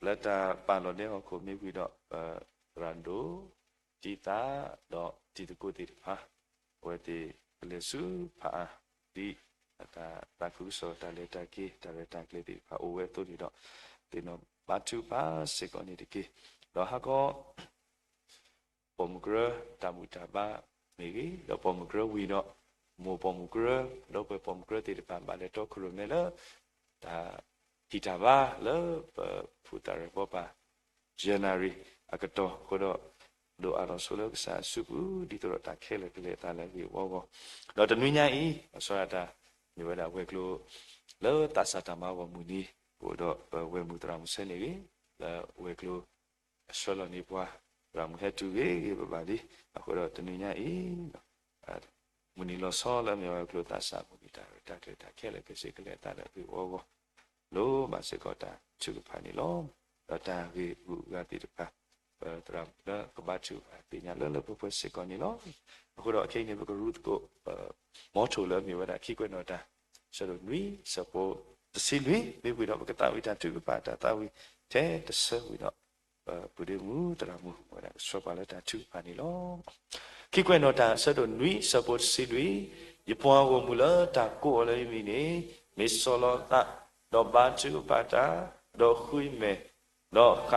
လၢတၢ်ပာ်လီၤဒဲဟီၣ်ခိၣ်မ့ၢ်ဝံၤဒီး ပသရၣ်ဒိၣ် တံသး ဒီးတံၤသကိးသ့ၣ်တဖၣ် အဝဲသ့ၣ်ကလဲၤဆူဖးအါ ဒ်အတၢ်သးခုကစီၣ်တၢ်လဲၤတၢ်က့ၤ တၢ်ရဲၣ်တၢ်ကျဲၤသ့ၣ်တဖၣ်အိၣ်ဝဲအသိးန့ၣ်ဒီး သ့ၣ်နီၣ်ဘါထုကဖၣ်စ့ၢ်ကီးန့ၣ်တက့ၢ်. ဒီးဟးကီ ပိာ်မုၣ်ကရၢ တၢ်ဘူၣ်တၢ်ဘါမ့ၢ်ဂ့ၤ, ဒီးပိာ်မုၣ်ကရၢဝံၤဒီး မိၢ်ပိာ်မုၣ်ကရၢ ဒီပုၢ်ဝဲၢ်ပိာ်မုၣ်ကရၢသ့ၣ်တဖၣ် ဘၣ်လဲၤတီခိၣ်ရိၣ်မဲလၢ တၢ်ဟံၣ်တၢ်ဘါလၢပဖုသရၣ်ဘီပၢ် ယဲၢ်နၣ်ရံၣ်အကတီၢ်အဃိဒီး ဒိးအါထီၣ်ဆိလၢကစၢ်အစုပူၤ ဒ်သိးဒီးတၢ်ခဲလၢာ်ကလဲၤအသးလၢအဂ့ၢ်အဝီအဂီၢ်, ဒီးတနွံညါအံၤ လီၤဆီဒၣ်တၢ် မ့ၢ်ဝဲဒၣ်ဝဲၤကျိၤ လၢသးစၢ်တၢ်မၤဂီၢ်မုၢ်နံၤ ပအိၣ်ဒီးပဝဲၢ်မုၣ်သရၣ်မုၣ်ဆဲန့ၣ်ဂ့ၤ, လၢဝဲၤကျိၤ အဆှၢလီၤန့ၢ်ပှၤ သရၣ်မုၣ်ဟဲတုၤဂ့ၤဂ့ၤဘၣ်ဘၣ်လံ, အဃိဒီးတနွံညါအံၤ မုၢ်နံၤလီၤဆီလၢမ့ၢ်ဝဲၤကျိၤသးစၢ်မုၢ်နံၤ တၢ်ရဲၣ်တၢ်ကျဲၤတၢ်ခဲလၢာ်ကစ့ၢ်ကလဲၤအသးလၢအဂ့ၢ်အဝီအဂီၢ်, လိၣ်ဘၣ်စ့ၢ်ကီးတၢ်ထုကဖၣ်န့ၣ်လီၤ. ဒီးတၢ်ဂ့ၢ်ဂုၤအဂၤသ့ၣ်တဖၣ် ပသရၣ်မုၣ်လၢကဘါထုကဖၣ်သ့ၣ်ညါလၢလၢပှဲၤပှဲၤစ့ၢ်ကီးန့ၣ်လီၤ. အဃိဒီးခဲအံၤန့ၣ် ပကရူသကိး မီထိၣ်လၢအမ့ၢ်ဝဲဒၣ်ခံကွဲးနီၣ်တၢ် ဆၢဒိၣ်နွံ ဆၢဖိတဆံလွံၢ် မ့ၢ်ဝံၤဒီး ပကသးဝံၣ်တၢ်ထုကဖၣ်တၢ်သးဝံၣ်ထဲတဆၢဝံၤဒီး ပပုၢ်ဒ့မုၣ်သရၣ်မုၣ် ဝဲဒၣ်ကဆှၢပှၤလၢတၢ်ထုကဖၣ်န့ၣ်လီၤ. ခံကွဲးနီၣ်တၢ် ဆၢဒိၣ်နွံ ဆၢဖိတဆံလွံၢ်, ယပှၤဂီၢ်မုၢ်လၢတၢ်ကိးအီၤလၢယမံၤန့ၣ် မ့ၢ်ဆီၣ်လီၤသး ဒီးဘါထုကဖၣ်တၢ်, ဒီး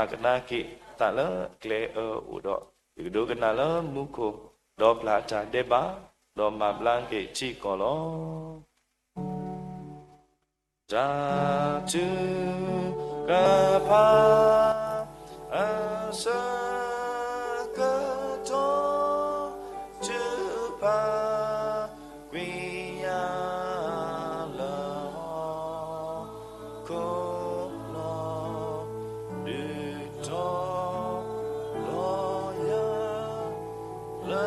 ဃုမဲာ်, ဒီးဃၣ်ကဒါက့ၤအသးလၢအကျဲအၢအိၣ်ဒီး ယကဒိကနၣ်လၢမူခိၣ်, ဒီးပျၢ်အတၢ်ဒဲးဘး, ဒီးမၤဘျါက့ၤထံကီၢ်လီၤ. တၢ်ထုကဖၣ် အဆၢကတီၢ် ထုကဖၣ်ကွံာ်ယၤလၢ ခိၣ်လီၤ ဒုးတီၤလီၤယၤ လၢ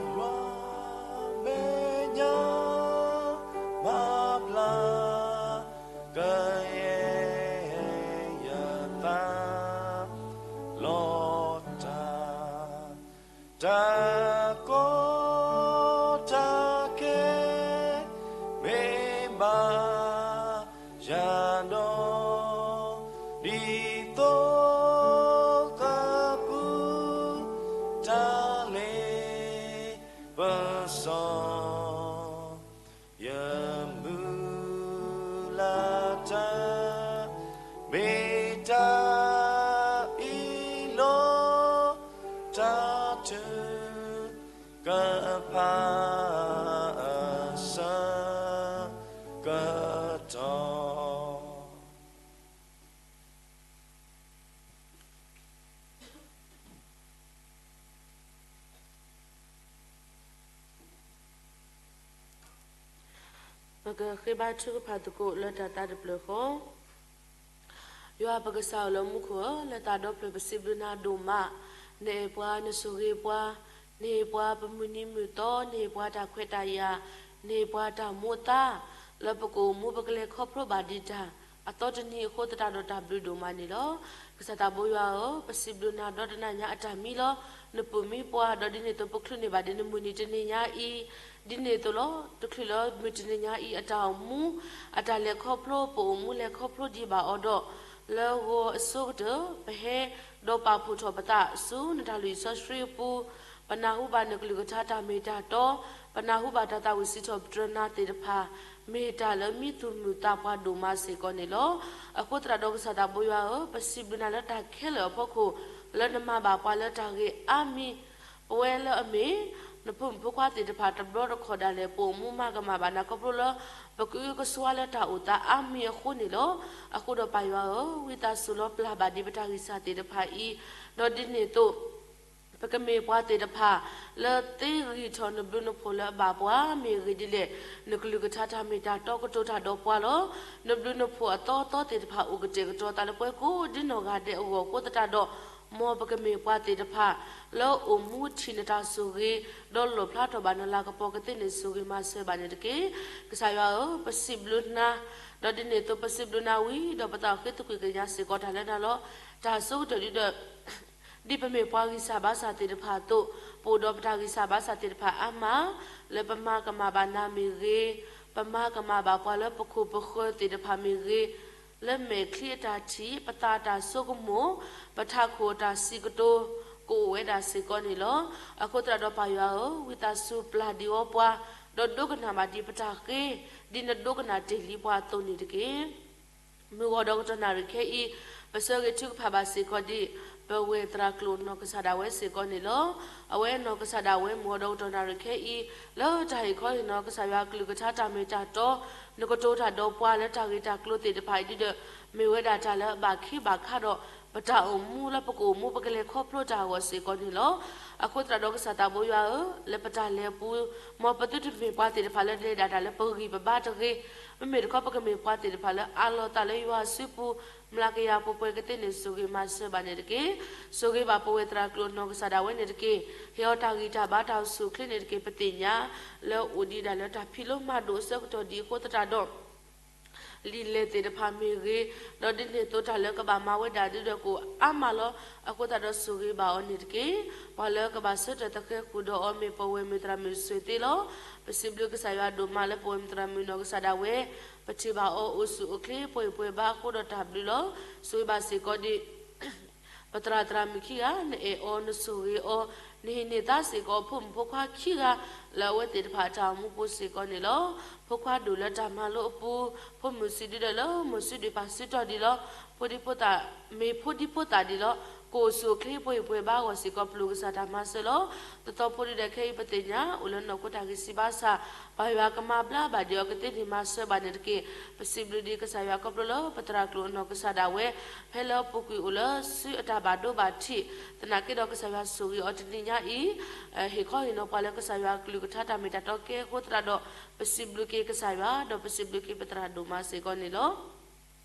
ယွၤမဲာ်ညါ မၤဘျါ ကယဲၢ်ယသး လီၤတၢ် တၢ်ကီတၢ်ခဲ မ့ၢ်ဘၣ်ယၤဒီး ဒ်သိးကပူၤ တၢ်လ့ပစီ ယမုၢ်လၢ်တၢ် မ့ၢ်တၢ်အံၤလီၤ. တၢ်ထုကဖၣ်အဆၢကတီၢ် ပကဃ့ဘါထုကဖၣ်သကိးလၢတၢ်သးတဖျၢၣ်ဃီ. ယွၤပကစၢ်အိၣ်လၢမူခိၣ်ဧၢ, လၢသးဒီဖျၢၣ်ပစံးဘျုးနၤဒိၣ်မး, နအဲၣ်ပှၤနဆိၣ်ဂ့ၤပှၤ, နဟ့ၣ်ပှၤပမုၢ်နံၤမုၢ်သီ, နဟ့ၣ်ပှၤတၢ်ခွဲးတၢ်ယာ်, နဟ့ၣ်ပှၤတၢ်မူအသါ, လၢပကအိၣ်မူပကလဲၤခီဖျိဘၣ်ဒံးတၢ် အသီတနံၤအဃိသတးဒီးတၢ်ဘျုးဒိၣ်မးန့ၣ်လီၤ. ကစၢ်သးဘိယွၤဧၢ, ပစံးဘျုးနၤဒီးတနၤညါအတၢ်မံလီၤ. နပိာ်မံပှၤဒီးဒ်န့ၣ်အသိးပချုးန့ၢ်ဘၣ်ဒ်နမုၢ်နံၤတနံၤညါအံၤ, ဒ်န့ၣ်အသိးလီၤ. တချုးလၢမုၢ်တနံၤညါအံၤအတၢ်အိၣ်မူ အတၢ်လဲၤခီဖျိ ပအိၣ်မူလဲၤခီဖျိဒံးဘၣ်အီၤဒီး လၢဂီၤအဆိကတၢၢ် ပဟဲဒီးပာ်ဖှိၣ်ထီၣ်ပသးဆူနတၢ်လုၢ်အံၣ်စီဆှံအပူၤ, ပနၢ်ဟူဘၣ်နကလုၢ်ကထါတၢ်မ့ၢ်တၢ်တီ, ပနၢ်ဟူဘၣ်တၢ်သးဝံၣ်စံးထီၣ်ပတြၢၤနၤသ့ၣ်တဖၣ် မ့ၢ်တၢ်လၢမံသူၣ်မုာ်သးပှၤဒိၣ်မးစ့ၢ်ကီးန့ၣ်လီၤ. အဃိသတးဒီးကစၢ်သးဘိယွၤဧၢ, ပစံးဘျုးနၤလၢတၢ်ခဲလၢာ်အဖီခိၣ် လၢနမၤဘၣ်ပှၤလၢတၢ်ဂ့ၤအါမံၤ ပဝဲလၢအမ့ၢ် နဖိမုၣ်ဖိခွါသ့ၣ်တဖၣ်တဘျီတခီၣ်ဒၣ်လဲာ် ပအိၣ်မူမၤကမၣ်ဘၣ်နၤခီဖျိလၢ ပကအုကစွါလၢတၢ်အိၣ်သးအါမံၤအဃိန့ၣ်လီၤ. အဃိဒီးပၢ်ယွၤဧၢ, ဝံသးစူၤလီၤပျၢ်ဘၣ်ဒံးပတၢ်ဂံၢ်စၢ်သ့ၣ်တဖၣ်အံၤ, ဒီးဒ်န့ၣ်အသိး ပကမ့ၢ်ပှၤသ့ၣ်တဖၣ် လၢသ့ဂံၢ်ထီၣ်နဘျုးနဖှိၣ်လၢအဘၣ်ပှၤ မ့ၢ်ဂ့ၤဒ်လဲၣ်, နကလုၢ်ကထါတၢ်မ့ၢ်တၢ်တီကတိၤတၢ်ဒီးပှၤလီၤ. နဘျုးနဖှိၣ်အသီသီသ့ၣ်တဖၣ်အိၣ်ကတဲာ်ကတီၤသးလၢပှၤကိးဒ်နီၢ်ဂၤဒဲးအဂီၢ်အဃိသတးဒီး မ်ပကမ့ၢ်ပှၤသ့ၣ်တဖၣ် လၢအိၣ်မူထံၣ်နတၢ်ဆိၣ်ဂ့ၤ ဒီးလီၣ်ဖျါထီၣ်ဘၣ်နလၤကပီၤကသ့န့ၣ်ဆိၣ်ဂ့ၤမၤစၢၤဘၣ်န့ၣ်တက့ၢ်. ကစၢ်ယွၤဧၢ, ပစံးဘျုးနၤ, ဒီးဒ်န့ၣ်အသိးပစံးဘျုးနၤဝံၤ ဒီးပသးအိၣ်ဃ့သကွံၢ်ကညးစ့ၢ်ကီးတၢ်လၢနၤလီၤ. တၢ်ဆိကတၢၢ်ဒ်ဒီး ဒ်ပမ့ၢ်ပှၤဂံၢ်စၢ်ဘါစၢ်သ့ၣ်တဖၣ်အသိး, ပအိၣ်ဒီးပတၢ်ဂံၢ်စၢ်ဘါစၢ်သ့ၣ်တဖၣ်အါမး, လၢပမၤကမၣ်ဘၣ်နၤမ့ၢ်ဂ့ၤ, ပမၤကမၣ်ဘၣ်ပှၤလၢပခိၣ်ပဃၢၤသ့ၣ်တဖၣ်မ့ၢ်ဂ့ၤ, လၢမဲာ်ချံအတၢ်ထံၣ်, ပသးအတၢ်ဆိကမိၣ်, ပထးခိၣ်အတၢ်စံးကတိၤ, ကအိၣ်ဝဲဒၣ်စ့ၢ်ကီးန့ၣ်လီၤ. အဃိသတးဒီးပၢ်ယွၤဧၢ, ဝံသးစူၤပျၢ်ဒံးအီၤပှၤ, ဒီးဒိကနၣ်ဘၣ်ဒံးပတၢ်ဃ့, ဒ်နဒိကနၣ်တ့ၢ်လံပှၤအသိးန့ၣ်တက့ၢ်. မုၢ်ဂီၤဒီးကတီၢ်နၣ်ရံၣ်ခဲအံၤ, ပဆၢဂ့ၤထုကဖၣ်ဘၣ်စ့ၢ်ကီးဒံး, ပဝဲၢ်သရၣ်ကျိာ်နီၢ်ကစၢ်ဒၣ်ဝဲစ့ၢ်ကီးန့ၣ်လီၤ. အဝဲနီၢ်ကစၢ်ဒၣ်ဝဲမုၢ်ဂီၤဒီးကတီၢ်နၣ်ရံၣ်ခဲအံၤ, လၢတၢ်ဟ့ၣ်ခီဟ့ၣ်နီၤကစၢ်ယွၤကလုၢ်ကထါတၢ်မ့ၢ်တၢ်တီ, နကတိၤတၢ်ဒီးပှၤလၢတၢ်ဂ့ၢ်တၢ်ကျိၤသ့ၣ်တဖၣ်အံၤဒ်ဒီး, မ့ၢ်ဝဲဒၣ်တၢ်လၢအဘၣ်ခ့ဘၣ်ခါဒီး, ပတၢ်အိၣ်မူလၢပကအိၣ်မူပကလဲၤခီဖျိတၢ်အဂီၢ်စ့ၢ်ကီးန့ၣ်လီၤ. အဃိသတးဒီးကစၢ်သးဘိယွၤဧၢ, လၢပတၢ်လဲၤအပူၤ, မ်ပသုတမ့ၢ်ပှၤသ့ၣ်တဖၣ်လၢလဲၤဒၣ်တၢ်လၢပဂံၢ်ပဘါတဂ့ၤ, မ့မ့ၢ်တခီပကမ့ၢ်ပှၤသ့ၣ်တဖၣ်လၢအးလီၤသးလၢယွၤအစုပူၤ, မျးကယၤပှဲၤပှဲၤကသ့န့ၣ် ဆိၣ်ဂ့ၤမၤစၢၤဘၣ်န့ၣ်တက့ၢ်. ဆိၣ်ဂ့ၤဘၣ်ပဝဲၢ်သရၣ်ကျိာ်နီၢ်ကစၢ်ဒၣ်ဝဲန့ၣ်တက့ၢ်. ဟ့ၣ်အီၤတၢ်ဂံၢ်တၢ်ဘါတၢ်အိၣ်ဆူၣ်အိၣ်ချ့န့ၣ်တက့ၢ်. ပသ့ၣ်ညါလၢအိၣ်ဒံးဒၣ်လၢတၢ်ဖံးလိမၤဒိးအဆၢကတီၢ်ဒံးအဃိသတးဒီး လံာ်လဲၢ်သ့ၣ်တဖၣ်မ့ၢ်ဂ့ၤ, ဒီးဒ်န့ၣ်အသိးတၢ်လၢကဘၣ်မၤဝဲဒၣ်ဒ်ဒီးကအိၣ်အါမးလီၤ. အဃိသတးဒီးဆိၣ်ဂ့ၤဘၣ်အီၤန့ၣ်တက့ၢ်. ပှၤလၢကဘၣ်ဆၢထၢၣ်သဃဲၤဃုာ်ဒီးအီၤမ့ၢ်ပဝဲၢ်မုၢ်သရၣ်မုၣ်စွ့ၤသ့လီၤ. ပစံးဘျုးကစၢ်ယွၤဒိၣ်မးလၢပဝဲၢ်မုၢ်သရၣ်မုၣ်နီၢ်ကစၢ်ဒၣ်ဝဲ, ပထံၣ်ဘၣ်အီၤအိၣ်ဆူၣ်အိၣ်ချ့ပှဲၤပှဲၤဘါအဃိဒီးတၢ်ဘျုးလီၤ. ဆိၣ်ဂ့ၤဘၣ်စ့ၢ်ကီးဒံး ပသရၣ်သရၣ်မုၣ်ခံဂၤ, နအဲၣ်အီၤနဆိၣ်ဂ့ၤအီၤ, နဟံးန့ၢ်သါစ့ၢ်ကီးအဖိမုၣ်ဖိခွါခံဂၤ, လၢအဝဲသ့ၣ်တဖၣ်အတၢ်အိၣ်မူပူၤစ့ၢ်ကီးန့ၣ်လီၤ. ဖိခွါဒိၣ်လၢတၢ်မၤလိအပူၤ, ဖိမုၣ်စံးဒ်ဒီးလၢမိၢ်စုဒံးပၢ်စုတီၢ်ဒံးလီၤ. ဖိဒံဖိသၣ်, မ့ၢ်ဖိဒံဖိသၣ်ဒံးလီၤ. ကအိၣ်ဆူၣ်အိၣ်ချ့ပှဲၤပှဲၤဘါအဂီၢ်စ့ၢ်ကီး ပလိၣ်ကစၢ်တၢ်မၤစၢၤလီၤ. သသီဖိဒံးဒီးခဲအံၤပသ့ၣ်ညါ အိၣ်လၢနီၢ်ခိတၢ်ဂံၢ်စၢ်ဘါစၢ်, ပၢ်ယွၤကမၤဘျါဘၣ်ဒံးအီၤကသ့န့ၣ်မၤစၢၤဘၣ်န့ၣ်တက့ၢ်. ပစံးဘျုးဒံးကစၢ်ယွၤခီဖျိလၢပသရၣ်ကျိာ်အနီၢ်ကစၢ်ဒၣ်ဝဲ, ဖဲလၢအပူၤကွံာ်အိၣ်လၢစုအတၢ်ဘၣ်ဒိဘၣ်ထံး, သနာ်က့ဒီးကစၢ်ယွၤဆိၣ်ဂ့ၤအီၤတနံၤညါအံၤ, ဟ့ၣ်ခီဟ့ၣ်နီၤပှၤလၢကစၢ်ယွၤကလုၢ်ကထါတၢ်မ့ၢ်တၢ်တီကဲအဃိသတးဒီး, ပစံးဘျုးက့ၤကစၢ်ယွၤ, ဒီးပစံးဘျုးက့ၤပသရၣ်ဒိၣ်မးစ့ၢ်ကီးန့ၣ်လီၤ.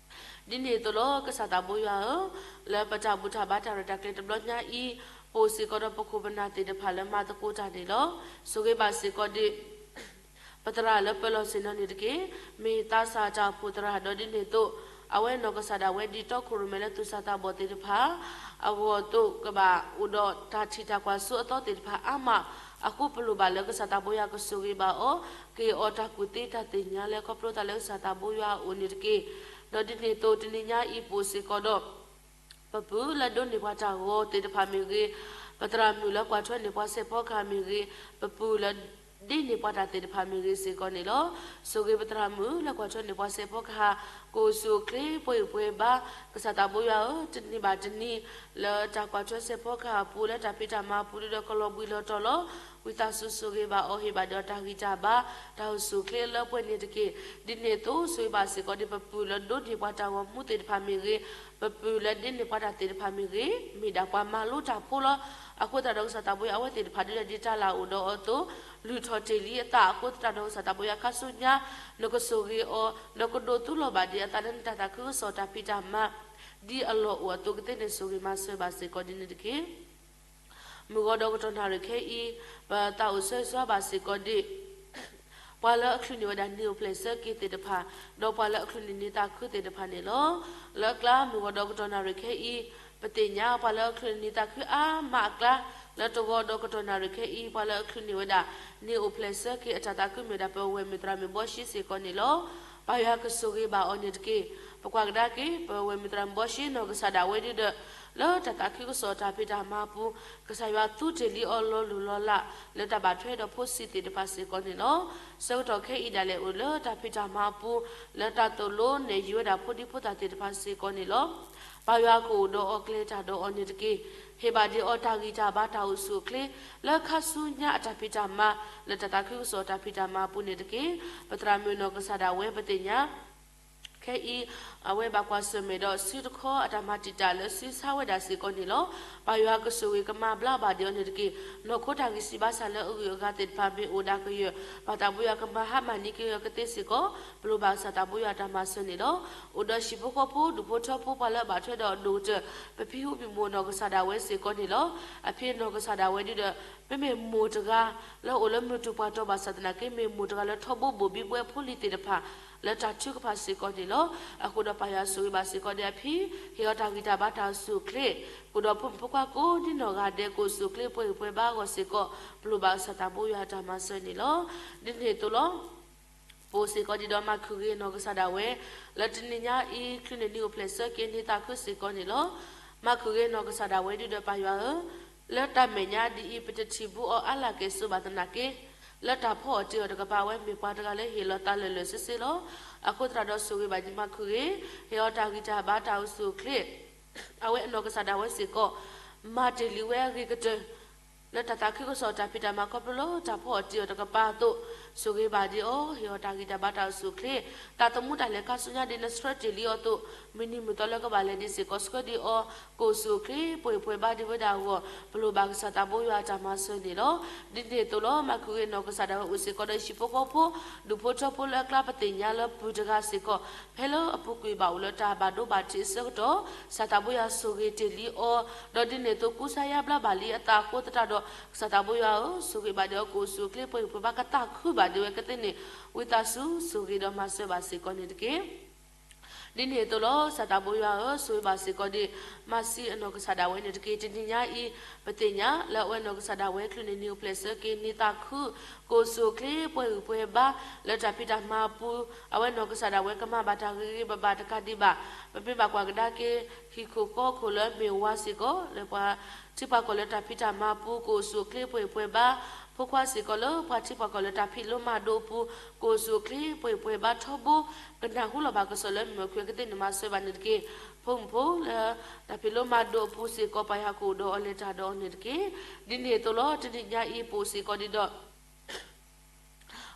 ဒ်န့ၣ်အသိးလီၤ ကစၢ်သးဘိယွၤဧၢ, လၢပတၢ်ဘူၣ်တၢ်ဘါတၢ်ရဲၣ်တၢ်ကျဲၤတဘျီညါအံၤ, ပအိၣ်စ့ၢ်ကီးဒီးပခိၣ်ပနၢ်သ့ၣ်တဖၣ်လၢမၤသကိးတၢ်န့ၣ်လီၤ. ဆိၣ်ဂ့ၤဘၣ်စ့ၢ်ကီးဒံး ပသရၣ်လၢပၢၤလီၢ်ဆ့ၣ်နီၤန့ၣ်တက့ၢ်. မ့ၢ်သးစၢ်တၢ်အိၣ်ဖှိၣ်သရၣ်ဒီးဒ်န့ၣ်အသိး, အဝဲနီၢ်ကစၢ်ဒၣ်ဝဲဒ်တီခိၣ်ရိၣ်မဲလၢသူၣ်စၢ်သးဘီၣ်သ့ၣ်တဖၣ် အဂီၢ်အသိးကဘၣ်အိၣ်ဒီးတၢ်ထံၣ်တၢ်ကွၢ်စိအသီသ့ၣ်တဖၣ်အါမး, အဃိပလိၣ်ဘၣ်လၢကစၢ်သးဘိယွၤကဆိၣ်ဂ့ၤဘၣ်အီၤ, က့ၤအီၤတၢ်ကူၣ်သ့တၢ်သ့ၣ်ညါလၢခီဖျိသးလၢကစၢ်သးဘိယွၤအအိၣ်န့ၣ်တက့ၢ်. ဒီးဒ်န့ၣ်အသိးတနံၤညါအံၤပအိၣ်စ့ၢ်ကီးဒီး ပပုၢ်လၢဒိးန့ၢ်ပှၤတၢ်ဂီၤသ့ၣ်တဖၣ်မ့ၢ်ဂ့ၤ, ပသရၣ်မုၣ်လၢကွၢ်ထွဲန့ၢ်ပှၤစဲးဖီကဟၣ်မ့ၢ်ဂ့ၤ, ပပုၢ်လၢဒ့န့ၢ်ပှၤတၢ်သ့ၣ်တဖၣ်မ့ၢ်ဂ့ၤစ့ၢ်ကီးန့ၣ်လီၤ. ဆိၣ်ဂ့ၤပသရၣ်မုၣ်လၢကွၢ်ထွဲန့ၢ်ပှၤစဲးဖီကဟၣ်, ကအိၣ်ဆူၣ်အိၣ်ချ့ပှဲၤပှဲၤဘါ, ကစၢ်သးဘိယွၤဧၢ, တနံၤဘၣ်တနံၤ လၢတၢ်ကွၢ်ထွဲစဲးဖီကဟၣ်အပူၤ လၢတၢ်ဖံးတၢ်မၤအပူၤဒ်ဒီးကလီၤဘှံးလီၤတီၤလီၤ. ဝံသးစူၤဆိၣ်ဂ့ၤဘၣ်အီၤ ဟ့ၣ်ဘၣ်ဒီးတၢ်ဂံၢ်တၢ်ဘါ, တၢ်အိၣ်ဆူၣ်အိၣ်ချ့လၢပှဲၤန့ၣ်တက့ၢ်. ဒ်န့ၣ်အသိးဆိၣ်ဂ့ၤဘၣ်စ့ၢ်ကီးဒံးပပုၢ်လၢဒိးန့ၢ်ပှၤတၢ်ဂီၤမူသ့ၣ်တဖၣ်မ့ၢ်ဂ့ၤ, ပပုၢ်လၢဒ့န့ၢ်ပှၤတၢ်သ့ၣ်တဖၣ်မ့ၢ်ဂ့ၤ, မ့ၢ်ဒၣ်ပှၤမၤလိတၢ်ဖိလီၤ. အဃိသတးဒီးကစၢ်သးဘိယွၤအဝဲသ့ၣ်တဖၣ်ဒ်လဲၣ်ဒ်တၢ်လၢအအိၣ်ဒီးအီၤအသိး, လုၢ်ထီၣ်တ့ၢ်လံအသးအဃိသတးဒီးကစၢ်သးဘိယွၤခါဆူညါ, နကဆိၣ်ဂ့ၤအီၤ, ဒီးကဒိးသူလီၤဘၣ်ဒံးအသးလၢနတၢ်သးခုကစီၣ်တၢ်ဖံးတၢ်မၤ ဒ်အလီၢ်အိၣ်အသိးကသ့န့ၣ် ဆိၣ်ဂ့ၤမၤစၢၤဘၣ်စ့ၢ်ကီးဒ်န့ၣ်တက့ၢ်. မုၢ်ဂီၤဒီးကတီၢ်နၣ်ရံၣ်ခဲအံၤ, ပသးအိၣ်ဆၢဂ့ၤဆၢဝါဘၣ်စ့ၢ်ကီးဒံး ပှၤလၢအချုးန့ၢ်ဝဲဒၣ်န့ၢ်အိၣ်ဖျဲၣ်ဆၢက့ၤသ့ၣ်တဖၣ်, ဒီးပှၤလၢအချုးန့ၢ်န့ၢ်သးခုသ့ၣ်တဖၣ်န့ၣ်လီၤ. လၢအကျါမုၢ်ဂီၤဒီးကတီၢ်နၣ်ရံၣ်ခဲအံၤ, ပသ့ၣ်ညါပှၤလၢအချုးန့ၢ်န့ၢ်သးခုအါမးအကျါ, လၢတဂီၤဒီးကတီၢ်နၣ်ရံၣ်ခဲအံၤ ပှၤလၢအချုးန့ၢ်ဝဲဒၣ် န့ၢ်အိၣ်ဖျဲၣ်ဆၢက့ၤအတၢ်သးခုမ့ၢ်ဒၣ်ပဝဲၢ်မုၢ်သရၣ်မုၣ်ဘီၡ့စ့ၢ်ကီးန့ၣ်လီၤ. ပၢ်ယွၤကဆိၣ်ဂ့ၤဘၣ်အီၤန့ၣ်တက့ၢ်. ပကွၢ်ကဒါက့ၤ ပဝဲၢ်မုၢ်သရၣ်မုၣ်ဘီၡ့နီၢ်ကစၢ်ဒၣ်ဝဲဒ်ဒီး လၢတၢ်သးခုကစီၣ်တၢ်ဖံးတၢ်မၤအပူၤ, ကစၢ်ယွၤသူတ့ၢ်လံအီၤလီၤလိၢ်လီၤလး လၢတၢ်ဘၣ်ထွဲဒီးဖိဆံးသ့ၣ်တဖၣ်စ့ၢ်ကီးန့ၣ်လီၤ. ဆၢကတီၢ်ခဲအံၤဒၣ်လဲာ်အိၣ်လၢတၢ်ဖံးတၢ်မၤအပူၤ, လၢတၢ်သိၣ်လိနဲၣ်ယုၤဝဲဒၣ်ဖိဒံဖိသၣ်သ့ၣ်တဖၣ်စ့ၢ်ကီးန့ၣ်လီၤ. ပၢ်ယွၤကအိၣ်ဒီးအီၤကျဲၤတၢ်ဒီးအီၤန့ၣ်တက့ၢ်. ဟ့ၣ်ဘၣ်ဒံးအီၤတၢ်ဂံၢ်တၢ်ဘါတၢ်အိၣ်ဆူၣ်အိၣ်ချ့ လၢခါဆူညါအတၢ်ဖံးတၢ်မၤ လၢတၢ်သးခုကစီၣ်တၢ်ဖံးတၢ်မၤအပူၤန့ၣ်တက့ၢ်. ပသရၣ်မုၣ်နီၢ်ကစၢ်ဒၣ်ဝဲပသ့ၣ်ညါ ခဲအံၤ အဝဲဘၣ်ကွၢ်ဆၢၣ်မဲာ်ဒီးစုတခီအတၢ်မၤတံာ်တာ်လၢစုဆါဝဲဒၣ်စ့ၢ်ကီးန့ၣ်လီၤ. ပၢ်ယွၤကဆိၣ်ဂ့ၤကမၤဘျါဘၣ်ဒံးအီၤန့ၣ်တက့ၢ်. နီၢ်ခိတၢ်ဂံၢ်စၢ်ဘါစၢ်လၢအဂုၤအဂၤသ့ၣ်တဖၣ်မ့ၢ်အိၣ်ဒၣ်ကယၢၢ်, ပၢ်သးဘိယွၤကမၤဟါမၢ်နံၤက့ၤအီၤကသ့စ့ၢ်ကီး, ပလိၣ်ဘၣ်ကစၢ်သးဘိယွၤအတၢ်မၤစၢၤန့ၣ်လီၤ. အိၣ်ဒီးဟံၣ်ဖိဃီဖိဒူၣ်ဖိထၢဖိပှၤလၢအဘၣ်ထွဲဒီးအဒိၣ်ကတၢၢ်, ပဖံဟူဖံမုၣ်နီၢ်ကစၢ်ဒၣ်ဝဲစ့ၢ်ကီးန့ၣ်လီၤ. အဖံနီၢ်ကစၢ်ဒၣ်ဝဲဒ်ဒီး မ့မ့ၢ်မိၢ်တဂၤ လၢအိၣ်လၢမုၢ်တူာ်ပှၢ်တီၢ်ဘၣ်ဆၣ်သနာ်က့ မ့ၢ်မိၢ်တဂၤလၢထီဘိဘိၣ်ဘံဘှဲဖိလံၤသ့ၣ်တဖၣ် လၢတၢ်ထုကဖၣ်စ့ၢ်ကီးန့ၣ်လီၤ. အဃိဒီးပၢ်ယွၤဆိၣ်ဂ့ၤဘၣ်စ့ၢ်ကီးဒီးအဖံ, ဟ့ၣ်အီၤတၢ်ဂံၢ်တၢ်ဘါတၢ်အိၣ်ဆူၣ်အိၣ်ချ့, ဃုာ်ဒီးဖိမုၣ်ဖိခွါကိးဒ်နီၢ်ဂၤဒဲး ကအိၣ်ဆူၣ်အိၣ်ချ့ပှဲၤဂံၢ်ပှဲၤဘါအဂီၢ်စ့ၢ်ကီး ပလိၣ်ဘၣ်ကစၢ်သးဘိယွၤအတၢ်မၤစၢၤန့ၣ်လီၤ. ဒ်န့ၣ်အသိးလီၤ. ပအိၣ်စ့ၢ်ကီးဒံးဒီးမၤခုၣ်ဂ့ၤအနီၢ်ကစၢ်ဒၣ်ဝဲ, လၢတနံၤညါအံၤ ချုးန့ၢ်နံၤအိၣ်ဖျဲၣ်ဆၢက့ၤန့ၢ်သးခုစ့ၢ်ကီးန့ၣ်လီၤ. မၤခုၣ်ဂ့ၤအနီၢ်ကစၢ်ဒၣ်ဝဲဒ်ဒီးပၢ်ယွၤဧၢ, လၢတၢ်မဲာ်ညါဒ်အံၤ ပတထံၣ်ဘူးအီၤအါလၢ်ကဲၣ်ဆိးဘၣ်သနာ်က့, လၢတၢ်ဖီအီၣ်တ့ၢ်အီၤတကပၤ အဝဲမ့ၢ်ပှၤတဂၤလၢဟ့ၣ်လီၤသးလၢာ်လၢာ်ဆ့ဆ့လီၤ. အဃိသတးဒီးဆိၣ်ဂ့ၤဘၣ်ဒံးမၤခုၣ်ဂ့ၤ, ဟ့ၣ်အီၤတၢ်ဂံၢ်တၢ်ဘါတၢ်အိၣ်ဆူၣ်အိၣ်ချ့ အဝဲအနီၢ်ကစၢ်ဒၣ်ဝဲစ့ၢ်ကီး, မၤတ့ၢ်လံဝဲအဂ့ၤကတၢၢ် လၢတၢ်သးခုကစီၣ်တၢ်ဖံးတၢ်မၤခီဖျိလၢတၢ်ဖီအီၣ်တ့ၢ်အီၤတကပၤအသိး, ဆိၣ်ဂ့ၤဘၣ်ဒံးအီၤ, ဟ့ၣ်အီၤတၢ်ဂံၢ်တၢ်ဘါတၢ်အိၣ်ဆူၣ်အိၣ်ချ့, တၢ်သမူတၢ်လဲၤခါဆူညါဒ်နဆှၢတ့ၢ်လံအီၤအသိး, မုၢ်နံၤမုၢ်သီလၢကဘၣ်လဲၤဒံးစ့ၢ်ကီး ဆှၢဒံးအီၤ, ကအိၣ်ဆူၣ်အိၣ်ချ့ပှဲၤဂံၢ်ပှဲၤဘါဒံးဝဲဒၣ်အဂီၢ်, ပလိၣ်ဘၣ်ကစၢ်သးဘိယွၤအတၢ်မၤစၢၤန့ၣ်လီၤ. ဒ်န့ၣ်အသိးလီၤ. မၤခုၣ်ဂ့ၤအနီၢ်ကစၢ်ဒၣ်ဝဲအိၣ်စ့ၢ်ကီးဒီးဟံၣ်ဖိဃီဖိ, ဒူၣ်ဖိထၢဖိလၢအကျါပသ့ၣ်ညါလၢပုၢ်တဂၤစ့ၢ်ကီး, ဖဲလၢအပူၤကွံာ်ဘၣ်အိၣ်လၢတၢ်ဘၣ်ဒိဘၣ်ထံးအဆၢကတီၢ်, ကစၢ်သးဘိယွၤဆိၣ်ဂ့ၤတ့ၢ်လံအီၤ, ဒီးဒ်န့ၣ်အသိးကူစါယါဘျါဘၣ်လံအသးအဃိသတးဒီး, ကစၢ်သးဘိယွၤဧၢ, ဆိၣ်ဂ့ၤဘၣ်ဒံးအီၤ ကအိၣ်ဆူၣ်အိၣ်ချ့ပှဲၤဂံၢ်ပှဲၤဘါကသးခုဘၣ်ဒံးဝဲကသ့န့ၣ်, ဝံသးစူၤဆိၣ်ဂ့ၤဒီးမၤစၢၤဘၣ်စ့ၢ်ကီးန့ၣ်တက့ၢ်. ဒ်န့ၣ်အသိးလီၤ. ကစၢ်သးဘိယွၤဧၢ, ဆိၣ်ဂ့ၤဘၣ်စ့ၢ်ကီးဒံး မၤစံအနီၢ်ကစၢ်ဒၣ်ဝဲန့ၣ်တက့ၢ်. တနံၤညါအံၤ, ပသ့ၣ်ညါလၢအဝဲနီၢ်ကစၢ်ဒၣ်ဝဲ ချုးန့ၢ်နံၤအိၣ်ဖျဲၣ်ဆၢက့ၤန့ၢ်သးခု, ကအိၣ်ဆူၣ်အိၣ်ချ့ပှဲၤဂံၢ်ပှဲၤဘါ, လၢတၢ်ဖံးတၢ်မၤအပူၤ, အဝဲနီၢ်ကစၢ်ဒၣ်ဝဲကမၤဘၣ်တၢ်ဂ့ၤဂ့ၤဘၣ်ဘၣ်တကးဒံးဘၣ်. ပမ့ၢ်ဘၣ်ကွၢ်ကဒါက့ၤ ဟံၣ်ခိၣ်ဃီခိၣ်လၢမ့ၢ်ဝါစ့ၢ်ကီး, လၢပှၤထံပှၤကီၢ်လၢတၢ်ဖံးတၢ်မၤအပူၤ ကအိၣ်ဆူၣ်အိၣ်ချ့ပှဲၤဂံၢ်ပှဲၤဘါ, ဖိခွါစ့ၢ်ကီးလၢပှၤထံပှၤကီၢ်လၢတၢ်ဖံးလိမၤဒိးအပူၤ, ကအိၣ်ဆူၣ်အိၣ်ချ့ပှဲၤဂံၢ်ပှဲၤဘါထီဘိ, ကနၢ်ဟူလီၤဘၣ်ကစီၣ်လၢမုၢ်မုၢ်ခွံကသ့ၣ်န့ၣ် မၤစၢၤဘၣ်န့ၣ်တက့ၢ်. ဖိမုၣ်ဖိလၢတၢ်ဖံးလိမၤဒိးအပူၤစ့ၢ်ကီး ပၢ်ယွၤကအိၣ်ဒီးအီၤလဲၤတၢ်ဒီးအီၤန့ၣ်တက့ၢ်. ဒ်န့ၣ်အသိးလီၤ. တနံၤညါအံၤ ပအိၣ်စ့ၢ်ကီးဒံးဒီး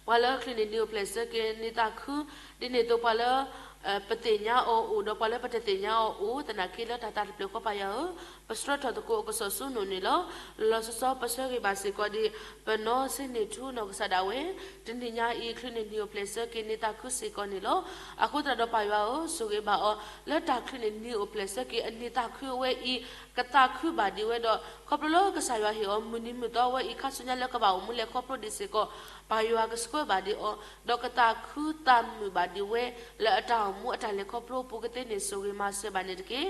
ပှၤလၢချုးန့ၢ်နံၤအိၣ်ဖျဲၣ်ဆၢက့ၤန့ၢ်သးခု, ဒ်န့ၣ်အသိးပှၤလၢ ပသ့ၣ်ညါအီၤအိၣ် ဒီးပှၤလၢပတသ့ၣ်ညါအီၤအိၣ်, သနာ်က့လၢတၢ်သးတဖျၢၣ်ဃီ ပၢ်ယွၤဧၢ, ပဆှၢထီၣ်သကိးအကစီၣ်ဆူနအိၣ်န့ၣ်လီၤ. လီၤလီၤဆီဆီပဆၢဂ့ၤဘၣ်စ့ၢ်ကီးဒံး ပနီၢ်စ့န့ၢ်ထူနီၢ်ကစၢ်ဒၣ်ဝဲ, တနံၤညါအံၤ ချုးန့ၢ်နံၤအိၣ်ဖျဲၣ်ဆၢက့ၤန့ၢ်သးခုစ့ၢ်ကီးန့ၣ်လီၤ. အဃိသတးဒီးပၢ်ယွၤဧၢ, ဆိၣ်ဂ့ၤဘၣ်အီၤ လၢတၢ်ချုးန့ၢ်နံၤအိၣ်ဖျဲၣ်ဆၢက့ၤအန့ၢ်သးခုဝဲအံၤ, ကသးခုဘၣ်ဒံးဝဲဒီး ခီဖျိလၢကစၢ်ယွၤဟ့ၣ်အီၤမုၢ်နံၤမုၢ်သီဝဲအံၤ ခါဆူညါလၢကဘၣ်အိၣ်မူလဲၤခီဖျိဒံးစ့ၢ်ကီး, ပၢ်ယွၤကဆှၢဘၣ်ဒံးအီၤ, ဒီးကသးခုသးမုာ်ဘၣ်ဒံးဝဲ လၢအတၢ်အိၣ်မူအတၢ်လဲၤခီဖျိအပူၤကသ့န့ၣ် ဆိၣ်ဂ့ၤမၤစၢၤဘၣ်န့ၣ်တက့ၢ်.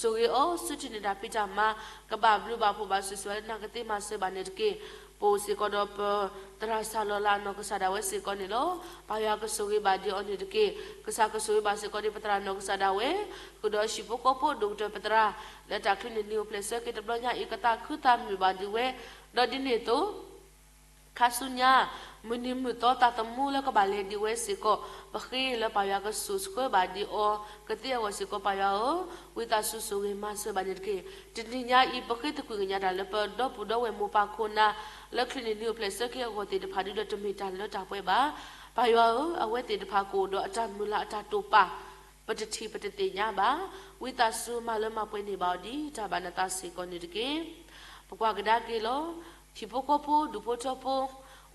ဆိၣ်ဂ့ၤအီၤ ဆူထံၣ်န့ၢ်တၢ်ဖံးတၢ်မၤ ကဘၣ်ဘျုးဘၣ်ဖှိၣ်ဘၣ်ဆူၣ်ဆူၣ်လၢနၤကသ့မၤစၢၤဘၣ်န့ၣ်တက့ၢ်. ပအိၣ်စ့ၢ်ကီးဒီးပသရၣ်စၢ်လီၤလးအနီၢ်ကစၢ်ဒၣ်ဝဲစ့ၢ်ကီးန့ၣ်လီၤ. ပၢ်ယွၤကဆိၣ်ဂ့ၤဘၣ်ဒံးအီၤန့ၣ်တက့ၢ်. ကစၢ်ကဆိၣ်ဂ့ၤဘၣ်စ့ၢ်ကီးဒံးပသရၣ်နီၢ်ကစၢ်ဒၣ်ဝဲ, ဃုာ်ဒီးဟံၣ်ဖိဃီဖိ ဒိၣ်ကတၢၢ်ပသရၣ်, လၢတၢ်ချုးန့ၢ်နံၤအိၣ်ဖျဲၣ်ဆၢက့ၤတဘျီညါအံၤ ကသးခုသးမုာ်ဘၣ်ဒံးဝဲ, ဒီးဒ်န့ၣ်အသိး ခါဆူညါ မုၢ်နံၤမုၢ်သီသးသမူလၢကဘၣ်လဲၤဒံးဝဲစ့ၢ်ကီး, ပဃ့လၢပၢ်ယွၤကဆိၣ်ဆှၢဘၣ်ဒံးအီၤကသ့အဂီၢ်စ့ၢ်ကီး ပၢ်ယွၤဧၢ, ဝံသးစူၤဆိၣ်ဂ့ၤမၤစၢၤဘၣ်န့ၣ်တက့ၢ်. တနံၤညါအံၤ ပဃ့သကွံာ်ကညးတၢ်လၢပဒီပုၢ်ဒီဝဲၢ်မိၢ်ပၢ်ခိၣ်နၢ် လၢချုးန့ၢ်နံၤအိၣ်ဖျဲၣ်ဆၢက့ၤအဂီၢ်သ့ၣ်တဖၣ်ဒ်ဒီးတမ့ၢ်တၢ်လၢတၢ်ပှဲၤဘၣ်. ပၢ်ယွၤဧၢ, အဝဲသ့ၣ်တဖၣ်ကအိၣ်ဒီးအတၢ်မုၢ်လၢ်အတၢ်တိာ်ပာ် ပတထံၣ်ပတသ့ၣ်ညါဘၣ်. ဝံသးစူၤမၤလၢမၤပှဲၤန့ၢ်ဘၣ်အီၤဒ်တၢ်ဘၣ်နသးစ့ၢ်ကီးန့ၣ်တက့ၢ်. ပကွၢ်ကဒါက့ၤလီၤ. ဟံၣ်ဖိဃီဖိ ဒူၣ်ဖိထၢဖိ အိၣ်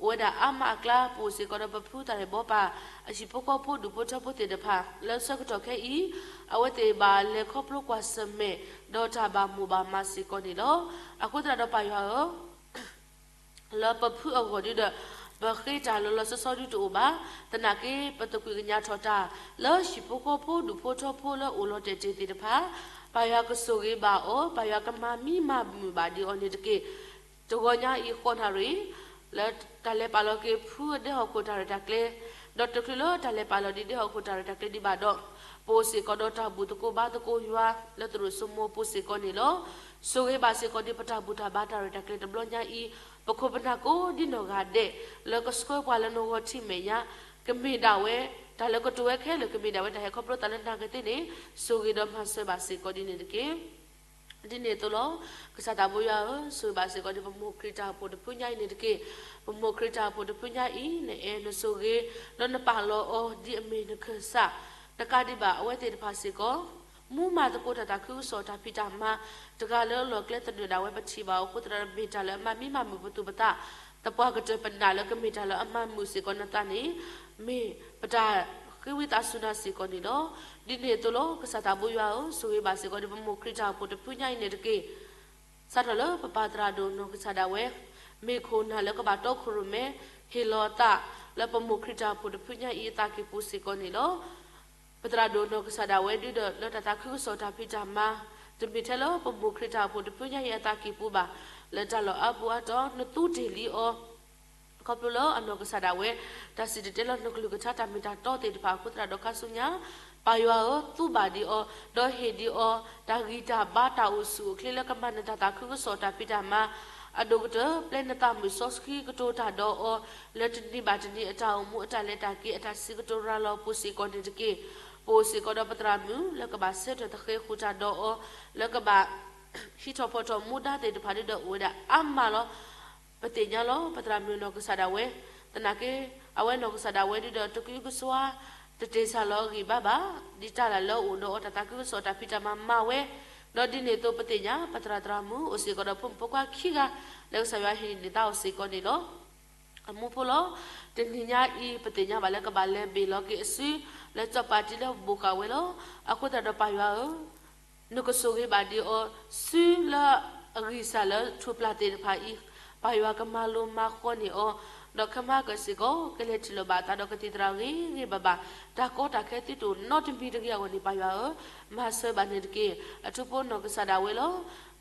ဝဲဒၣ်အါမးအကျါ ပအိၣ်စ့ၢ်ကီးဒီးပဖုသးရဲၣ်ဘီပၢ် အဟံၣ်ဖိဃီဖိ ဒူၣ်ဖိထၢဖိသ့ၣ်တဖၣ် လၢဆၢကတီၢ်ခဲအံၤ အဝဲသ့ၣ်ဘၣ်လဲၤခီဖျိကွၢ်ဆၢၣ်မဲာ် ဒီးတၢ်ဘၣ်မိၣ်ဘၣ်မးစ့ၢ်ကီးန့ၣ်လီၤ. အဃိသတးဒီးပၢ်ယွၤဧၢ လၢပဖုအဂီၢ်ဒ်ဒီး ပဃ့တၢ်လီၤလီၤဆီဆီဒုတအိၣ်ဘၣ်. သနာ်က့ ပသကွံာ်ကညးထီၣ်တၢ် လၢဟံၣ်ဖိဃီဖိ ဒူၣ်ဖိထၢဖိလၢအိၣ်လီၤတဲာ်တ့ၢ်သ့ၣ်တဖၣ် ပၢ်ယွၤကဆိၣ်ဂ့ၤဘၣ်အီၤ, ပၢ်ယွၤကမၤမံမၤမုာ်ဘၣ်ဒံးအီၤန့ၣ်တက့ၢ်. တဂီၤညါအံၤဃိးနၣ်ရံၣ် လၢတၢ်လဲၤပာ်လီၤက့ၤဖုအဒဲဟီၣ်ခိၣ်တၢ်ရဲၣ်တၢ်ကျဲၤ, ဒီးတချုးလၢတၢ်လဲၤပာ်လီၤဒံးဒဲဟီၣ်ခိၣ်တၢ်ရဲၣ်တၢ်ကျဲၤဒံးဘၣ်ဒီး ပအိၣ်စ့ၢ်ကီးဒီးတၢ်ဘူၣ်သကိးဘါသကိးယွၤ လၢသရိာ်စိမိၤပူၤစ့ၢ်ကီးန့ၣ်လီၤ. ဆိၣ်ဂ့ၤဘၣ်စ့ၢ်ကီးဒံးပတၢ်ဘူၣ်တၢ်ဘါတၢ်ရဲၣ်တၢ်ကျဲၤတဘျီညါအံၤ, ပခိၣ်ပနၢ်ကိးဒ်နီၢ်ဂၤဒဲး လၢကဆှၢပှၤလၢနဂီၢ်ထံးမဲာ်ညါ ကမ့ၢ်ဒၣ်ဝဲ တၢ်လၢကတိၤဝဲခဲလၢာ် ကမ့ၢ်ဒၣ်ဝဲတၢ်ဟဲခီဖျိသးလၢနၤကသ့န့ၣ် ဆိၣ်ဂ့ၤဒီးမၤစၢၤဘၣ်စ့ၢ်ကီးဒ်န့ၣ်တက့ၢ်. ဒ်န့ၣ်အသိးလီၤ. ကစၢ်သးဘိယွၤဧၢ, ဆိၣ်ဂ့ၤဘၣ်စ့ၢ်ကီးဒံးပမိၢ်ခရံာ်တၢ်အိၣ်ဖှိၣ်တဖုညါအံၤန့ၣ်တက့ၢ်. ပမိၢ်ခရံာ်တၢ်အိၣ်ဖှိၣ်တဖုညါအံၤ နအဲၣ်နဆိၣ်ဂ့ၤ ဒီးနပာ်လီၤအီၤဒ်အမ့ၢ်နခၢၣ်စး တကးဒံးဘၣ် အဝဲသ့ၣ်တဖၣ်စ့ၢ်ကီး မူမၤသကိးတၢ်သးခုကစီၣ်တၢ်ဖံးတၢ်မၤ တဂၤလၢလီၢ်ကျဲသနၢၣ်ဒၣ်ဝဲပထံၣ်ဘၣ်အဃိသတးဒီး မ့ၢ်တၢ်လၢအမၤမံမၤမုာ်ပသူၣ်ပသး သပှၢ်ကတၢၢ်ပနာ်လၢကမ့ၢ်တၢ်လၢအမၤမုာ်စ့ၢ်ကီးနသးန့ၣ် မ့ၢ်ပတၢ်ဃ့ဝံသးစူၤနၤစ့ၢ်ကီးန့ၣ်လီၤ. ဒ်န့ၣ်အသိးလီၤ. ကစၢ်သးဘိယွၤဧၢ, ဆိၣ်ဂ့ၤဘၣ်စ့ၢ်ကီးဒံးပမိၢ်ခရံာ်တၢ်အိၣ်ဖှိၣ်တဖုညါအံၤန့ၣ်တက့ၢ်. စးထီၣ်လၢပပၢ်သရၣ်ဒိၣ်နီၢ်ကစၢ်ဒၣ်ဝဲ မ့ၢ်ခိၣ်နၢ်လၢကဘၣ်တီခိၣ်ရိၣ်မဲ ဟ့ၣ်လီၤအသး လၢပမိၢ်ခရံာ်တၢ်အိၣ်ဖှိၣ်တဖုညါအံၤအသးကံၢ်ပူၤစ့ၢ်ကီးန့ၣ်လီၤ. ပသရၣ်ဒိၣ်နီၢ်ကစၢ်ဒၣ်ဝဲဒုဒီးလၢတၢ်သးခုကစီၣ်တၢ်ဖံးတၢ်မၤ တမ့ၢ်ထဲလၢပမိၢ်ခရံာ်တၢ်အိၣ်ဖှိၣ်တဖုညါအံၤအသးကံၢ်ပူၤဘၣ်. လၢတၢ်လီၢ်အါပူၤအါတီၤ နသူတ့ၢ်လံအီၤ ခီဖျိလၢအနီၢ်ကစၢ်ဒၣ်ဝဲ တၢ်စံၣ်တဲၤတဲလီၤနီၢ်ကလုၢ်ကထါတၢ်မ့ၢ်တၢ်တီသ့ၣ်တဖၣ်အဃိသတးဒီးခါဆူညါ ပၢ်ယွၤဧၢ သူဘၣ်ဒံးအီၤ ဒီးဟ့ၣ်ဒံးအီၤ တၢ်ဂံၢ်တၢ်ဘါတၢ်အိၣ်ဆူၣ်အိၣ်ချ့လၢကမၤနၢၤတၢ်သးခုကစီၣ်တၢ်ဖံးတၢ်မၤ အဒိၣ်ကတၢၢ် ပျဲနသးမုာ်စီဆှံကတိၤတၢ်ဒီးအီၤ လၢတနံၤဘၣ်တနံၤအတၢ်အိၣ်မူအတၢ်လဲၤတၢ်က့ၤအတၢ်စံးကတိၤရၤလီၤပူၤစ့ၢ်ကီးန့ၣ်တက့ၢ်. ပအိၣ်စ့ၢ်ကီးဒီးပသရၣ်မုၣ် လၢကဘၣ်ဆၢထၢၣ်သဃဲၤဃုာ်တၢ်ဒီးအီၤ လၢကဘၣ် ဟံးထီၣ်ဖီၣ်ထီၣ်မူဒါသ့ၣ်တဖၣ်ဒုဒီးအိၣ်ဝဲဒၣ်အါမးလီၤ. ပသ့ၣ်ညါလီၤ ပသရၣ်မုၣ်နီၢ်ကစၢ်ဒၣ်ဝဲ သနာ်က့ အဝဲနီၢ်ကစၢ်ဒၣ်ဝဲဒုဒီးတကုကစွါ တတ့ၢ်ဆၢလီၤအဂံၢ်ဘါဘၣ် ဒ်တၢ်လၢအအိၣ်ဒီးအီၤတၢ်သးခုကစီၣ်တၢ်ဖံးတၢ်မၤမၤဝဲ ဒီးဒ်န့ၣ်အသိးပသ့ၣ်ညါ ပသရၣ်သရၣ်မုၣ်အိၣ်စ့ၢ်ကီးဒီးဖိမုၣ်ဖိခွါခံဂၤ လၢကစၢ်ယွၤဟ့ၣ်န့ၢ်သါအီၤစ့ၢ်ကီးန့ၣ်လီၤ. အမူဖိလီၤ. တနံၤညါအံၤ ပသ့ၣ်ညါဘၣ်လၢကဘၣ်လဲၤဘ့ၣ်လီၤက့ၤအစု လၢစီၤပၤတံလၢဘိးဃာ်ဝဲလီၤ. အဃိသတးဒီးပၢ်ယွၤဧၢ နကဆိၣ်ဂ့ၤဘၣ်ဒံးအီၤ စုလၢအဂံၢ်စၢ်လၢထူၣ်ပျၢ်သ့ၣ်တဖၣ်အံၤ ပၢ်ယွၤကမၤလိမၤဃီန့ၢ်အီၤ ဒီးခဲမးကစ့ၢ်ကီး ကလဲၤထံၣ်လိာ်ဘၣ်အသးဒီးကသံၣ်သရၣ်ဂ့ၤဂ့ၤဘၣ်ဘၣ် တၢ်ကီတၢ်ခဲသံတအိၣ်နီတမံၤတဂ့ၤအဂီၢ်န့ၣ် ပၢ်ယွၤဧၢ မၤစၢၤဘၣ်န့ၣ်တက့ၢ်. အထူဖိနီၢ်ကစၢ်ဒၣ်ဝဲလီၤ.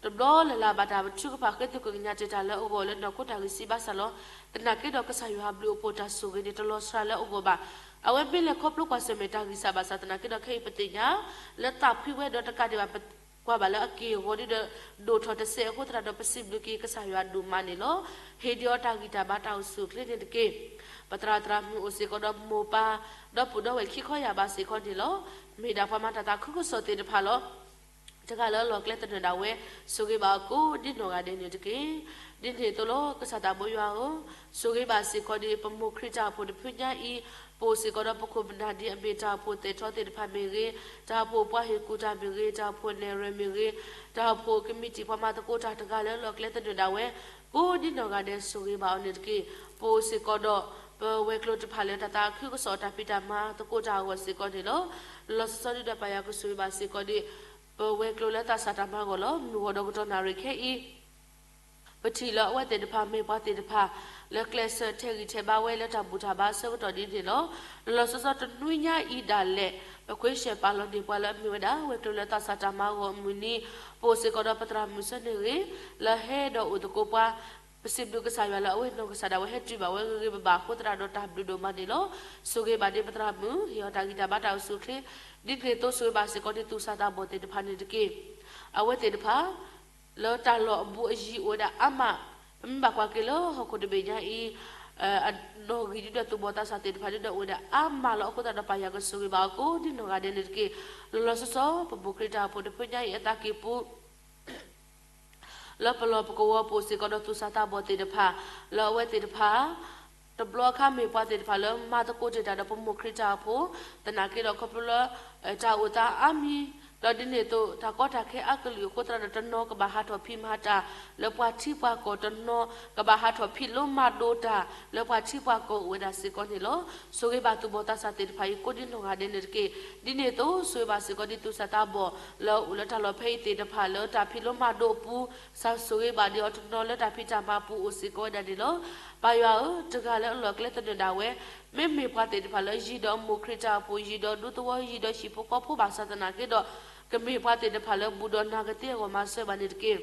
တဘျီလၢ်လၢ်ဘၣ်တၢ်ထုကဖၣ်ဃ့ထုကညးတ့ၢ်တၢ်လၢအဂီၢ်လၢနီၢ်ခိတၢ်ဂံၢ်စၢ်ဘါစၢ်လီၤ. သနာ်က့ဒီးကစၢ်ယွၤအဘျုးအဖှိၣ်တၢ်ဆိၣ်ဂ့ၤန့ၣ် တလီၤစှၤလၢအဂီၢ်ဘၣ်. အဝဲမ့ၢ်လဲၤခီဖျိကွၢ်ဆၢၣ်မဲာ်တၢ်ဂံၢ်စၢ်ဘၣ်ဆၣ်သနာ်က့ဒီးခဲအံၤပသ့ၣ်ညါ လၢသးဖှံဝဲဒီးတကးဒံးဘၣ် ပကွၢ်ဘၣ်လၢအက့ၢ်အဂီၤဒုဒီး ဒိၣ်ထီၣ်တစဲးအဃိသတးဒီးပစံးဘျုးက့ၤကစၢ်ယွၤဒိၣ်မးန့ၣ်လီၤ. ဟ့ၣ်ဒံးအီၤတၢ်ဂံၢ်တၢ်ဘါတၢ်အိၣ်ဆူၣ်အိၣ်ချ့န့ၣ်တက့ၢ်. ပသရၣ်သရၣ်မုၣ်အိၣ်စ့ၢ်ကီးဒီးမိၢ်ပၢ် ဒီပုၢ်ဒီဝဲၢ်ခံခီယၢ်ဘးစ့ၢ်ကီးန့ၣ်လီၤ. မ့ၢ်ဒၣ်ပှၤမၤတၢ်သးခုကစီၣ်သ့ၣ်တဖၣ်လီၤ. တဂၤလၢအလီၢ်ကျဲသနၢၣ်ဒၣ်ဝဲ ဆိၣ်ဂ့ၤဘၣ်အီၤကိးဒ်နီၢ်ဂၤဒဲးန့ၣ်တက့ၢ်. ဒ်န့ၣ်အသိးလီၤ ကစၢ်သးဘိယွၤဧၢ, ဆိၣ်ဂ့ၤဘၣ်စ့ၢ်ကီးဒံး ပမိၢ်ခရံာ်တၢ်အိၣ်ဖှိၣ်တဖုညါအံၤ, ပအိၣ်စ့ၢ်ကီးဒီးပခိၣ်ပနၢ်ဒ်အမ့ၢ်တၢ်အိၣ်ဖှိၣ်သဲးထီသ့ၣ်တဖၣ်မ့ၢ်ဂ့ၤ, တၢ်အိၣ်ဖှိၣ်ပှၤဟ့ၣ်ကူၣ်တၢ်မ့ၢ်ဂ့ၤ, တၢ်အိၣ်ဖှိၣ်နဲၣ်ရွဲၣ်မ့ၢ်ဂ့ၤ, တၢ်အိၣ်ဖှိၣ်ကမံးတံာ်ပှၤမၤသကိးတၢ်တဂၤလၢအလီၢ်ကျဲသနၢၣ်ဒၣ်ဝဲ, ကိးဒ်နီၢ်ဂၤဒဲးဆိၣ်ဂ့ၤဘၣ်အီၤန့ၣ်တက့ၢ်. ပအိၣ်စ့ၢ်ကီးဒီး ပဝဲၤကျိၤတဖၣ်လၢတၢ်သးခုကစီၣ်တၢ်ဖံးတၢ်မၤသကိးတၢ်အဂီၢ်စ့ၢ်ကီးန့ၣ်လီၤ. လီၤလီၤဆီဆီဒုဒီးပၢ်ယွၤကဆိၣ်ဂ့ၤဘၣ်စ့ၢ်ကီးဒံး ပဝဲၤကျိၤလၢသးစၢ်တၢ်မၤအဂီၢ်လီၤ. မုၢ်ဂီၤဒီးကတီၢ်နၣ်ရံၣ်ခဲအံၤ ပထံၣ်လၢအဝဲသ့ၣ်တဖၣ်မ့ၢ်ပှၤသ့ၣ်တဖၣ် လၢကျဲးစၢးထဲးဂံၢ်ထဲးဘါဝဲလၢတၢ်ဘူၣ်တၢ်ဘါအဆၢကတီၢ်ဒ်န့ၣ်လီၤ. လီၤလီၤဆီဆီတနွံညါအံၤဒၣ်လဲာ် ပခွဲးဆှဲးပာ်လီၤန့ၢ်ပှၤလၢအမ့ၢ်ဝဲဒၣ် ဝဲၤကျိၤလၢသးစၢ်တၢ်မၤအဂီၢ်အမုၢ်နံၤ, ပအိၣ်စ့ၢ်ကီးဒီးပသရၣ်မုၣ်ဆၢန့ၣ်ဂ့ၤ, လၢဟဲဒီးအိၣ်သကိးပှၤ ပစံးဘျုးကစၢ်ယွၤလၢအဝဲနီၢ်ကစၢ်ဒၣ်ဝဲဟဲတုၤဘၣ်ဝဲဂ့ၤဂ့ၤဘၣ်ဘၣ်အဃိသတးဒီးတၢ်ဘျုးဒိၣ်မးန့ၣ်လီၤ. ဆိၣ်ဂ့ၤဘၣ်ဒံးပသရၣ်မုၣ် ဟ့ၣ်အီၤတၢ်ဂံၢ်တၢ်ဘါတၢ်အိၣ်ဆူၣ်အိၣ်ချ့, ဒ်န့ၣ်အသိးဆိၣ်ဂ့ၤဘၣ်စ့ၢ်ကီးဒံးသူၣ်စၢ်သးဘီၣ်သ့ၣ်တဖၣ်န့ၣ်တက့ၢ်. အဝဲသ့ၣ်တဖၣ် လၢတၢ်လီၢ်အဘူးအယံၤအိၣ်ဝဲဒၣ်အါမး, ပမ့ၢ်ဘၣ်ကွၢ်က့ၤလၢဟီၣ်ခိၣ်တဘ့ၣ်ညါအံၤ အနီၣ်ဂံၢ်ဒုဒီးသူၣ်ဘီၣ်သးစၢ်သ့ၣ်တဖၣ်ဒုဒီးအိၣ်ဝဲဒၣ်အါမးလီၤ. အဃိသတးဒီးပၢ်ယွၤကဆိၣ်ဂ့ၤဘၣ်အီၤကိးဒ်နီၢ်ဂၤဒဲးန့ၣ်တက့ၢ်. လီၤလီၤဆီဆီ ပမိၢ်ခရံာ်တၢ်အိၣ်ဖှိၣ်တဖုညါအံၤအသးကံၢ်ပူၤ လၢပလီၢ်ပကဝီၤပူၤစ့ၢ်ကီးဒီးသူၣ်စၢ်သးဘီၣ်သ့ၣ်တဖၣ်, လၢအဝဲသ့ၣ်တဖၣ် တဘျီအခါမ့ၢ်ပှၤသ့ၣ်တဖၣ်လၢမၤသကိးတ့ၢ်တၢ်ဒီးပမိၢ်ခရံာ်တၢ်အိၣ်ဖှိၣ်, သနာ်က့ဒီးခီဖျိလၢ တၢ်အိၣ်သးအါမံၤ, ဒီးဒ်န့ၣ်အသိး တၢ်ကီတၢ်ခဲအါကလုာ်အဃိသတးဒီးတနီၤကဘၣ်ဟးထီၣ်ဖံးမၤတၢ် လၢပှၤထံပှၤကီၢ်တနီၤ, ကဘၣ်ဟးထီၣ်ဖံးလိမၤဒိးတၢ် လၢပှၤထံပှၤကီၢ်အိၣ်ဝဲဒၣ်စ့ၢ်ကီးန့ၣ်လီၤ. ဆိၣ်ဂ့ၤဘၣ်သူၣ်ဘီၣ်သးစၢ်သ့ၣ်တဖၣ်အံၤကိးဒ်နီၢ်ဂၤဒဲးန့ၣ်တက့ၢ်. ဒ်န့ၣ်အသိး ဆိၣ်ဂ့ၤဘၣ်စ့ၢ်ကီးဒ်သူၣ်စၢ်သးဘီၣ် လၢအအိၣ်လၢတၢ်လီၢ်ဖဲအံၤသ့ၣ်တဖၣ်လၢတၢ်ဖံးလိမၤဒိးအပူၤ, စၢ်ဆိၣ်ဂ့ၤဘၣ်ဒံးအီၤတနီၤလၢတၢ်ဖံးတၢ်မၤအပူၤအိၣ်စ့ၢ်ကီးဝဲဒၣ်န့ၣ်လီၤ. ပၢ်ယွၤဧၢ, တဂၤလၢအလီၢ်ကျဲသနၢၣ်ဒၣ်ဝဲ မ့မ့ၢ်ပှၤသ့ၣ်တဖၣ်လၢယံၤဒီးမိၢ်ခရံာ်တၢ်အိၣ်ဖှိၣ် ယံၤဒီးဒူသဝီယံၤဒီးဟံၣ်ဖိဃီဖိဘၣ်ဆၣ်သနာ်က့ဒီး ကမ့ၢ်ပှၤသ့ၣ်တဖၣ်လၢဘူးဒီးနၤကသ့အဂီၢ်မၤစၢၤဘၣ်န့ၣ်တက့ၢ်.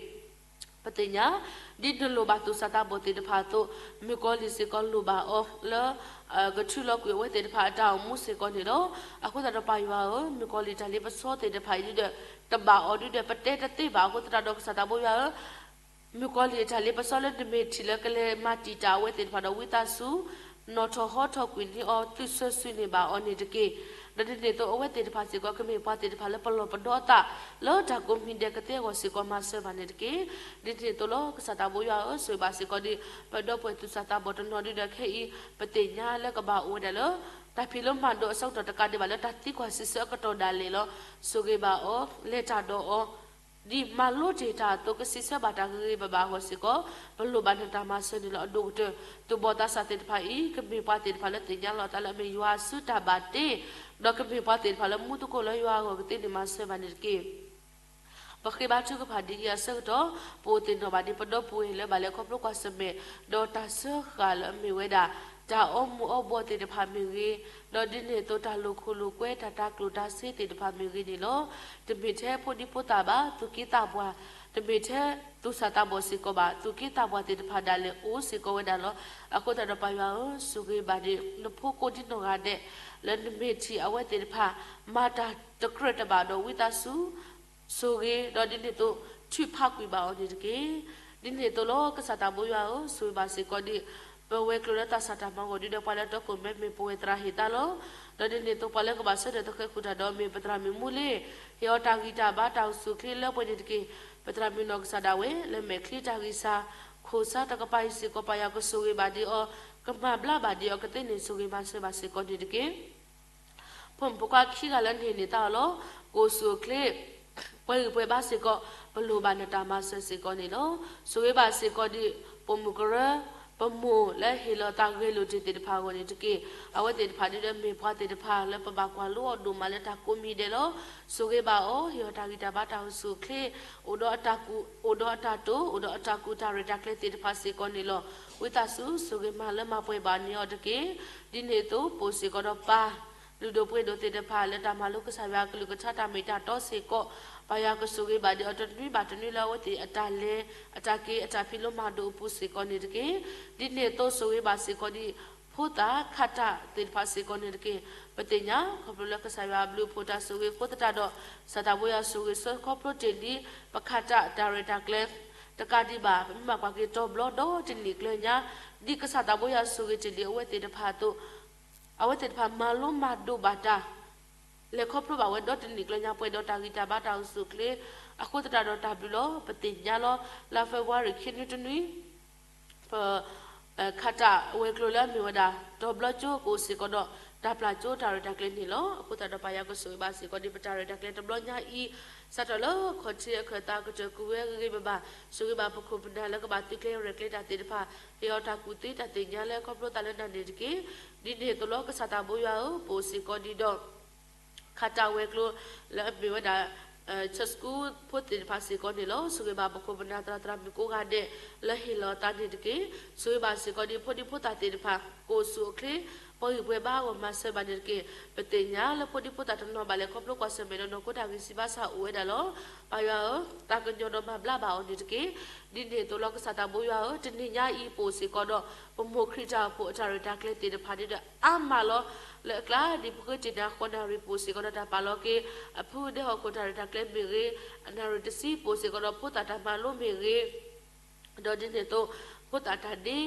ပသ့ၣ်ညါ ဒ်နလိၣ်ဘၣ်သူၣ်စၢ်သးဘီၣ်သ့ၣ်တဖၣ်အသိး မုၣ်ကီၤလံၢ်စ့ၢ်ကီးလိၣ်ဘၣ်အီၤလၢ ကထုးလီၤကွံာ်အဝဲသ့ၣ်တဖၣ်အတၢ်အိၣ်မူစ့ၢ်ကီးန့ၣ်လီၤ. အဃိသတးဒီးပၢ်ယွၤဧၢ, မုၣ်ကီၤလံၢ်တၢ်လ့ပစီသ့ၣ်တဖၣ်အံၤဒုဒီး တဘၣ်အီၤဒုဒီး ပတဲတသ့ဘၣ်အဃိသတးဒီးကစၢ်သးဘိယွၤဧၢ မုၣ်ကီၤလံၢ်အတၢ်လ့ပစီလၢနမ့ၢ်ထံၣ်လၢကလဲၤမၤတံာ်တာ်အဝဲသ့ၣ်တဖၣ်ဒီးဝံသးစူၤ နီၣ်ထီၣ်ဟီထီၣ်ကွံာ်န့ၢ်အီၤ သုးဆၢဆူန့ၢ်ဘၣ်အီၤန့ၣ်တက့ၢ်. ဒီးဒ်န့ၣ်အသိး အဝဲသ့ၣ်တဖၣ်စ့ၢ်ကီးကမ့ၢ်ပှၤသ့ၣ်တဖၣ်လၢပလီၢ်ပဒီသး လၢတၢ်ကိးမံၤဒဲးကသ့အဂီၢ်စ့ၢ်ကီးမၤစၢၤဘၣ်န့ၣ်တက့ၢ်. ဒ်န့ၣ်အသိးလီၤ ကစၢ်သးဘိယွၤဧၢ, ဆိၣ်ဂ့ၤဘၣ်စ့ၢ်ကီးဒ် ပဒီပုၢ်ဝဲၢ်သူၣ်စၢ်သးဘီၣ်တနီၤဒုဒီးခဲအံၤ ပသ့ၣ်ညါလၢကဘၣ်အိၣ်ဝဲဒၣ်လၢ တၢ်ဖံးလိမၤဒိးအဆၢကတီၢ်တကးဒံးဘၣ်လၢတၢ်သံကွၢ်စံးဆၢအကတီၢ်ဒၣ်လဲာ်လီၤ. ဆိၣ်ဂ့ၤဘၣ်အီၤ, လဲၤတၢ်ဒီးအီၤ ဒ်မၤလိတ့ၢ်တၢ်အသိးကစံးဆၢဘၣ်တၢ်ဂ့ၤဂ့ၤဘၣ်ဘၣ်အဂီၢ်စ့ၢ်ကီး ပလိၣ်ဘၣ်နတၢ်မၤစၢၤန့ၣ်လီၤ. အဒိၣ်ကတၢၢ် သူၣ်ဘီၣ်သးစၢ်သ့ၣ်တဖၣ်အံၤ ကမ့ၢ်ပှၤသ့ၣ်တဖၣ်လၢသ့ၣ်ညါလီၤအသးလၢအမ့ၢ်ယွၤအစုတၢ်ဘၣ်တ့, ဒီးကမ့ၢ်ပှၤသ့ၣ်တဖၣ်လၢမူသကိးလၢယွၤအဂီၢ်ကသ့န့ၣ်မၤစၢၤဘၣ်န့ၣ်တက့ၢ်. ပဃ့ဘါထုကဖၣ်ဒ်အံၤအဆၢကတီၢ်, ပအိၣ်သ့ၣ်နီၣ်ဘၣ်ဒ်ပဒီပုၢ်ဝဲၢ်လၢဘၣ်လဲၤခီဖျိကွၢ်ဆၢၣ်မဲာ်, ဒီးတၢ်စၢဃာ်လၢအမ့ၢ်ဝဲဒၣ် တၢ်အီမူၤအီဘှီသ့ၣ်တဖၣ်မ့ၢ်ဂ့ၤ, ဒီးဒ်န့ၣ်အသိးတၢ်လိာ်ခိၣ်လိာ်ကွဲ တၢ်တၤကျိၣ်တၤစ့သ့ၣ်တဖၣ်မ့ၢ်ဂ့ၤန့ၣ်လီၤ. တမ့ၢ်ထဲဖိဒံဖိသၣ်ဘၣ်, သူၣ်က့သးပှၢ်, တမ့ၢ်ထဲသူၣ်စၢ်သးဘီၣ်စ့ၢ်ကီးဘၣ်, သူၣ်က့သးပှၢ်သ့ၣ်တဖၣ်ဒၣ်လဲာ်အိၣ်စ့ၢ်ကီးဝဲဒၣ်လီၤ. အဃိသတးဒီးပၢ်ယွၤဧၢ, ဆိၣ်ဂ့ၤဘၣ်ဒ်နဖိကိးဒံနီၢ်ဂၤဒဲး လၢနမ့ၢ်ထံၣ်အဝဲသ့ၣ်တဖၣ် မၤတၢ်တကြၢးတဘၣ်ဒီးဝံသးစူၤ ဆိၣ်ဂ့ၤ, ဒီးဒ်န့ၣ်အသိး ထုးဖးကွံာ်ဘၣ်အီၤန့ၣ်တက့ၢ်. ဒ်န့ၣ်အသိးလီၤ ကစၢ်သးဘိယွၤဧၢ, ဆိၣ်ဂ့ၤဘၣ်စ့ၢ်ကီးဒ် ပဝဲၤကျိၤလၢသးစၢ်တၢ်မၤဂီၤဒုဒီးပှၤလၢတီခိၣ်ရိၣ်မဲမ့ၢ်ပဝဲသရၣ်ဟ့ၣ်သါလီၤ. ဒီးဒ်န့ၣ်အသိးပှၤလၢကဘၣ်ဆၢထၢၣ်သဃဲၤဃုာ်တၢ်ဒီးမ့ၢ်ပသရၣ်မုၣ်မူလ့ၣ်, ဟ့ၣ်အီၤတၢ်ဂံၢ်တၢ်ဘါတၢ်အိၣ်ဆူၣ်အိၣ်ချ့လၢပှဲၤန့ၣ်တက့ၢ်. ပသရၣ်မုၣ်နီၢ်ကစၢ်ဒၣ်ဝဲ လၢမဲာ်ချံတၢ်ဂံၢ်စၢ် ခိၣ်စၢ်တကပၤအံၤစ့ၢ်ကီး ပၢ်ယွၤကဆိၣ်ဂ့ၤဘၣ်ဒ်အီၤ, ကမၤဘျါဘၣ်ဒ်အီၤ ကသ့န့ၢ်ဆိၣ်ဂ့ၤမၤစၢၤဘၣ်စ့ၢ်ကီးန့ၣ်တက့ၢ်. ဖိမုၣ်ဖိခွါခံဂၤလၢနဟ့ၣ်န့ၢ်သါအီၤလီၤ. ကအိၣ်ဆူၣ်အိၣ်ချ့ ပှဲၤဂံၢ်ပှဲၤဘါစ့ၢ်ကီး, ပလိၣ်ဘၣ်နတၢ်မၤစၢၤစ့ၢ်ကီးန့ၣ်လီၤ. ဆိၣ်ဂ့ၤဘၣ်စ့ၢ်ကီးဒ် ပိာ်မုၣ်ကရၢ ပမိၢ်လၢဟ့ၣ်လီၤသးဂဲၤလိာ်တ့ၢ်သ့ၣ်တဖၣ်အဂီၢ်န့ၣ်တက့ၢ်. အဝဲသ့ၣ်တဖၣ်ဒုဒီးမ့ၢ်ပှၤသ့ၣ်တဖၣ်လၢပဘၣ်ကွၢ်လိအီၤဒိၣ်မးလၢတၢ်ကိးမံၤဒဲးလီၤ. ဆိၣ်ဂ့ၤဘၣ်အီၤ, ဟ့ၣ်အီၤတၢ်ဂံၢ်တၢ်ဘါတၢ်အိၣ်ဆူၣ်အိၣ်ချ့, အိၣ်ဒီးအတၢ်ကူၣ်, အိၣ်ဒီးအတၢ်တိာ်အိၣ်ဒီးအတၢ်ကူၣ်တၢ်ရဲၣ်တၢ်ကျဲၤသ့ၣ်တဖၣ်စ့ၢ်ကီးန့ၣ်လီၤ. ဝံသးစူၤ ဆိၣ်ဂ့ၤမၤလၢမၤပှဲၤဘၣ်န့ၢ်အီၤတက့ၢ်. ဒ်န့ၣ်အသိး ပအိၣ်စ့ၢ်ကီးဒီးပၢ် လုၢ်ဒိၣ်ပှ့ၤဒိၣ်သ့ၣ်တဖၣ်လၢတၢ်မၤလိကစၢ်ယွၤအကလုၢ်ကထါတၢ်မ့ၢ်တၢ်တီစ့ၢ်ကီး, ပၢ်ယွၤကဆိၣ်ဂ့ၤဘၣ်ဒ်အီၤတနွံဘၣ်တနွံလၢအဝဲသ့ၣ်အတၢ်လဲၤ အတၢ်က့ၤ အတၢ်ဖံးလိမၤဒိးအပူၤစ့ၢ်ကီးန့ၣ်တက့ၢ်. ဒ်န့ၣ်အသိး ဆိၣ်ဂ့ၤဘၣ်စ့ၢ်ကီးဒ် ဖိသၣ်ခးတၢ်သ့ၣ်တဖၣ်စ့ၢ်ကီးန့ၣ်တက့ၢ်. ပသ့ၣ်ညါ ခီဖျိလၢကစၢ်ယွၤအဘျုးအဖှိၣ်တၢ်ဆိၣ်ဂ့ၤအဃိသတးဒီး ကစၢ်သးဘိယွၤဆိၣ်ဂ့ၤဆၢခီဖျိတ့ၢ်လံ ပခးတၢ်တၢ်ရဲၣ်တၢ်ကျဲၤ တကးဒံးဘၣ် ပမ့ၢ်ဘၣ်ကွၢ်က့ၤတီၤဘျီဒီတနံၣ်ကျၢၤညါ ဒ်ကစၢ်သးဘိယွၤဆိၣ်ဂ့ၤတ့ၢ်လံအဝဲသ့ၣ်တဖၣ်အသိး အဝဲသ့ၣ်တဖၣ်မၤလိမၤဒိးဘၣ်တၢ် လဲၤခီဖျိဘၣ်ဝဲဒီတနံၣ်ကျၢၤညါပှဲၤဒီးတၢ်ဂံၢ်တၢ်ဘါတၢ်အိၣ်ဆူၣ်အိၣ်ချ့ အဃိသတးဒီးတၢ်ဘျုးလီၤ. ပသ့ၣ်ညါလီၤ လါ February ခံနွံတနွံ ပ ခးတၢ်ဝဲၤကျိၤလၢအမ့ၢ်ဝဲဒၣ် တီၤဘျီကၠိကအိၣ်စ့ၢ်ကီးဒီး တၢ်ပျၢ်ကၠိတၢ်ရဲၣ်တၢ်ကျဲၤန့ၣ်လီၤ. အဃိသတးဒီးပၢ်ယွၤကဆိၣ်ဂ့ၤဘၣ်စ့ၢ်ကီးဒ်ပတၢ်ရဲၣ်တၢ်ကျဲၤတဘျီညါအံၤ စးထီၣ်လၢခီၣ်ထံးအခၢၣ်သးကတၢၢ်ကွံာ်ဝဲဂ့ၤဂ့ၤဘၣ်ဘၣ် ဆိၣ်ဂ့ၤဘၣ်ပခိၣ်ပနၢ်လၢကဘၣ်သုးကျဲၤရဲၣ်ကျဲၤတၢ်သ့ၣ်တဖၣ် ဟ့ၣ်အီၤတၢ်ကူၣ်သ့တၢ်သ့ၣ်ညါလၢခီဖျိသးလၢနၤန့ၣ်တက့ၢ်. ဒ်န့ၣ်အသိးလီၤ ကစၢ်သးဘိယွၤဧၢ, ပအိၣ်စ့ၢ်ကီးဒ်ဒီး ခးတၢ်ဝဲၤကျိၤ လၢအမ့ၢ်ဝဲဒၣ် Church School ဖိသ့ၣ်တဖၣ်စ့ၢ်ကီးန့ၣ်လီၤ. ဆိၣ်ဂ့ၤဘၣ်ပခိၣ်ပနၢ်သရၣ်သရၣ်မုၣ်ကိးဂၤဒဲး လၢဟ့ၣ်လီၤအသးန့ၣ်တက့ၢ်. ဆိၣ်ဂ့ၤဘၣ်စ့ၢ်ကီးဒ်ဖိဒံဖိသၣ်သ့ၣ်တဖၣ် ကအိၣ်ဆူၣ်အိၣ်ချ့ ပှၤဂံၢ်ပှဲၤဘါအဂီၢ်မၤစၢၤဘၣ်န့ၣ်တက့ၢ်. ပသ့ၣ်ညါလၢဖိဒံဖိသၣ်တနီၤဘၣ်လဲၤခီဖျိကွၢ်ဆၢၣ်မဲာ်ဒီးနီၢ်ခိတၢ်ဂံၢ်စၢ်ဘါစၢ်အိၣ်ဝဲဒၣ်လီၤ. ပၢ်ယွၤဧၢ, သးကညီၤဒီးမၤဘျါဘၣ်အီၤန့ၣ်တက့ၢ်. ဒ်န့ၣ်အသိးလီၤ ကစၢ်သးဘိယွၤဧၢ, တနံၤညါအံၤ ပအိၣ်စ့ၢ်ကီးဒီး ပမိၢ်ခရံာ်တၢ်အိၣ်ဖှိၣ်အတၢ်ရဲၣ်တၢ်ကျဲၤသ့ၣ်တဖၣ်ဒ်ဒီးအါမးလီၤ. လၢအကျါဒ်ပဃ့တ့ၢ်နၤဃီနၣ်ရံၣ် ပအိၣ်စ့ၢ်ကီးဒီးတၢ်ပာ်လီၤက့ၤ အဖုဒဲဟီၣ်ခိၣ်တၢ်ရဲၣ်တၢ်ကျဲၤမ့ၢ်ဂ့ၤ, အနၣ်ရံၣ်တဆံ ပအိၣ်စ့ၢ်ကီးဒီးဖိသၣ်တၢ်မၤလိမ့ၢ်ဂ့ၤ, ဒီးဒ်န့ၣ်အသိး ဖိသၣ်တၢ်ဒ့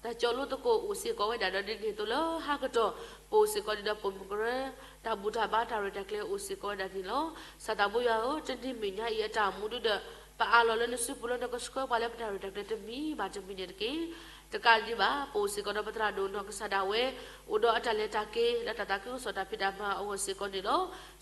တၢ်ကၠီလိသကိးအိၣ်စ့ၢ်ကီးဝဲဒၣ်ဒီး ဒ်န့ၣ်အသိးလၢဟါကတီၢ် ပအိၣ်စ့ၢ်ကီးဒ်ဒီးပိာ်မုၣ်ကရၢ တၢ်ဘူၣ်တၢ်ဘါတၢ်ရဲၣ်တၢ်ကျဲၤအိၣ်စ့ၢ်ကီးဝဲဒၣ်န့ၣ်လီၤ. ကစၢ်သးဘိယွၤဧၢ, တနံၤမ့ၢ်ညါအံၤအတၢ်အိၣ်မူဒုဒီး ပအးလီၤလၢနစုပူၤလၢနကဆှၢပှၤလၢပတၢ်ရဲၣ်တၢ်ကျဲၤတမံၤဘၣ်တမံၤန့ၣ်တက့ၢ်. တကးဒံးဘၣ် ပအိၣ်စ့ၢ်ကီးဒီးပသရၣ်ဒိၣ်နီၢ်ကစၢ်ဒၣ်ဝဲ အိၣ်ဒီးအတၢ်လဲၤတၢ်က့ၤ လၢတၢ်သးခုကစီၣ်တၢ်ဖံးတၢ်မၤအဂီၢ်စ့ၢ်ကီးန့ၣ်လီၤ.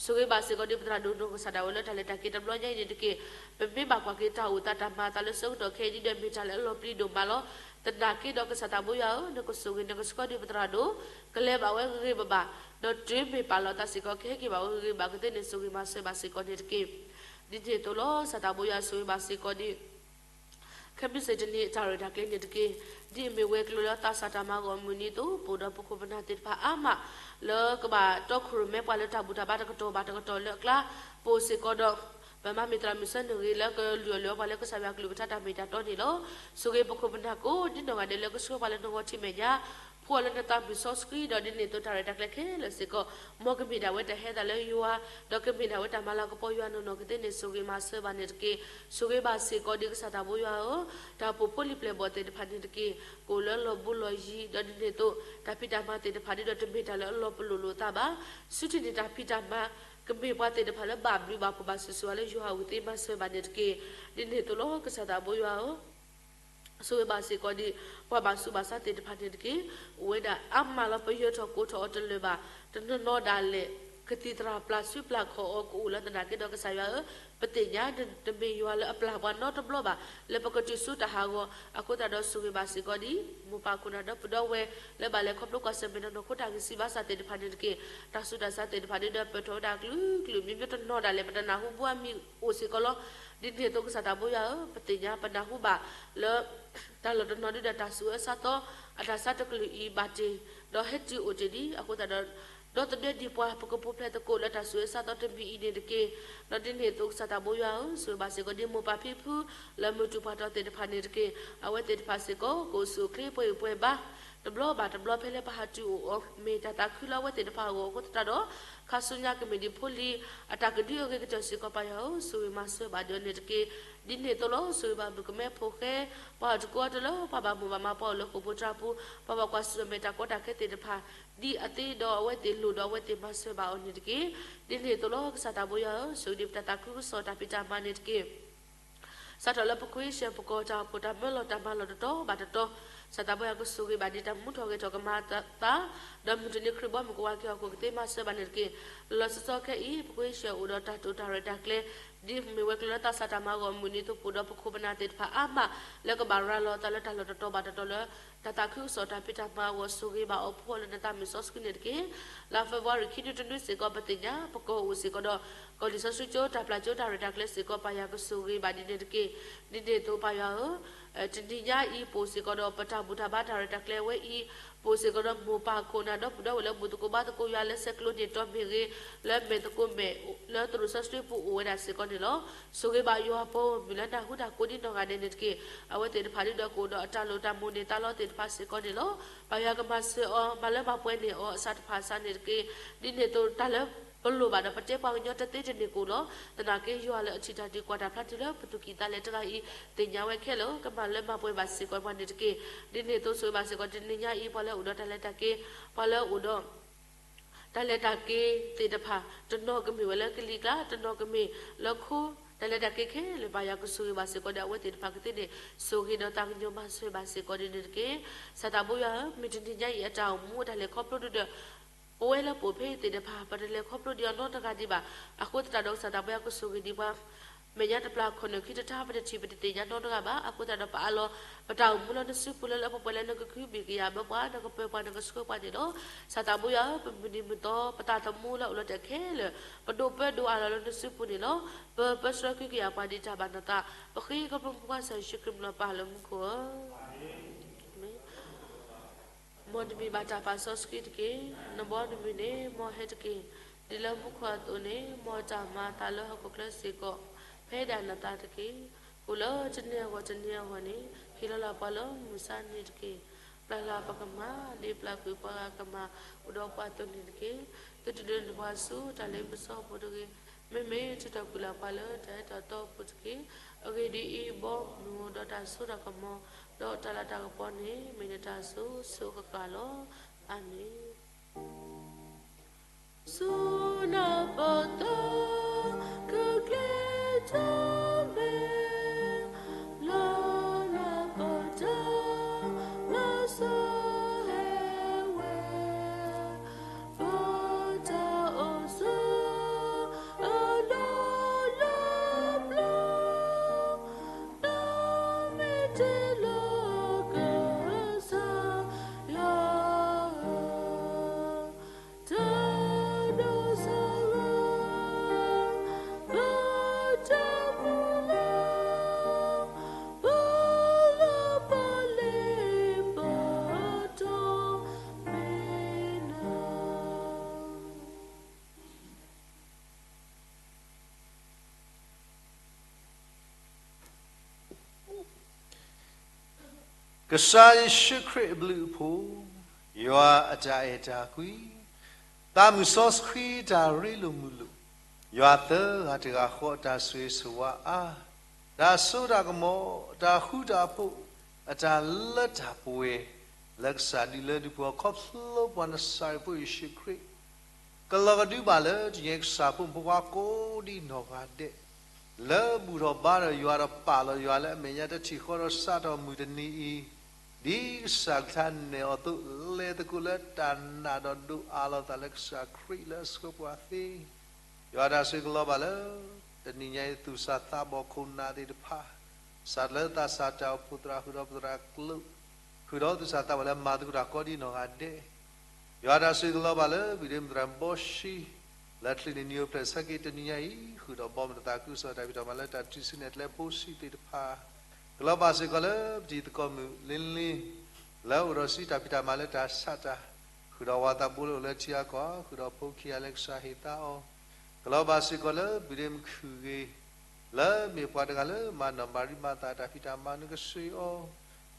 ဆိၣ်ဂ့ၤဘၣ်စ့ၢ်ကီးဒ်ပသရၣ်ဒိၣ်နီၢ်ကစၢ်ဒၣ်ဝဲလၢတၢ်လဲၤတၢ်က့ၤ တဘျီညါအံၤန့ၣ်တက့ၢ်. ပမ့ၢ်ဘၣ်ကွၢ်က့ၤတၢ်အိၣ်သးတၢ်မၤအသးလၢဆၢကတီၢ်ခဲအံၤဒ်ဒီး မ့ၢ်တၢ်လၢအလီၤပျံၤဒိၣ်မးလီၤ. သနာ်က့ဒီးကစၢ်သးဘိယွၤဧၢ, နကဆိၣ်ဂ့ၤနကဆှၢဒ်ပသရၣ်ဒိၣ် ကလဲၤဘၣ်ဝဲဂ့ၤဂ့ၤဘၣ်ဘၣ်, ဒီးတုၤမ့ၢ်ပာ်လီၤသးစ့ၢ်ကီး ကဟဲက့ၤဘၣ်ဝဲဂ့ၤဂ့ၤဘၣ် ကသ့န့ၣ်ဆိၣ်ဂ့ၤမၤစၢၤဘၣ်စ့ၢ်ကီးန့ၣ်တက့ၢ်. ဒ်န့ၣ်အသိးလီၤ ကစၢ်သးဘိယွၤဆိၣ်ဂ့ၤဘၣ်စ့ၢ်ကီးဒ် ခဲမုၢ်ဆ့ၣ်တနံၤအတၢ်ရဲၣ်တၢ်ကျဲၤန့ၣ်တက့ၢ်. ဒ်အမ့ၢ်ဝဲၤကျိၤလၢသးစၢ်တၢ်မၤဂီၤအမုၢ်နံၤအသိး ပအိၣ်ဒီးပခိၣ်ပနၢ်သ့ၣ်တဖၣ်အါမး လၢကဘၣ်တီခိၣ်ရိၣ်မဲပှၤလၢတၢ်ဘူၣ်တၢ်ဘါတကတီၢ်ဘၣ်တကတီၢ်လၢအကျါ ပအိၣ်စ့ၢ်ကီးဒီး ပမၤမ့ၢ်သရၣ်မုၣ်ဆၢနဂ့ၤလၢကလုၢ်အီၣ်လုၢ်အီပှၤလၢကစၢ်ယွၤကလုၢ်ကထါတၢ်မ့ၢ်တၢ်တီန့ၣ်လီၤ. ဆိၣ်ဂ့ၤပခိၣ်ပနၢ်ကိးဒ်နီၢ်ဂၤဒဲးလၢကဆှၢပှၤလၢနဂီၢ်ထံးမဲာ်ညါ ဖှူအီၤလၢနသးမုၢ်စီဆှံ ဒီးဒ်န့ၣ်အသိးတၢ်ရဲၣ်တၢ်ကျဲၤခဲလၢာ်စ့ၢ်ကီး မ်ကမ့ၢ်ဒၣ်ဝဲတၢ်ဟဲသးလၢယွၤ ဒီးကမ့ၢ်ဒၣ်ဝဲတၢ်မၤလၤကပီၤယွၤနီၢ်နီၢ်ကသ့န့ၣ် ဆိၣ်ဂ့ၤမၤစၢၤဘၣ်န့ၣ်တက့ၢ်. ဆိၣ်ဂ့ၤဘၣ်စ့ၢ်ကီးဒ်ကစၢ်သးဘိယွၤဧၢ, တၢ်အိၣ်ဖှိၣ်ဖိလံၤပျဲၢ်ဘီၣ်သ့ၣ်တဖၣ်န့ၣ်တက့ၢ် ကအိၣ်လၢအလီၤဘူးလီၤယံၤ ဒီးဒ်န့ၣ်အသိး တၢ်ဖံးတၢ်မၤသ့ၣ်တဖၣ်ဒ်ဒီးတမ့ၢ်တၢ်လၢအလီၤပလိာ်လိာ်သးဘၣ်. ဆူထံၣ်န့ၢ်တၢ်ဖံးတၢ်မၤ ကမ့ၢ်ပှၤသ့ၣ်တဖၣ်လၢဘၣ်ဘျုးဘၣ်ဖှိၣ်ဘၣ်ဆူၣ်ဆူၣ်ဝဲလၢယွၤအဝံၣ်သ့မၤစၢၤဘၣ်န့ၣ်တက့ၢ်. ဒ်န့ၣ်အသိးလီၤ ကစၢ်သးဘိယွၤဧၢ ဆိၣ်ဂ့ၤဘၣ်စ့ၢ်ကီးဒ် ပှၤဘၣ်ဆူးဘၣ်ဆါသ့ၣ်တဖၣ်န့ၣ်တက့ၢ်. အိၣ်ဝဲဒၣ်အါမးလီၤ ပယၢၤထီၣ်ကိးထီၣ်အီၤတလၢာ်ဘၣ်. တနီၤနီၤဒၣ်လဲာ် ကသံၣ်သရၣ်ပျၢ်စုပျၢ်ခီၣ်အီၤကအိၣ်လၢသနာ်က့ဒီးကစၢ်ယွၤဧၢ, ပသ့ၣ်ညါတမ့ၢ်ယွၤလၢအပျၢ်ပှၤနီတဘျီဘၣ် လၢပကတုၤဆူတၢ်ဟးဂီၤ. အဃိသတးဒီးဆိၣ်ဂ့ၤဘၣ်စ့ၢ်ကီးဒ် မိၢ်ပၢ်ခိၣ်နၢ်ဒီးပဒီပုၢ်ဝဲၢ် လၢဘၣ်လဲၤခီဖျိကွၢ်ဆၢၣ်မဲာ်ဒီးနီၢ်ခိတၢ်ဂံၢ်စၢ်ဘါစၢ်သ့ၣ်တဖၣ်န့ၣ်တက့ၢ်. တၢ်ဆူးတၢ်ဆါသ့ၣ်တဖၣ်ဒ်ဒီးပၢၢ်ထီၣ်ဝဲဒၣ်ကလုာ်ကလုာ် မ့မ့ၢ်တနီၤဒၣ်လဲာ် ပတနၢ်ဟူဘၣ်မံၤအိၣ်စ့ၢ်ကီးလီၤ. ဒ်န့ၣ်အသိးကစၢ်သးဘိယွၤဧၢ, ပသ့ၣ်ညါပနၢ်ဟူဘၣ်လၢ တၢ်လီၢ်တနီၤဒုဒီးတၢ်ဆူးအၢဆါသီ အတၢ်ဆါတကလုာ်အံၤဘၣ်တ့ၢ်, ဒီးဟဲတုၤအိၣ်တ့ၢ်လံ. အဃိသတးဒီး ဒီသဒၢဒံးပှၤ ပကပူၤဖျဲးသကိးလၢတၢ်ဆူးအၢဆါသီတမံၤအံၤန့ၣ်တက့ၢ်. ဒီးဒ်န့ၣ်အသိးကစၢ်သးဘိယွၤဧၢ, ဆိၣ်ဂ့ၤဘၣ်စ့ၢ်ကီးဒ်မိၢ်ပၢ်ဖံဖု လၢမုၢ်တူၢ်ပှၤတီၢ်သ့ၣ်တဖၣ်န့ၣ်တက့ၢ်. အဝဲသ့ၣ်တဖၣ်စ့ၢ်ကီး ကအိၣ်ဆူၣ်အိၣ်ချ့ပှဲၤဂံၢ်ပှဲၤဘါ တဘျီဘၣ်တဘျီဖဲလၢပဟးတုၤအိၣ်အီၤ မ့ၢ်တၢ်သးခုလၢအဝဲသ့ၣ်တဖၣ်အဂီၢ်အဃိသတးဒီး ခါဆူညါကမ့ၢ်ဒ်ဖိလံၤ အတၢ်ကဒုအဂ့ၤကတၢၢ်စ့ၢ်ကီးပၢ်ယွၤဧၢ, ဆိၣ်ဂ့ၤမၤစၢၤဘၣ်ဒ်န့ၣ်တက့ၢ်. ဒ်န့ၣ်အသိးလီၤ. ဆိၣ်ဂ့ၤဘၣ်မုၣ်ကမဲဖိဃဲ ပှၤတကိးအတလၢ ပှၤဘၣ်မိၢ်ဘၣ်မး ပှၤအိၣ်လၢဃိာ်ပူၤတြၢ်ပူၤ ပှၤဘၣ်ကွၢ်ဆၢၣ်မဲာ်တၢ်ကီတၢ်ခဲသ့ၣ်တဖၣ် ဒ်အသ့ဒီးအဝဲသ့ၣ်လိၣ်ဒီးအဝဲသ့ၣ်မၤစၢၤဘၣ်အီၤန့ၣ်တက့ၢ်. ဒ်န့ၣ်အသိးလီၤ. ကစၢ်သးဘိယွၤဧၢ, ဆိၣ်ဂ့ၤဒံးပတၢ်သးခုကစီၣ်တၢ်ဖံးတၢ်မၤန့ၣ်တက့ၢ်. စးထီၣ်လၢပခွ့ၡၢၣ်ပကီၢ်တၢ်အိၣ်ဖှိၣ်တၢ်မၢလီၤတၢ်မၤလီၢ်တတီၤဘၣ်တတီၤ, ကစၢ်သးဘိယွၤကဆိၣ်ဂ့ၤဘၣ်ဒ်တၢ်မူထီၣ်ဂဲၤထီၣ်ကမၤသး, ဒီးမုၢ်တနံၤခရံာ်ဘီမုၢ်ကဝၤက့ၤဟီၣ်ခိၣ်ကသ့မၤစၢၤဘၣ်န့ၣ်တက့ၢ်. လီၤလီၤဆီဆီခဲအံၤ ပခွ့ၡၢၣ်အိၣ်ဒီးတၢ်တိာ်တၢ်ရဲၣ်တၢ်ကျဲၤ ဒ်မ့ၢ်ဝဲကျိၤလၢသးစၢ်တၢ်မၤအဂီၢ် မုၢ်နံၤသပှၢ်ဒီးပခိၣ်ပနၢ်သ့ၣ်တဖၣ်အါမး လၢကဘၣ်ရၤလီၤအသးလၢတၢ်လီၢ်တတီၤဘၣ်တတီၤလၢ တၢ်သးခုကစီၣ်တၢ်ဖံးတၢ်မၤအဂီၢ် ဆိၣ်ဂ့ၤဘၣ်အီၤဖှိၣ်လၢနသးမုၢ်စီဆှံန့ၣ်တက့ၢ်. လါဖ့ၤဘြူၤအါရံၤခံနွံတနွံစ့ၢ်ကီး ပသ့ၣ်ညါ ပကီၢ်အိၣ်စ့ၢ်ကီးဒီး ကီၢ်လံာ်စီဆှံကၠိ တၢ်ပျၢ်ကၠိ တၢ်ရဲၣ်တၢ်ကျဲၤစ့ၢ်ကီး ပၢ်ယွၤကဆိၣ်ဂ့ၤဘၣ်ဒ်န့ၣ်တက့ၢ်. ဒ်န့ၣ်အသိးပၢ်ယွၤဧၢ, တနံၤညါအံၤ ပအိၣ်စ့ၢ်ကီးဒီးပတၢ်ဘူၣ်တၢ်ဘါတၢ်ရဲၣ်တၢ်ကျဲၤဝဲအံၤ, ပအိၣ်စ့ၢ်ကီးဒီးမိၢ်ပၢ်ခိၣ်နၢ်ဒီပုၢ်ဒီဝဲၢ်လၢဘူၣ်သကိးဘါသကိးယွၤလၢဆဲးကျိးန့ၢ်တီမ့ၢ်ဂ့ၤ, လၢမဲာ်သကိးမဲာ် လၢသရိာ်စီဆှံပူၤအိၣ်ဝဲဒၣ်စ့ၢ်ကီးန့ၣ်လီၤ. ဆိၣ်ဂ့ၤဘၣ်ယွၤပှၤဂီၢ်မုၢ်လၢနၢ်ဟူတၢ်ကိးဒ်နီၢ်ဂၤဒဲးန့ၣ်တက့ၢ်. အဝဲသ့ၣ်တဖၣ်ဒုဒီးကအိၣ်ဒီးအတၢ်လိၣ်တၢ်မိၣ်န့ၢ်သါလီၤသ့ၣ်တဖၣ်စ့ၢ်ကီးန့ၣ်လီၤ. ပၢ်ယွၤကမၤစၢၤအီၤ မၤလၢမၤပှဲၤန့ၢ်အီၤအစးတဖၣ်အစးန့ၣ်တက့ၢ်. ဒ်န့ၣ်အသိးတၢ်လၢပလိၣ်ဘၣ်ဒီးပတဲပှၤကညီတသ့တန့ၢ်ကအိၣ်လီၤ. သနာ်က့ယွၤလၢအထံၣ်တၢ်ဒုးကွၢ်တၢ်ဖျါတုၤလၢပသူၣ်ကံၢ်သးလဲတဂၤအံၤ သ့ၣ်ညါဝဲခဲလၢာ် ကမၤလၢမၤပှဲၤဘၣ်စ့ၢ်ကီးပှၤန့ၣ်တက့ၢ်. ဒ်န့ၣ်အသိးဆိၣ်ဂ့ၤဘၣ်စ့ၢ်ကီးတနံၤညါအံၤ ပှၤလၢအအိၣ်ဒီးတၢ်လဲၤတၢ်က့ၤ, ပှၤလၢအအိၣ်ဒီး တၢ်လဲၤတၢ်က့ၤသ့ၣ်တဖၣ် တနီၤကမ့ၢ်ဝဲလၢကလံၤကျါ, တနီၤကမ့ၢ်လၢခိ, တၢ်လဲၤတၢ်က့ၤခဲလၢာ် ပၢ်ယွၤကဆိၣ်ဂ့ၤဘၣ်စ့ၢ်ကီးဒီး အဝဲသ့ၣ်တဖၣ်ကသ့န့ၣ် ဆိၣ်ဂ့ၤဒီးသးကညီၤမၤစၢၤဘၣ်စ့ၢ်ကီးဒ်န့ၣ်တက့ၢ်. ကစၢ်သးဘိယွၤဧၢ, မုၢ်တနံၤညါအံၤအတၢ်အိၣ်မူအတၢ်လဲၤခီဖျိဒုဒီး ပဝဲလၢပအိၣ်ဖဲအံၤသ့ၣ်တဖၣ် ပတလဲၤခီဖျိဒံးအီၤနီတဂၤဒံးဘၣ်. အဃိသတးဒီးကစၢ်သးဘိယွၤကဆိၣ်ဂ့ၤဒံးပှၤ မဲာ်ညါတပျၢ်ခိၣ်နူာ်ခံတထါ ပတထံၣ်ပတသ့ၣ်ညါနီတဂၤဘၣ်. အဃိသတးဒီးပအးလီၤ ပတၢ်အိၣ်မူလၢနစုပူၤလၢလၢပှဲၤပှဲၤလၢနကခုဘံၣ်ကယာ်ဘၢပှၤ နကပၢၤပှၤနကဆှၢပှၤန့ၣ်လီၤ. ကစၢ်သးဘိယွၤဧၢ, ပမုၢ်နံၤမုၢ်သီပသးသမူလၢအိၣ်လီၤတဲာ်ခဲလၢာ် ပဒိးပၢဒိးအးလီၤလၢနစုပူၤန့ၣ်လီၤ. ပၢပၢဆှၢကဟုကယာ်ပှၤဒ်တၢ်ဘၣ်နသး, ပဃ့ခီဖျိမုၢ်ပှၢ်ကစၢ်ယ့ၣ်ၡူးခရံာ်မံၤလီၤပၢ်လၢမူခိၣ်ဧၢ. မ့ၢ် မ်နမံၤဘၣ်တၢ်ပာ်စီဆှံတက့ၢ်. နဘီနမုၢ်န့ၣ် မ်ဟဲတက့ၢ်. ဒ်လၢမူခိၣ်အသိးန့ၣ် မ်တၢ်မၤအသးလၢဟီၣ်ခိၣ်ချၢစ့ၢ်ကီး ဖဲဒၣ်နသးတက့ၢ်. အိၣ်လၢတနံၤအဂီၢ်တနံၤအဂီၢ်န့ၣ် ဟ့ၣ်လီၤလၢပှၤလၢမုၢ်ဆါန့ၣ်တက့ၢ်. ပျၢ်လၢပကမၤ ဒ်ပျၢ်ကွံာ်ပှၤဂၤကမၤ အိၣ်ဒီးပှၤအသိးန့ၣ်တက့ၢ်. သုတဒုးန့ၢ်ပှၤဆူတၢ်လ့ပစီအပူၤတဂ့ၤ. မ့မ့ၢ်ထုးထီၣ်ကွံာ်လၢပှၤလၢတၢ်အဲၣ်တၢ်သီအပူၤတက့ၢ်. အဂ့ၢ်ဒ်အံၤ, ဘီမုၢ်ဒီးတၢ်စိတၢ်ကမီၤ ဒီးတၢ်လၤတၢ်ကပီၤန့ၣ် မ့ၢ်နတၢ်စိၤစိၤအဃၣ်ဃၣ်လီၤ. အၤမ့ၣ်. ဆူနၢ်ပၢၢ်သီ ကကျဲၤထီၣ်မဲာ် လၢနၢ်ပၢၢ်တၢ် မၤစၢၤဟဲဝဲ ပတၢ်အိၣ်ဆူၣ်အလီၢ်လၢပျၢၤ လၢမ့ၢ်တ့ၢ်လၢကစၢ်ယွၤဧၢ, တၢ်ဒိၣ်စၢ်ဂ့ၤ ပတၢ်မူလၢ ပလၢပလ့ပတီၢ်မ့ၢ်နၤ ကစၢ်ယ့ၣ်ၡူးခရံာ်အဘျုးအဖှိၣ်, ယွၤအတၢ်အဲၣ်တၢ်ကွံ, သးမုၢ်စီဆှံတၢ်ရ့လိာ်မုာ်လိာ်, ယွၤသၢဂၤတဂၤဃီအတၢ်ဆိၣ်ဂ့ၤဆိၣ်ဝါအါ, တၢ်စိတၢ်ကမီၤ, တၢ်ဃူတၢ်ဖိး, အတၢ်လၢတၢ်ပှဲၤ, လၢကစၢ်ဒုးလၢဒုးပှၤခီဖျိပှၤနစၤရ့းဖိယ့ၣ်ၡူးခရံာ် ကလီၤကဒုဘၣ်လၢတညဲကစၢ်ဖိမုၣ်ဖိခွါကိးဒံးနီၢ်ဂၤဒဲး, လၢဘူၣ်ထီၣ်ဘါထီၣ်ယွၤဒီးပာ်လီၤယွၤလၢအမဲာ်ညါတထံၣ်ဃီဒီးစးထီၣ်မုၢ်တနံၤအံၤ, ဒ်ကစၢ်ကထါနဲၣ်အီၤအသိး လဲၤသကိးလၢတၢ်နာ်ဒီးဒိးအးလီၤသးလၢကစၢ်ခရံာ်လၢအဆှၢပှၤသ့ ယွၤတၢ်ဆိၣ်ဂ့ၤကလီၤဘၣ်လၢ တနံၤညါအံၤသူၣ်စၢ်သးဘီၣ်ခိၣ်နၢ်သ့ၣ်တဖၣ်, စးထီၣ်လၢသးစၢ်တၢ်အိၣ်ဖှိၣ်သရၣ်ဃုာ်ဒီးပသရၣ်ကျိ, ဃုာ်ဒီးသူၣ်စၢ်သးဘီၣ်လၢမၤသကိးတၢ်ကိးဒံးနီၢ်ဂၤဒဲး, ယွၤတၢ်ဆိၣ်ဂ့ၤကလီၤဘၣ်လၢ ဘံၣ်ဒ့မုၣ်သရၣ်ဘီၣ်ၡံ, လၢချံးန့ၣ်နံၤအိၣ်ဖျဲၣ်ဆၢက့ၤတနံၤညါအံၤ ဃုာ်ဒီးဘီမုၢ်နသးခုကစီၣ်တၢ်ဖံးတၢ်မၤလၢတၢ်ထုးစုနဲၣ်ကျဲဖိဆံးသ့ၣ်တဖၣ်, ကလီၤဘၣ်စ့ၢ်ကီးလၢပတံၤသကိးမုၣ်လ့လ့ လၢအိၣ်ဒီးစံးတၢ်ဖံးတၢ်မၤလၢတၢ်ဆးတၢ်, ဃုာ်ဒီးဝၤသးဘိလၢအိၣ်လၢထံအကီၢ်, ဃုာ်ဒီးဖိခံဂၤလၢကစၢ်ဟ့ၣ်သါအီၤ, ကလီၤဘၣ်စ့ၢ်ကီးလၢဘုဒ့မုၣ်ခုၣ်ဂ့ၤ လၢမ့ၢ်ပှၤတဂၤလၢမၤနီၣ်မၤရံမၤသးတၢ်ဖံးတၢ်မၤနကဆှံအီၤ,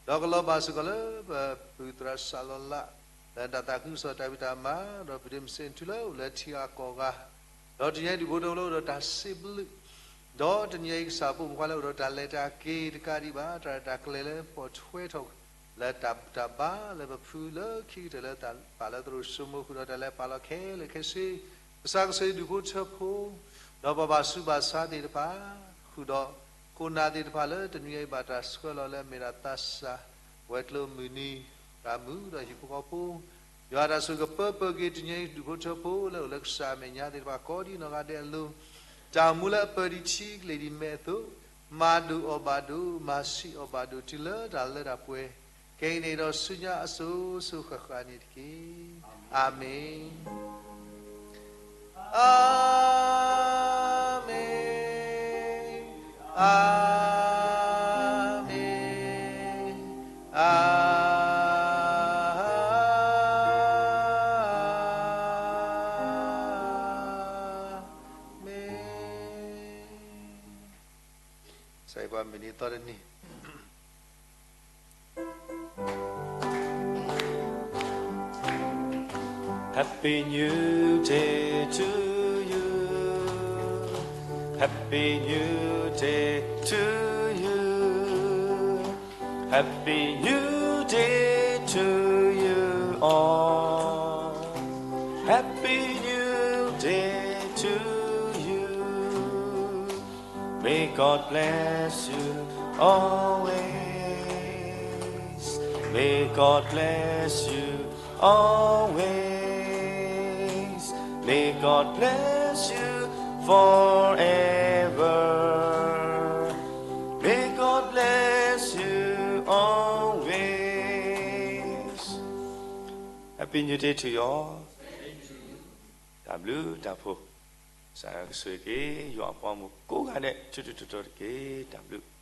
ဒီးကလီၤဘၣ်စ့ၢ်ကီးလၢပပုၢ်သရၣ်စၢ်လီၤလး လၢတၢ်သးခုကစီၣ်တၢ်ဖံးတၢ်မၤ, ဒီးဘုဒ့မုၣ်စ့ၣ်ထူလၢအိၣ်လၢထံအကီၢ်ဂၤ, ဒီးတနံၤအံၤဒူၣ်ဖိထၢဖိလၢအိၣ်ဒီးတၢ်စံးဘျုး ဒီးတနံၤအံၤကစၢ်ဖိမုၣ်ခွါလၢအိၣ်ဒီးတၢ်လဲၤတၢ်က့ၤတကးဒံးဘၣ် တၢ်ရဲၣ်တၢ်ကျဲၤလၢပိာ်ထွဲထီၣ် လၢတၢ်ဘူၣ်တၢ်ဘါလၢပဖုလၢခံကတၢၢ်လၢတၢ်ပာ်လၢသရိာ်စိမိၤဃုာ်ဒီးတၢ်လဲၤပာ်လီၤခဲလၢာ်ခဲဆ့, ကစၢ်ကဆိၣ်ဂ့ၤဒူၣ်ဖိထၢဖိ ဒီးပှၤဘၣ်ဆူးဘၣ်ဆါသ့ၣ်တဖၣ်, ဃုာ်ဒီးခိၣ်နၢ်သ့ၣ်တဖၣ်လၢတနံၤအံၤဘၣ်တၢ်ဆှၢလီၤလၢအမ့ၢ်ဒၣ်သးစၢ် ဝဲၤကျိၤမုၢ်နံၤ တၢ်မုာ်ဒီးဟံၣ်ဖိဃီဖိ ယွၤတၢ်ဆိၣ်ဂ့ၤကပၢပၢက့ၤတနံၤအံၤဒူၣ်ဖိထၢဖိလၢအိၣ်လၢကစၢ်အမဲာ်ညါသ့ၣ်တဖၣ်ကိးဒံနီၢ်ဂၤဒဲးအလိၤ, တၢ်အိၣ်မူလၢအပၢၢ်ဒံးထံကလ့ၢ်ဒံးမဲာ်အသိး, မၤဒိၣ်အီၣ်ဘၣ်ဒိၣ် မၤဆံးအီၣ်ဘၣ်ဒိၣ်တုၤလၢတၢ်လၢတၢ်ပှဲၤ, ခဲအံၤန့ၣ်ဒီးဆူညါအစိၤစိၤဃၣ်ဃၣ်န့ၣ်တက့ၢ်. အၤမ့ၣ်. အၤမ့ၣ်, အၤမ့ၣ်, အၤမ့ၣ်. ကစၢ်ယွၤပှၤမုၢ်နံၤသီတနံၤ Happy New Day to you. Happy New Day to you. Happy New Day to you all. Happy New Day to you. May God bless you always. May God bless you always. May God bless you forever. May God bless you always. Happy New Day to you all. တၢ်ဘျုးတၢ်ဖှိၣ်, ကစၢ်ယွၤကဆိၣ်ဂ့ၤက့ၤ ယွၤအပှၤမုၣ်ကိးဂၤဒဲး ထူထူတီတီတက့ၢ်. တၢ်ဘျုး.